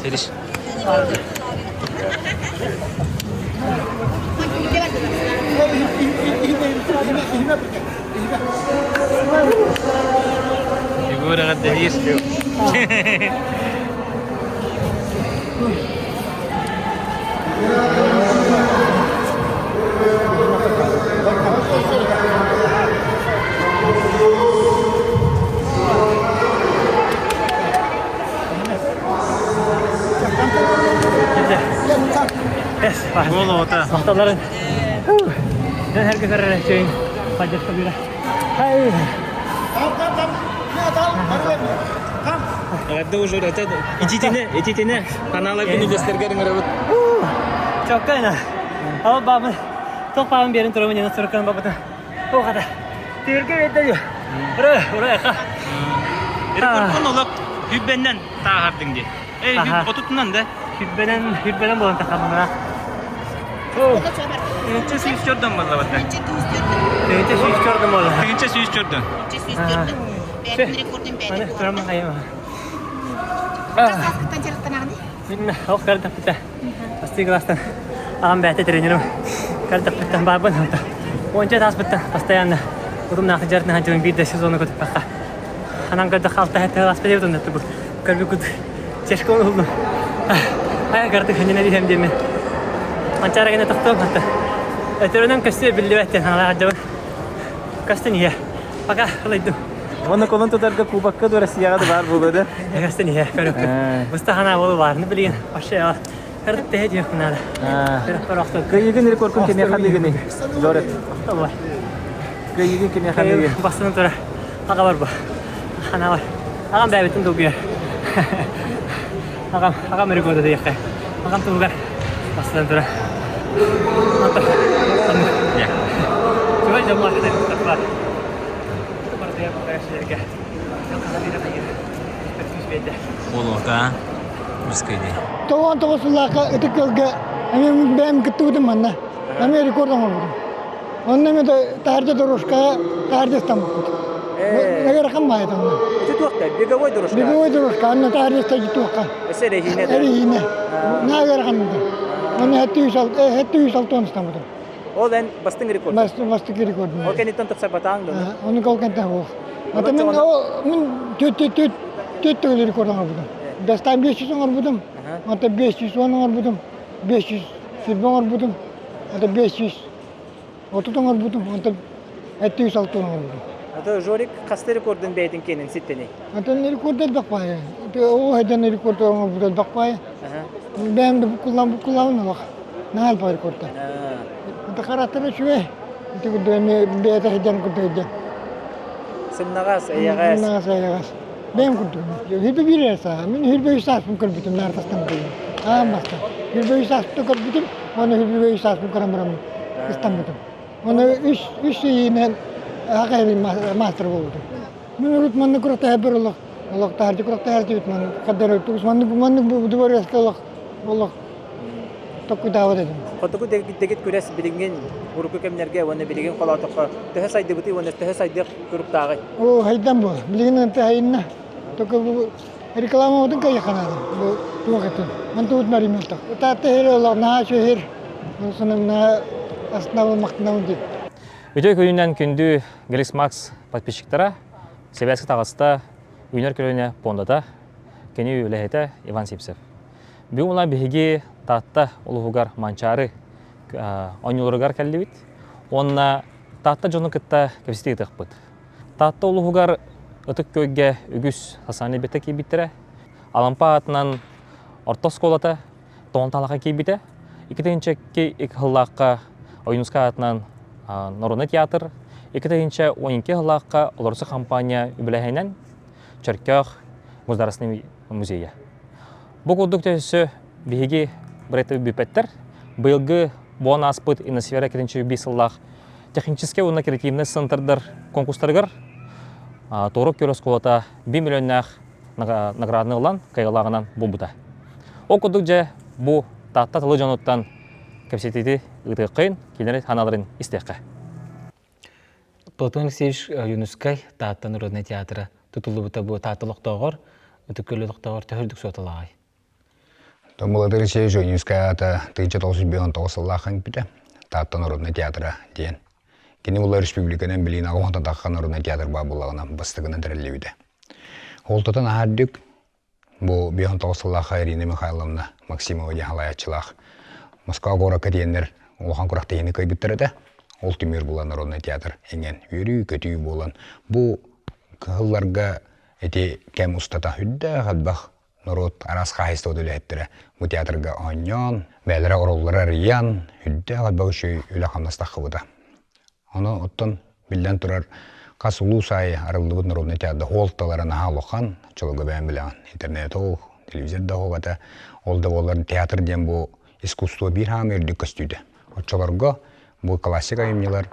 Сидишь. Егор эҕэрдэлиир. Голота. Махталларын. Дьон herkes көрөр поддержка бира. Эҕэрдэ уже это ититине, ититине канала күнү ыҥырабыт. Чоккайна. Ал бабын тоқ бабын берин турабын yana сырыккан бабыта. Оғада. Тирге бетте. Ура, ура, ха. Рекордун олох хүббеннен тааһардыҥ дии. Эй, отутунан да. Хүббенен, хүббенен болан тахамына. Тыһыынча сүүс чордон буолла Тыһыынча сүүс чордон буолла. Тыһыынча сүүс чордон. Маны турама хайма. Мин ол картаппыта. Бастыы класстан аҕам бэйэтэ тренерим. Картаппыттан баарбын уонча тааспыттан постоянно утумнаахтык дьарытынан сылдьыбын биир да сезону көтүппэххэ. Анан көрдөх алта хэттэ класс диэбит онно тугу көрбүккүт чешка уһуллум. Ай картык ханньана диэм диэмин. Манчаара гына тохтуом хатта. Өтөрүнэн көстүө биллибэт диэн ханалаах дьабын. Көстөн иһэ. Пока ылайдым. Уонна колон тутарга кубокка да Россияҕа да баар буолуо да. Эгастан иһэ көрөккө. Быста ханаа болу баарны билигин. Вообще Кырдык тэһэ диэх наада. Кыйыгын рекордун кимиэхэ дыгыный? Жорет. Кыйыгын кимиэхэ дыгын? Бастан тура. Аға бар бу. Хана бар. Ағам бәбитин долгуйар. Ағам, ағам рекорды диэххэ. Ағам туһугар бастан тура. Чугай жаммар бар. Буолуота Мускайди. Тоҕон тоҕус сыллаахха ытык көлгө эмиэ бэйэм кыттыбытым манна. Эмиэ рекорд оҥорбутум. Онно эмиэ таһырдьа дорожкаҕа таһырдьа ыстаммыппыт. Ыарахан баайыт онно. Ити туохта? Беговой дорожка? Беговой дорожка, онно таһырдьа ыстайдьы туохха. Өссө эрэһиинэ да? Эрэһиинэ. Наһаа ыарахан Онно 706 ыстаммытым. Ол эн бастыҥ рекорд. Бастыҥ рекорд. Ол кэнниттэн тупсарбатаҥ дуо? Ону ол кэнниттэн суох. Ата мин мин түт түт түт түт төгүл рекорд оҥорбутум. Бастаан 500 оҥорбутум, онтон 510 оҥорбутум, 520 оҥорбутум, онтон 530 оҥорбутум, онтон 760 оҥорбутум. Ата Жорик хаста рекордун бэйэтин киэнин ситтений? Антон рекорд элбэх баайы. Оо хайдан рекорд оҥорбут элбэх баайы. Бэйэм да буккуллаан буккуллаабын олох. Наһаа элбэх рекордта. Ата характера үчүгэй. Ити курдук эмиэ бэйэтэ сылдьан курдук сылдьан. Сымнаҕас, эйэҕэс. Сымнаҕас, эйэҕэс. Бэйэм курдук. Хүрбэ биир эрэ саа. Мин хүрбэ үс сааспын көрбүтүм наартастан буолуом. Аан бастаан. Хүрбэ үс сааспын көрбүтүм, уонна хүрбэ үс сааспын көрөн бараммын ыстаммытым. Уонна үс үс ыйынан аҕа маастар буолбутум. Мин урут маннык күрэхтэһэрбэр олох олох таһырдьа күрэхтэһэрдибит маннык хаддар тугус маннык маннык дворецка олох олох токкуйдаабат этим. Хотугу дэгит күрэс билиҥҥин урукку кэмнэргэ уонна билигин холоотоххо төһө сайдыбытый уонна төһө сайдыах туруктааҕый? Оо, хайдан буол. Билигин ынта хайынна. Только бу рекламабытын кайаханаады. Бу туох этин. Мантубут маримелтах. Таатта хер олох наһаа үчүгэй хер. Сонун наһаа астынабын махтанабын диэн. Үтүө күнүнэн күндү Грис Макс подписчиктара, Сэбээски таҕыста үүнэр көлүөнэ пуондата, кини үлэһитэ Иван Сивцев. Бүгүн ула биһиги Таатта улууһугар Манчаары оонньууларыгар кэллибит уонна Таатта дьону кытта кэпсэтии ыытыахпыт. Таатта улууһугар Ытык Күөлгэ үгүс социальнай бэттэ киирбиттэрэ. Алампа аатынан орто оскуолата Тоҕон талаха киирбитэ. 2002 сыллаахха Ойуунускай аатынан Народный театр, 2012 сыллаахха Олорсу компания үбүлэһинэн Чөркөөх государственный музейа. Бу курдук төһөсө биһиги бырайты бүппэттэр. Быйылгы буон ааспыт Инносфера 2005 сыллаах техническэй уонна креативнай центрдар конкурстарыгар Туорук күөл оскуолата 1 миллионнаах награданы ылан кыайыылааҕынан буолбута. Ол курдук дьэ бу Таатта тылы дьонуттан кэпсэтиити ыытыаххайын, кинилэр санааларын истиэххэ. Платон Алексеевич Ойуунускай Таатта народнай театра тутуллубута бу Таатта олохтооҕор, Ытык Күөл олохтооҕор төһө үрдүк суоталааҕый? Томмулат Алексеевич Ойуунускай аата 1959 сыллаахха иҥпитэ Таатта народнай театра диэн. Кини була республиканан билигин аҕа тахха народнай театр баар буоллаҕына бастакынан тэриллибитэ. Ол тутан аһардык бу 59 сыллаахха Ирина Михайловна Максимова диэн салайааччылаах Москва куоракка тиийэннэр улахан күрэхтэһиини кыайбыттар этэ. Ол түмүгэр була народнай театр иҥэн үөрүү-көтүү буолан бу кыһылларга ити кэм устата үрдээх элбэх норуот араас хаһаайыстыбата үлэһиттэрэ бу театрга оонньоон, бэйэлэрэ оруоллары арыйан, үрдээх элбэх үчүгэй үлэ-хамнас таххыбыта. Ону оттон биллэн турар хас улуус аайы арыллыбыт народнай театрда хуолталара наһаа улахан, чолого бэйэм билэҕин, интернет ол, телевизор да оһуобата, ол да буоллар театр диэн бу искусство биир хаамыы үрдүк көстүүтэ. Оччолорго бу классик айымньылар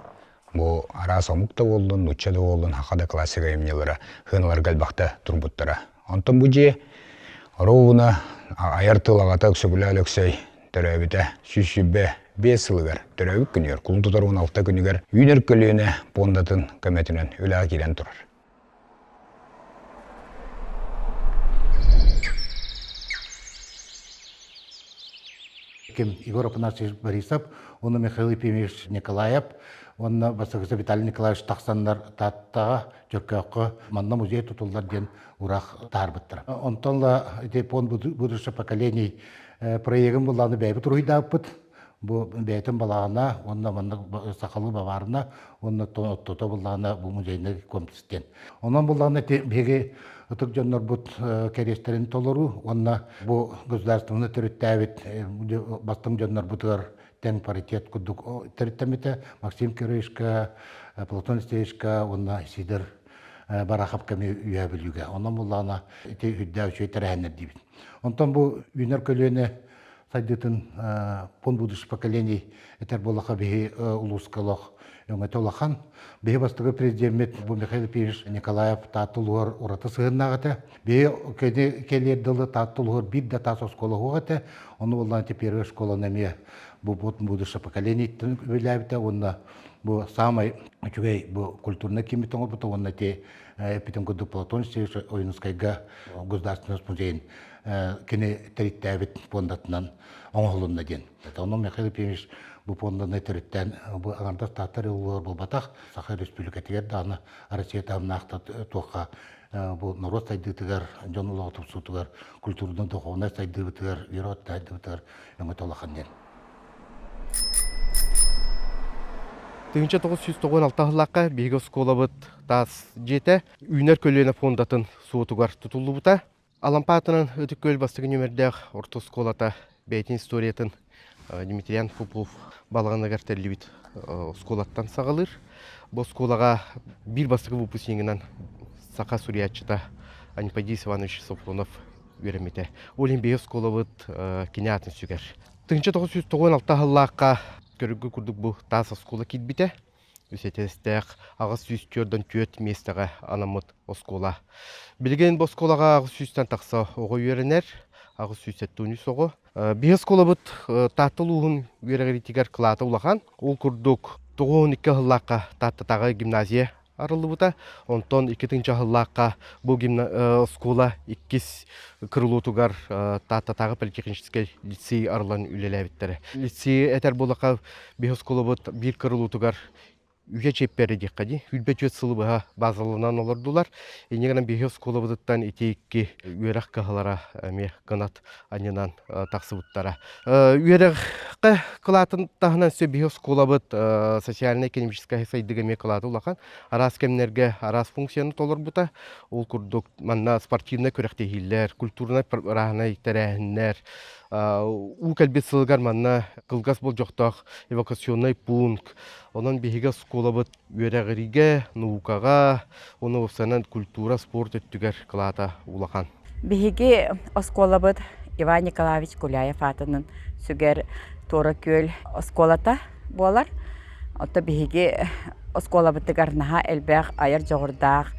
Бу араас омук да буоллун, нуучча да буоллун, саха да классик айымньылара сыаналарга элбэхтэ турбуттара. Онтон бу дьиэ оруобуна айар тыл аҕата Өксөкүлээх Өлөксөй төрөөбүтэ 125 сылыгар төрөөбүт күнүгэр, кулун тутар 16 күнүгэр үүнэр көлүөнэ пуондатын көмөтүнэн үлэҕэ киирэн турар. Ким Егор Афанасьевич Борисов, уонна Михаил Ефимович Николаев, уонна бастакыта Виталий Николаевич тахсаннар Тааттаҕа, Чөркөөххө манна музей тутуллар диэн ураах таһаарбыттара. Онтон ла ити фонд будущих поколений проегын буллааны бэйэбит уруһуйдаабыппыт. Бу бэйэтин балаҕана уонна маннык сахалыы бабаарына уонна оттото буллаҕына бу музейный комплекс диэн. Онон буллаҕына ити биһиги ытык дьоннорбут кэриэстэрин толоруу уонна бу государствоны төрүттээбит бастыҥ дьоннорбутугар тэҥ паритет курдук төрүттэммитэ Максим Кировичка, Платон Алексеевичка уонна Сидор Бараховка эмиэ Үөһээ Бүлүүгэ. Онон буллаҕына ити үрдээх үчүгэй тэрээһиннэр диибит. Онтон бу үүнэр көлүөнэ сайдыытын фонд будущих поколений этэр буоллахха биһи улууска олох өҥөтө улахан. Биһи бастакы президеммит бу Михаил Ефимович Николаев Таатта улууһугар ураты сыһыннаах этэ. Биһи кини кэлиэр дылы Таатта улууһугар биир да таас оскуола суох этэ. Ону буоллаҕына ити первая школаны эмиэ бу фонд будущих поколенийтан үбүлээбитэ уонна бу саамай үчүгэй бу культурнай кииммит оҥорбута уонна ити эппитим курдук Платон Алексеевич Ойуунускайга Государственный музейын кини төрүттээбит пуондатынан оҥоһулунна диэн. Онон Михаил Ефимович бу пуонданы төрүттээн бу аҥардас Таатта улууһугар буолбатах, Саха Өрөспүүбүлүкэтигэр даҕаны Россия таһымнаах туохха бу норуот сайдыытыгар, дьон олоҕо тупсуутугар, культурнай духовнай сайдыыбытыгар, үөрэх сайдыыбытыгар өҥөтө улахан диэн. 1996 сыллаахха биһиги оскуолабыт таас дьиэтэ Үүнэр көлүөнэ фондатын суотугар тутуллубута. Алампа аатынан Ытык Күөл бастакы нүөмэрдээх орто оскуолата бэйэтин историятын Дмитриан Попов балаҕаныгар тэриллибит оскуолаттан саҕалыыр. Бу оскуолаҕа биир бастакы выпускнигынан саха суруйааччыта Аниподис Иванович Софронов үөрэммитэ. Ол иһин биһиги оскуолабыт кини аатын сүгэр. 1996 сыллаахха көрүгү курдук бу таас оскуола киирбитэ. Үс этээстээх 844 миэстэҕэ анаммыт оскуола. Билигин бу оскуолаҕа 800-тэн тахса оҕо үөрэнэр, 873 оҕо. Биһи оскуолабыт Таатта улууһун үөрэҕириитигэр кылаата улахан. Ол курдук 92 сыллаахха Тааттатааҕы гимназия арыллыбыта. Онтон 2 сыллаахха бу оскуола иккис крылотугар Тааттатааҕы политехническэй лицей арыллан үлэлээбиттэрэ. Лицей этэр буоллахха биһи оскуолабыт биир крылотугар үйэ чиэппэрэ диэххэ дии, 24 сылы быһа базаланан олордулар. Инньэ гынан биһи оскуолабытыттан ити икки үөрэх кыһалара эмиэ кынат анньынан тахсыбыттара. Үөрэххэ кылаатын таһынан өссө биһи оскуолабыт социальнай-экономическай сайдыыга эмиэ кылаата улахан. Араас кэмнэргэ араас функцияны толорбута. Ол курдук манна спортивнай күрэхтэһиилэр, культурнай рааһынай тэрээһиннэр, уу кэлбит сылыгар манна кылгас болдьохтоох эвакуационнай пункт. Онон биһиги оскуолабыт үөрэҕиригэ, наукаҕа, уонна уопсайынан культура, спорт өттүгэр кылаата улахан. Биһиги оскуолабыт Иван Николаевич Гуляев аатынан сүгэр Туора Күөл оскуолата буолар. Оттон биһиги оскуолабытыгар наһаа элбэх айар дьоҕурдаах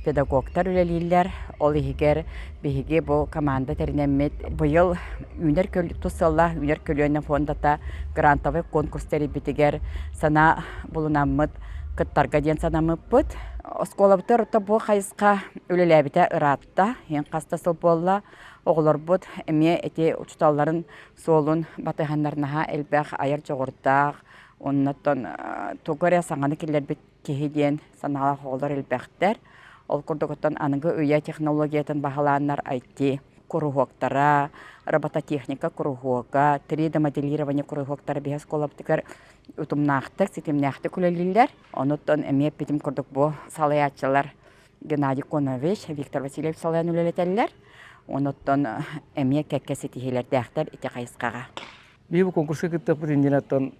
педагогтар үлэлииллэр. Ол иһигэр биһиги бу команда тэринэммит быйыл үүнэр тус сыаллаах үүнэр көлүөнэ фондата грантовай конкурс тэрийбитигэр санаа булунаммыт кыттарга диэн санаммыппыт. Оскуолабытыгар орто бу хайысха үлэлээбитэ ыраатта, иһин хас да сыл буолла. Оҕолорбут эмиэ ити учууталларын суолун батыһаннар наһаа элбэх айар дьоҕурдаах, оннуттан тугу эрэ саҥаны киллэрбит киһи диэн санаалаах оҕолор элбэхтэр. Ол курдук оттон аныгы үйэ технологиятын баһылааннар IT куруһуоктара, робототехника куруһуога, 3D-моделирование куруһуоктара биһи оскуолабытыгар утумнаахтык, ситимнээхтик үлэлииллэр. Онуттан эмиэ эппитим курдук бу салайааччылар Геннадий Конович, Виктор Васильевич салайан үлэлэтэллэр. Онуттан эмиэ кэккэ ситиһиилэрдээхтэр ити хайысхаҕа. Биһи бу конкурска кыттыахпыт иннинэ оттон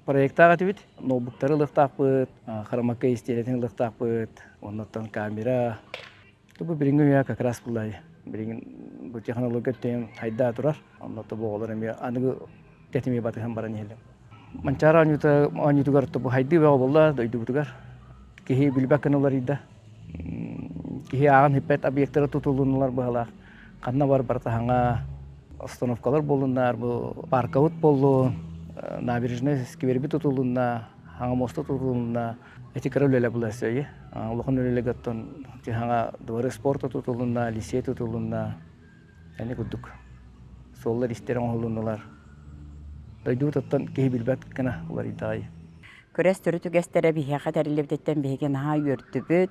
проектаах этибит. Ноутбуктары ылыахтаахпыт, хромакей истиэнэтин ылыахтаахпыт, оннуттан камера. Бу билиҥҥи үйэ как раз буллай. Билигин бу технология өттүн хайдаа турар. Онно бу оҕолор эмиэ аныгы тэтими батыһан баран иһэллэр. Манчаары оонньуута оонньуутугар бу хайдыы бөҕө буолла дойдубутугар. Киһи билбэт гына уларыйда. Киһи ааҕан сиппэт объектара тутулуннулар быһалаах. Ханна бар барыта саҥа остановкалар буоллуннар, бу паркабыт буоллун, набережнай сквербит тутулунна, саҥа муоста тутулунна. Эти кыра үлэлэр була өссө Улахан үлэлэргэ оттон саҥа дворы спорта тутулунна, лицей тутулунна. Ини курдук суоллар истэр оҥоһулуннулар. Дойдубут оттон киһи билбэт гына уларыйдаҕай. Күрэс төрүт үгэстэрэ биһиэхэ тэриллибититтэн биһиги наһаа үөрдүбүт.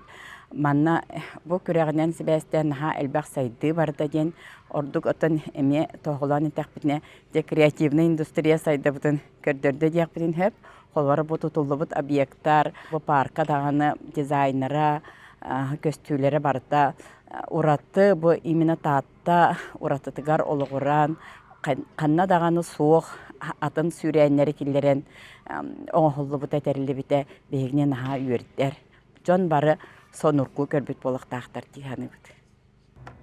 Манна бу күрэҕинэн сибээстээн наһаа элбэх сайдыы барда диэн ордук оттон эмиэ тоһоҕолоон эттэхпитинэ, дьэ креативнай индустрия сайдыбытын көрдөрдө диэхпитин сөп. Холобура бу тутуллубут объектар, бу паарка даҕаны дизайнера, көстүүлэрэ барыта ураты бу именно Таатта уратытыгар олоҕуран ханна даҕаны суох атын сүүрээннэри киллэрэн оҥоһуллубута тэриллибитэ биһигини наһаа үөрдэр. Дьон бары сонургуу көрбүт буолуохтаахтар дии саныыбыт.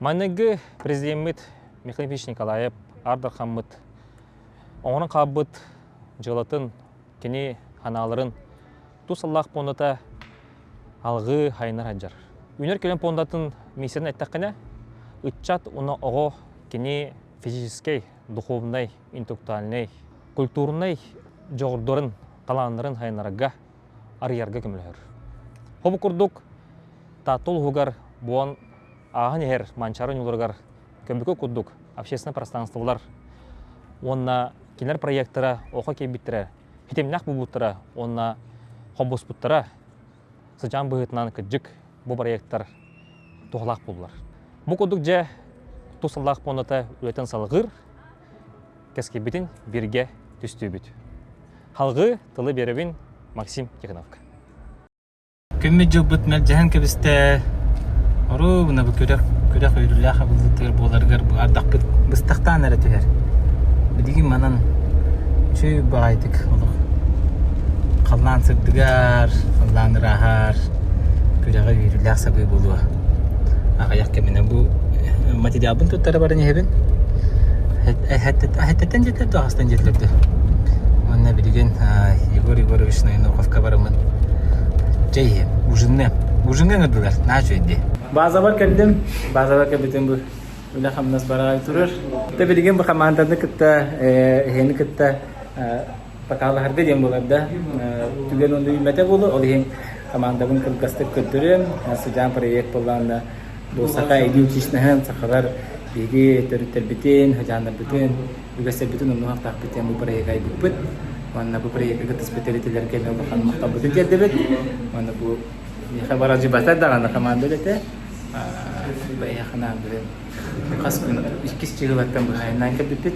Маҥнайгы президеммит Михаил Ильич Николаев Аар Дархаммыт оҥорон хаалбыт дьыалатын, кини ханааларын тус аллаах пуондата алҕыы хайынар сылдьар. Үүнэр көлүөн пуондатын миссиятын эттэххинэ, ыччат уонна оҕо кини физическэй, духовнай, интеллектуальнай, культурнай дьоҕурдарын, талааннарын хайынарга, арыйарга көмөлөһөр. Хобу курдук Таатта улууһугар буон ааһан иһэр Манчаары ньууларыгар көмүкү курдук общественное пространстволар уонна кинилэр проектара оҕо киирбиттэрэ, хитимнээх буолбуттара уонна холбоспуттара сыдьаан быһыытынан кырдьык бу проектар туһалаах буоллулар. Бу курдук дьэ тус сыллаах пуондата үлэтин салҕыыр, кэскилбитин бииргэ түстүүбүт. Халҕыы тылы биэрэбин Максим Тихоновка. Күммүт-дьылбыт мэлдьэһэн кэбистэ. Оруобуна бу күрэх күрэх үөрүүлээх абыллытыгар буоларыгар бу ардахпыт быстахтаан эрэ түһэр. Билигин манан үчүгэй баҕайытык олох халлаан сырдыгар, халлаан ырааһар, күрэҕи үөрүүлээх сабыы буолуо. Аҕыйах кэминэ бу материалбын туттара баран иһэбин. Эһэттэн дьиэтилэр дуо, хастан дьиэтилэр дуо? Уонна билигин Егор Егорович Ноеноховка бараммын чэй иһиэм, ужинныам. Ужиҥҥа ыҥырдылар, наһаа үчүгэй дии. Базабар кэллим. Базабар кэлбитим бу үлэ-хамнас бараҕай турар. Тэ билигин бу хамаанданы кытта, эһэни кытта покалаһарга диэн буолар да. Түгэн онно үүммэтэ буолуо, ол иһин хамаандабын кылгастык көрдөрүөм. Сыдьаан проект буоллаҕына бу саха идентичноһын, сахалар биһиги төрүттэрбитин, сыдьааннарбытын үгэстэрбитин умнуохтаахпыт диэн бу проекка айбыппыт. Уонна бу проекка кыттыспыт тэрилтэлэргэ эмиэ улахан махталбытын тиэрдэбит. Уонна бу миэхэ баралдьыбата даҕаны команда үлэтэ. Бэйэхэ бүгүн хас күн иккис чыгылаттан быһайыннаан кэлбиппит.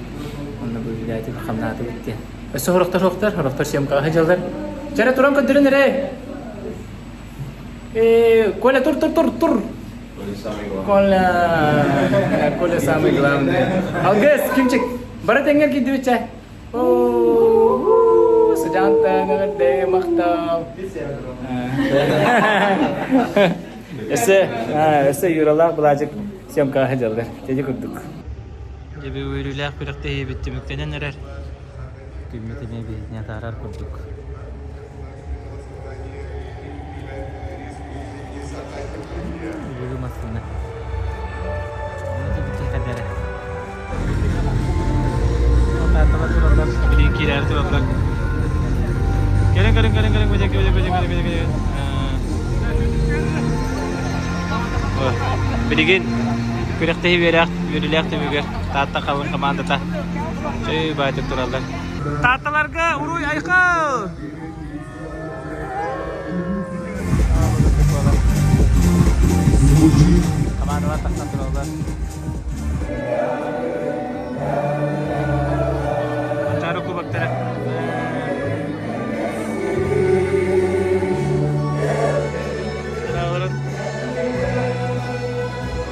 Онно бу үлээтибит, хамнаатыбыт диэн. Өссө сорохтор суохтар, сорохтор съемкаҕа сылдьаллар. Чэрэ туран көрдөрүн эрэ! Э, Коля, тур, тур, тур, тур! Коля, Коля самый главный. Алгыс, кимчик, бары тэҥҥэ киирдибит чэ. Сыдьаантан эҕэрдэ махтал. Өссө, өссө Юралаах Былаадьык съемкаҕа сылдьаллар. Дьэдьи курдук. Дьэби үөрүүлээх күрэхтэһиибит түмүктэнэн эрэр. Күммүт эмиэ биһитини атаарар курдук. Бүгүн массыына. Билигин киирээри тураллар. Кэлин, кэлин, кэлин, кэлин, кэлин, кэлин, кэлин, кэлин, кэлин. Билигин күрэхтэһии үөрэх, үөрүүлээх түмүгэр Таатта халыҥ командата чөй баайтык тураллар. Таатталарга уруй айхал! Командалар тахсан тураллар. Манчаары кубоктара.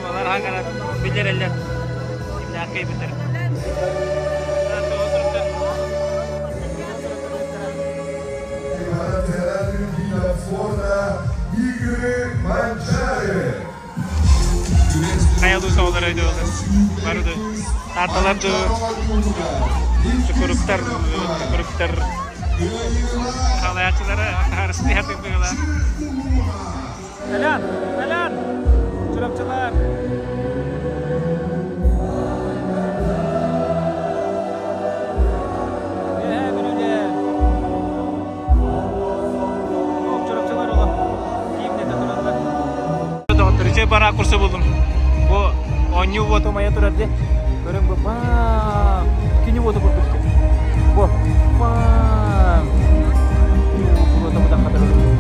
Олар хангана билереллер. Кимнээх кыайбыттар. Хайалыы соҕолор өйдөөлөр. Бары да таатталар да чукуруктар, чукуруктар халаячылары арыстыйа тыгдыгыла. Толян! Толян! Чурапчылар! Үөһээ Бүлүүлэр! Чурапчылар олох киимнэтэ тураллар. Доҕоттор, үчүгэй бараа курса булдум. Бу оонньуу уота умайа турар дии. Көрүҥ бу баам! Кини уота курдук. Бу баам! Отобутан хатырылын.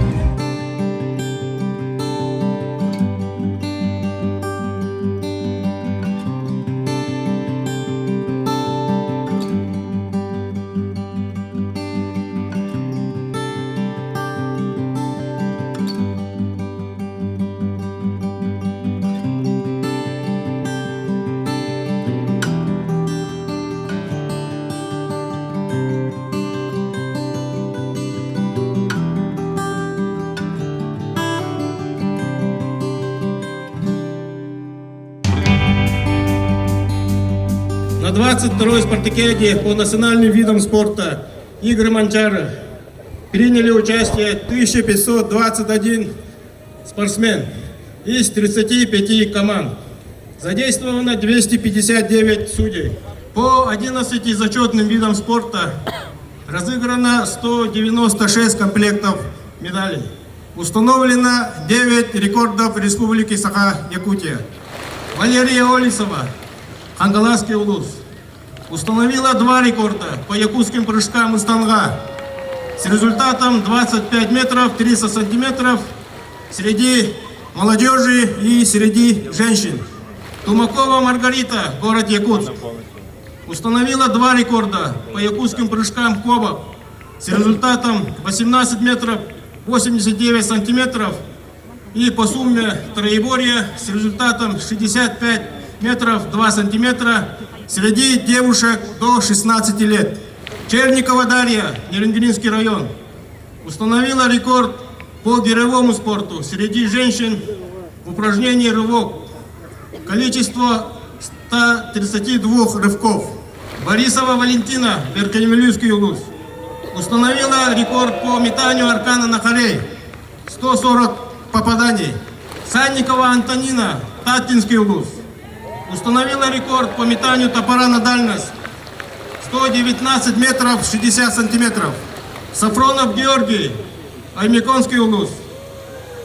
На 22-й спартакиаде по национальным видам спорта Игры Манчары приняли участие 1521 спортсмен из 35 команд. Задействовано 259 судей. По 11 зачетным видам спорта разыграно 196 комплектов медалей. Установлено 9 рекордов Республики Саха-Якутия. Валерия Олисова, Хангаласский улус, установила два рекорда по якутским прыжкам из танга с результатом 25 метров 300 сантиметров среди молодежи и среди женщин. Тумакова Маргарита, город Якутск, установила два рекорда по якутским прыжкам кобок с результатом 18 метров 89 сантиметров и по сумме троеборья с результатом 65 метров 2 сантиметра среди девушек до 16 лет. Черникова Дарья, Нерюнгринский район, установила рекорд по гиревому спорту среди женщин в упражнении «Рывок». Количество 132 рывков. Борисова Валентина, Верхневилюйский улус, установила рекорд по метанию аркана на хорей 140 попаданий. Санникова Антонина, Таттинский улус, установила рекорд по метанию топора на дальность 119 метров 60 сантиметров. Сафронов Георгий, Аймеконский улус,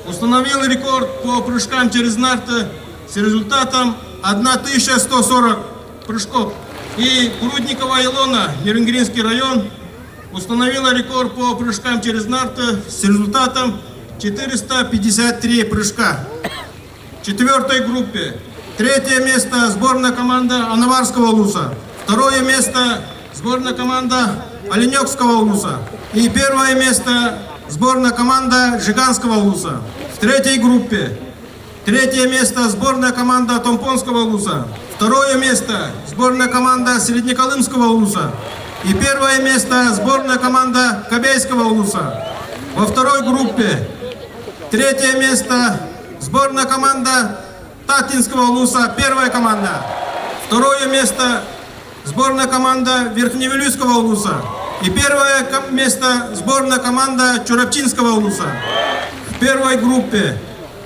установил рекорд по прыжкам через нарты с результатом 1140 прыжков. И Прудникова Илона, Нерюнгринский район, установила рекорд по прыжкам через нарты с результатом 453 прыжка. В четвертой группе третье место сборная команда Анаварского улуса, второе место сборная команда Оленекского улуса и первое место сборная команда Жиганского улуса. В третьей группе третье место сборная команда Томпонского улуса, второе место сборная команда Среднеколымского улуса и первое место сборная команда Кобейского улуса. Во второй группе третье место сборная команда Татинского улуса, первая команда. Второе место сборная команда Верхневилюйского улуса. И первое место сборная команда Чурапчинского улуса. В первой группе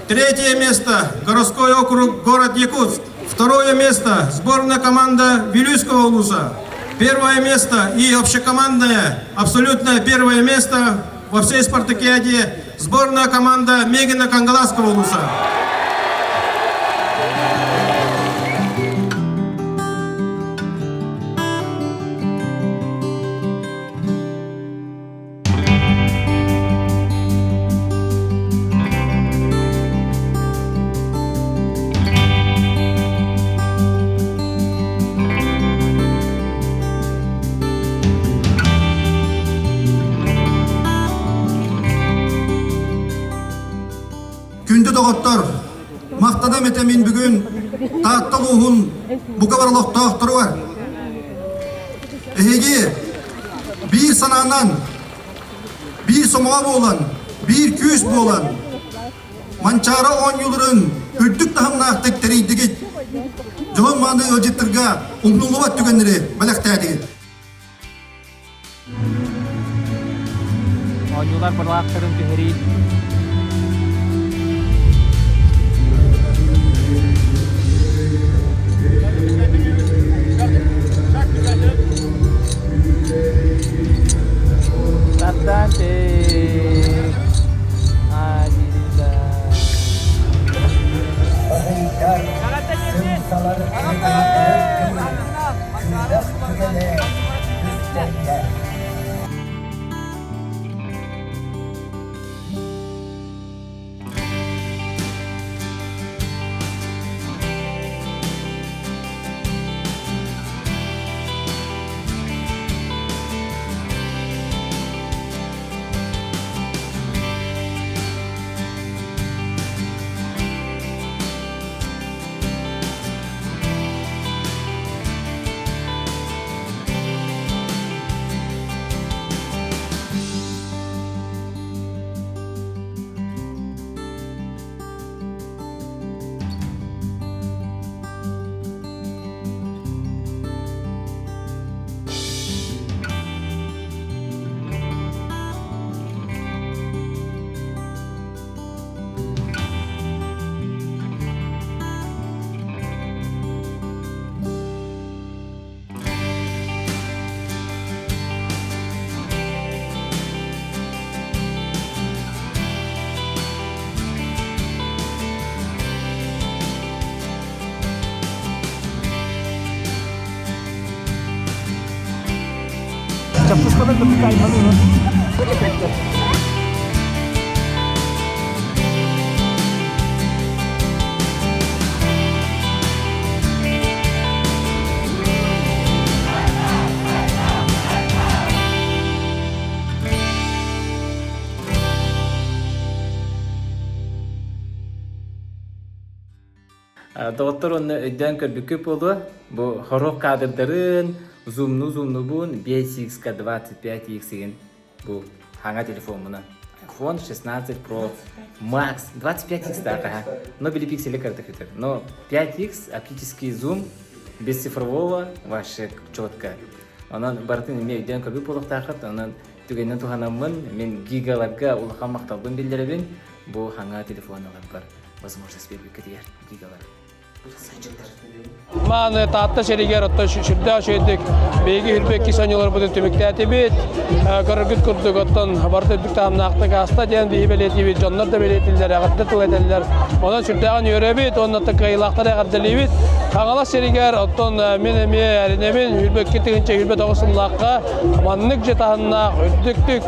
третье место городской округ город Якутск. Второе место сборная команда Вилюйского улуса. Первое место и общекомандное абсолютное первое место во всей спартакиаде сборная команда Мегина Кангаласского улуса. Күндү доҕоттор, махтанам этэ мин бүгүн Таатта улууһун бука бар олохтоохторугар. Эһиги биир санаанан, биир сомоҕо буолан, биир күүс буолан, Манчаары оонньууларын үрдүк таһымнаахтык тэрийдигит. Дьоһун мааны ыалдьыттарга умнуллубат түгэннэри бэлэхтээтигит. Оонньуулар былаахтарын түһэрии Татанчик! Чаппыскалар кытта аймалыылар. Доҕоттор уонна өйдөөн көрбүккүт буолуо, бу хорох кадрдарын зумну-зумнубун 5x 25x бу хаҥа телефоммунан iPhone 16 Pro Max 25x таах но били пиксели карта көтөр но 5x оптический зум без цифрового вообще четко онон барытын эмиэ өйдөөн көрбүт буолуохтааххыт онон түгэнинэн туһанаммын мин гигаларга улахан махталбын биллэрэбин бу хаҥа телефон ыларбар возможность биэрбиккитигэр гигалар Мааны Таатта сиригэр оттон сүрдээх үчүгэйдик биһиги хүрбэ иккис оонньууларбытын түмүктээтибит. Көрөргүт курдук оттон барыта үрдүк таһымнаахтык ааста диэн биһи бэлиэтиибит, дьоннор да бэлиэтииллэр, эҕэрдэ тыл этэллэр. Онон сүрдээҕин үөрэбит уонна кыайыылаахтары эҕэрдэлиибит. Хаҥалас сиригэр оттон мин эмиэ эрэнэбин хүрбэ 2029 сыллаахха маннык дьэ таһымнаах үрдүктүк,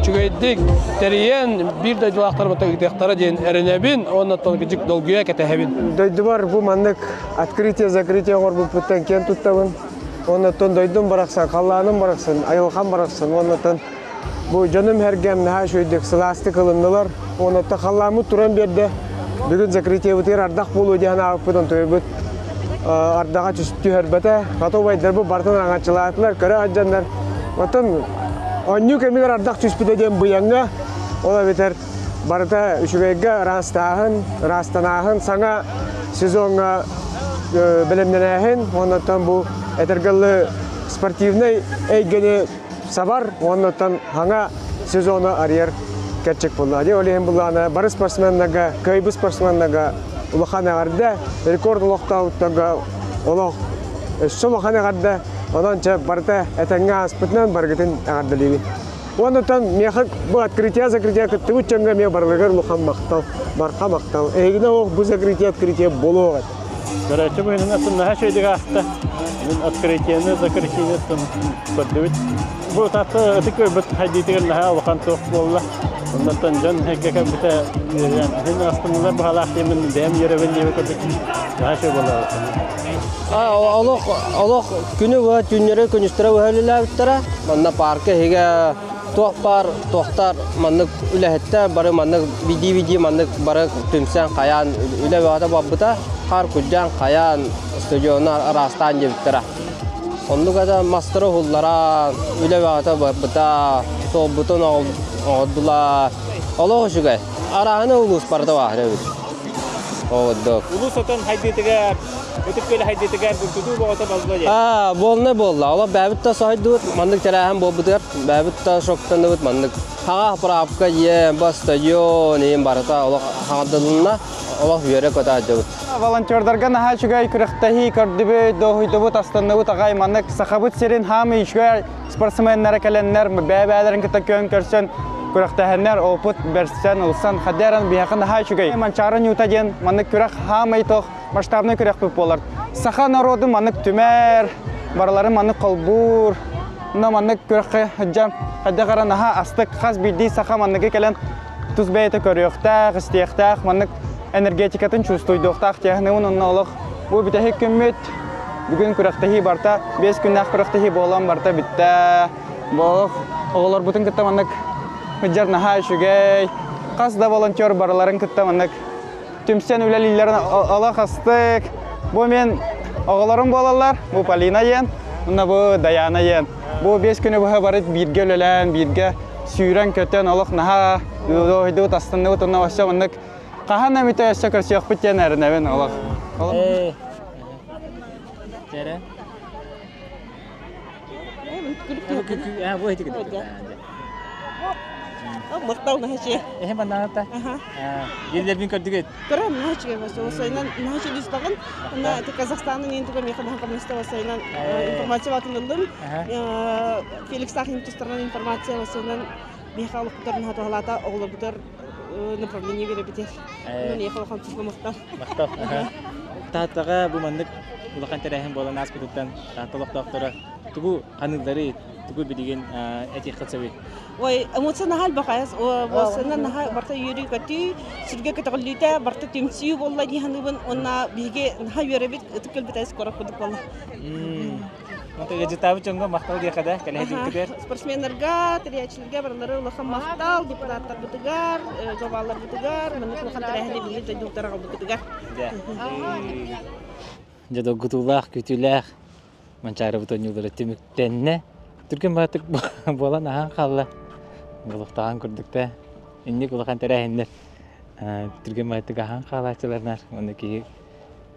үчүгэйдик тэрийэн биир дойдулаахтарбыт ыытыахтара диэн эрэнэбин уонна кыдьык долгуйа кэтэһэбин. Дойдубар бу маннык открытие-закрытие оҥорбуппуттан киэн туттабын. Оннуттан дойдум барахсан, халлааным барахсан, айылҕам барахсан уоннаттан бу дьонум сэргэм наһаа үчүгэйдик сылаастык ылыннылар. Уоннаттан халлааммыт туран биэрдэ. Бүгүн закрытиебытыгар ардах буолуо диэн аабыппыт, онтуйбут ардаҕа түһэрбэтэ. Хата убайдарбыт барытын араҥаччылаатылар, көрө сылдьаннар. Оттон оонньуу кэмигэр ардах түспүтэ диэн быйаҥҥа, ол эбэтэр барыта үчүгэйгэ ыраастааһын, ыраастанааһын, саҥа сезоҥҥа бэлэмнэнээһин, уоннаттан бу этэргэллы спортивнай эйгэни сабар, уоннаттан хаҥа сезону арыйар кэрчик буолла. Дьэ, ол иһин буллаана бары спортсменнарга, кыайбыт спортсменнарга улахан эҕэрдэ, рекорд олохтообуттарга олох өссө улахан эҕэрдэ. Онон чэ барыта этэҥҥэ ааспытынан барыгытын эҕэрдэлиибин. Уоннатан миэхэ бу открытие закрытие кыттыбыт дьоҥҥо эмиэ барыларыгар улахан махтал, барха махтал. Эһигинэ ох бу закрытие открытие буолуох этэ. Көрөөччү быһыынан атын наһаа үчүгэйдик ааста. Мин открытиены, закрытиены көрдүбүт. Бу таатта ытык көрбүт хайдыытыгар наһаа улахан туох буолла. Оннуттан дьон һэккэ кэлбитэ үөрэн, иһин астыннылар баһалаах диэмин бэйэм үөрэбин диэбит курдук наһаа үчүгэй буолла. Олох олох күнү быһа түүннэри күнүстэрэ быһа үлэлээбиттэрэ. Манна парка иһигэ туох баар туохтар маннык үлэһиттэр бары маннык види-види маннык бары түмсэн хайаан үлэ бөҕөтө барбыта. Хаар күрдьэн хайаан стадиону араастаан диэбиттэрэ. Оннук это мастары уһуллара, үлэ бөҕөтө барбыта, суолбутун оҥордулар. Олох үчүгэй. Арааһына улуус барыта баар эбит. Оҕордук. Улуус отон хайдыытыгар, Ытык Күөл хайдыытыгар бурдутуу боҕото болло диэн. Аа, буолна буолла. Олох бэйэбит да соһуйдубут, маннык тэрээһин буолбутугар бэйэбит да шоктанныбыт маннык. Хаҥа заправка диэн, бу стадион иин барыта олох хаҥардылынна, олох үөрэ-көтө сылдьабыт. Волонтердарга наһаа үчүгэй күрэхтэһии көрдүбүт, дуоһуйдубут, астынныбыт аҕай. Маннык Сахабыт сирин хаамый үчүгэй спортсменнара кэлэннэр, бэйэ-бэйэлэрин кытта күөн көрсөн күрэхтэһэннэр, опыт бэрсэн, ылсан, хадеран биһиэхэ наһаа үчүгэй. Манчаары Ньута диэн маннык күрэх хаамый тох масштабнай күрэхпит буолар. Саха народу маннык түмэр, барыларын маннык холбуур. Но маннык күрэххэ сылдьан хайдах эрэ наһаа астык хас биирдии саха манныгы кэлэн тус бэйэтэ көрүөхтээх, истиэхтээх, маннык энергетикатын чувствуйдуохтаах диэхнэбин онно олох бу бүтэһик күммүт бүгүн күрэхтэһии барта 5 күннээх күрэхтэһии буолан барта бүттэ. Бу олох оҕолорбутун кытта маннык сылдьар наһаа үчүгэй. Хас да волонтер барыларын кытта маннык түмсэн үлэлииллэрин олох астык. Бу мен оҕолорум буолаллар. Бу Полина диэн, уонна бу Даяна диэн. Бу 5 күнү быһа бары бииргэ үлэлээн, бииргэ сүүрэн-көтөн олох наһаа дуоһуйдубут, астынныбыт уонна өссө маннык хаһан эмитэ өссө көрсүөхпүт диэн эрэнэбин олох. Махтал наһачы. Эһи маннаата. Еллербин көрдүгүт. Көрөм наһачы осойнан наһачы дистагын. Ана Казахстанның ең туга меха наһа коммуниста осойнан информация батынылдым. Феликс Тахин тустарынан информация осойнан меха олуктар наһа туһалата оҕолорбутар направление беребитер. Онон эха улахан туска махтал. Махтал. Тааттаҕа бу маннык. улахан тэрээһин буолан ааспытыттан Таатта олохтоохторо тугу ханыылларый, тугу билигин этиэххит сөбүй? Ой, эмоция наһаа элбэх эмоцияны наһаа барыта үөрүү-көтүү, сүргэ көтөҕүллүүтэ, барыта түмсүү буолла дии саныыбын. Уонна биһиги наһаа үөрэбит, ытык көлбүт айыс куорат курдук буолла. Онто ыалдьыттаабыт дьоҥҥо махтал диэххэ да, кэлэһэ Спортсменнарга, тэрийээччилэргэ барылары улахан махтал, депутаттарбытыгар, жобааларбытыгар, маннык улахан тэрээһини биһиги дойдубутугар аҕалбыккытыгар. Дьэ долгутуулаах, күүтүүлээх Манчаарыбыт оонньуулара түмүктэннэ. Түргэн баатык буолан аһаан хаалла. Олохтоон курдук да. Инник улахан тэрээһиннэр түргэн баатык аһаан хаалааччыларнар. Уонна киһи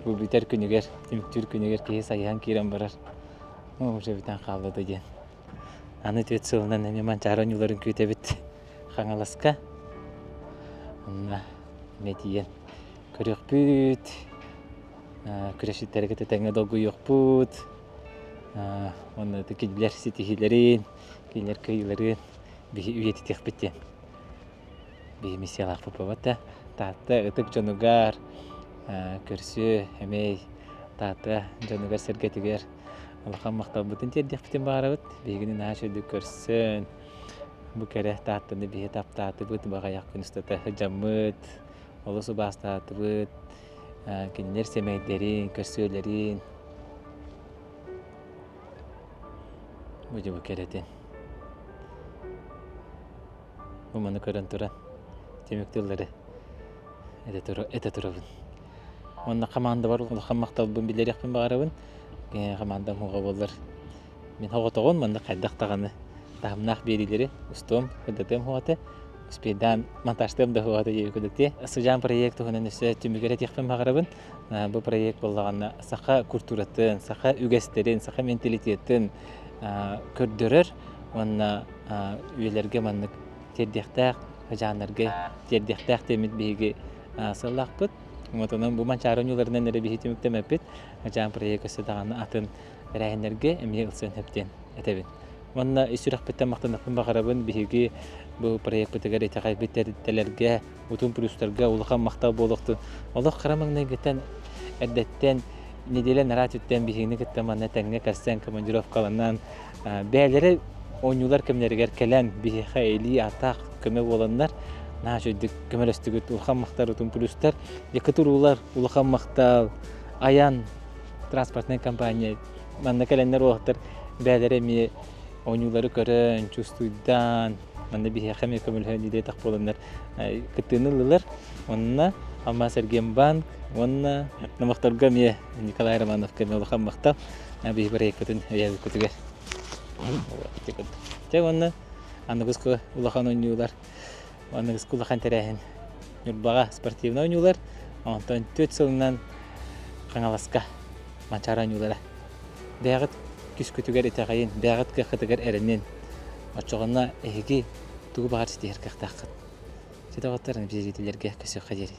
бу бүтэр күнүгэр, түмүктүүр күнүгэр киһи сайыһан киирэн барар. Уже бүтэн хаалла да диэн. Аны түөрт сылынан эмиэ Манчаары оонньууларын күүтэбит Хаҥаласка. Онно эмиэ тиийэн көрүөхпүт. Күрэсчиттэргэ тэҥҥэ долгуйуохпут. Уонна кинилэр ситиһиилэрин, кинилэр кыайыыларын биһи үйэтитиэхпит диэн биһи миссиялаахпыт буолбат да. Таатта ытык дьонугар көрсүө эмэй Таатта дьонугар-сэргэтигэр улахан махталбытын тиэрдиэхпитин баҕарабыт. Биһигини наһаа үчүгэйдик көрсөн, бу кэрэ Тааттаны биһи таптаатыбыт, баҕайах күн устата сылдьаммыт, олус убаастаатыбыт. Кинилэр сэмэйдэрин, көрсүөлэрин бу дьэ бу кэрэтин. Бу маны көрөн туран түмүк тыллары этэ турабын. Уонна хамаандабар улахан махталбын биллэриэхпин баҕарабын. Хамаандам уһуга буоллар мин оҕотоҕун манна хайдах даҕаны таһымнаах биэриилэри устуом, кырдатыам уһуҕата. Успейдаан монтажтыам да уһуҕата диэби кырдатыа. Сыдьаан проект туһунан өссө түмүгэр этиэхпин баҕарабын. Бу проект буоллаҕына саха культуратын, саха үгэстэрин, саха менталитетын көрдөрөр уонна үйэлэргэ маннык тиэрдиэхтээх, сыдьааннарга тиэрдиэхтээх диэммит биһиги сыаллаахпыт. Онон бу Манчаары оонньууларынан эрэ биһи түмүктэммэппит. Сыдьаан проект өссө даҕаны атын тэрээһиннэргэ эмиэ ылсыан сөп диэн этэбин. Уонна ис сүрэхпиттэн махтаныахпын баҕарабын биһиги бу проекпытыгар итэҕэйбит тэрилтэлэргэ, утум плюстарга улахан махтал буолуохтун. Олох хара маҥнайгыттан эрдэттэн неделя нараат үттэн биһигини кытта манна тэҥҥэ көрсөн командировкаланан бэйэлэрэ оонньуулар кэмнэригэр кэлэн биһиэхэ илии атах көмө буоланнар наһаа үчүгдүк көмөлөстүгүт улахан махтал утум плюстар якутуруулар улахан махтал айан транспортнай компания манна кэлэннэр уолаттар бэйэлэрэ эмиэ оонньуулары көрөн, чувствуйдаан, манна биһиэхэ эмиэ көмөлөһөн диэтэх буоланнар кыттыыны ыллылар. Онно Алмаас Эргиэнбанк уонна Номохторго эмиэ Николай Романовка эмиэ улахан махтал биһи проекпытын өйөөбүккүтүгэр. Дьэ уонна аныгыскы улахан оонньуулар Аныгыскы улахан тэрээһин Ньурбаҕа спортивнай оонньуулар, онтон түөрт сылынан Хаҥаласка Манчаары оонньуулара. Бэйэҕит күскүтүгэр итэҕэйин, бэйэҕит кыаххытыгар эрэнин. Оччоҕуна эһиги тугу баҕар ситиһэр кыахтааххыт. Ситэ оҕоттор биэриитилэргэ көсүөххэ диэри.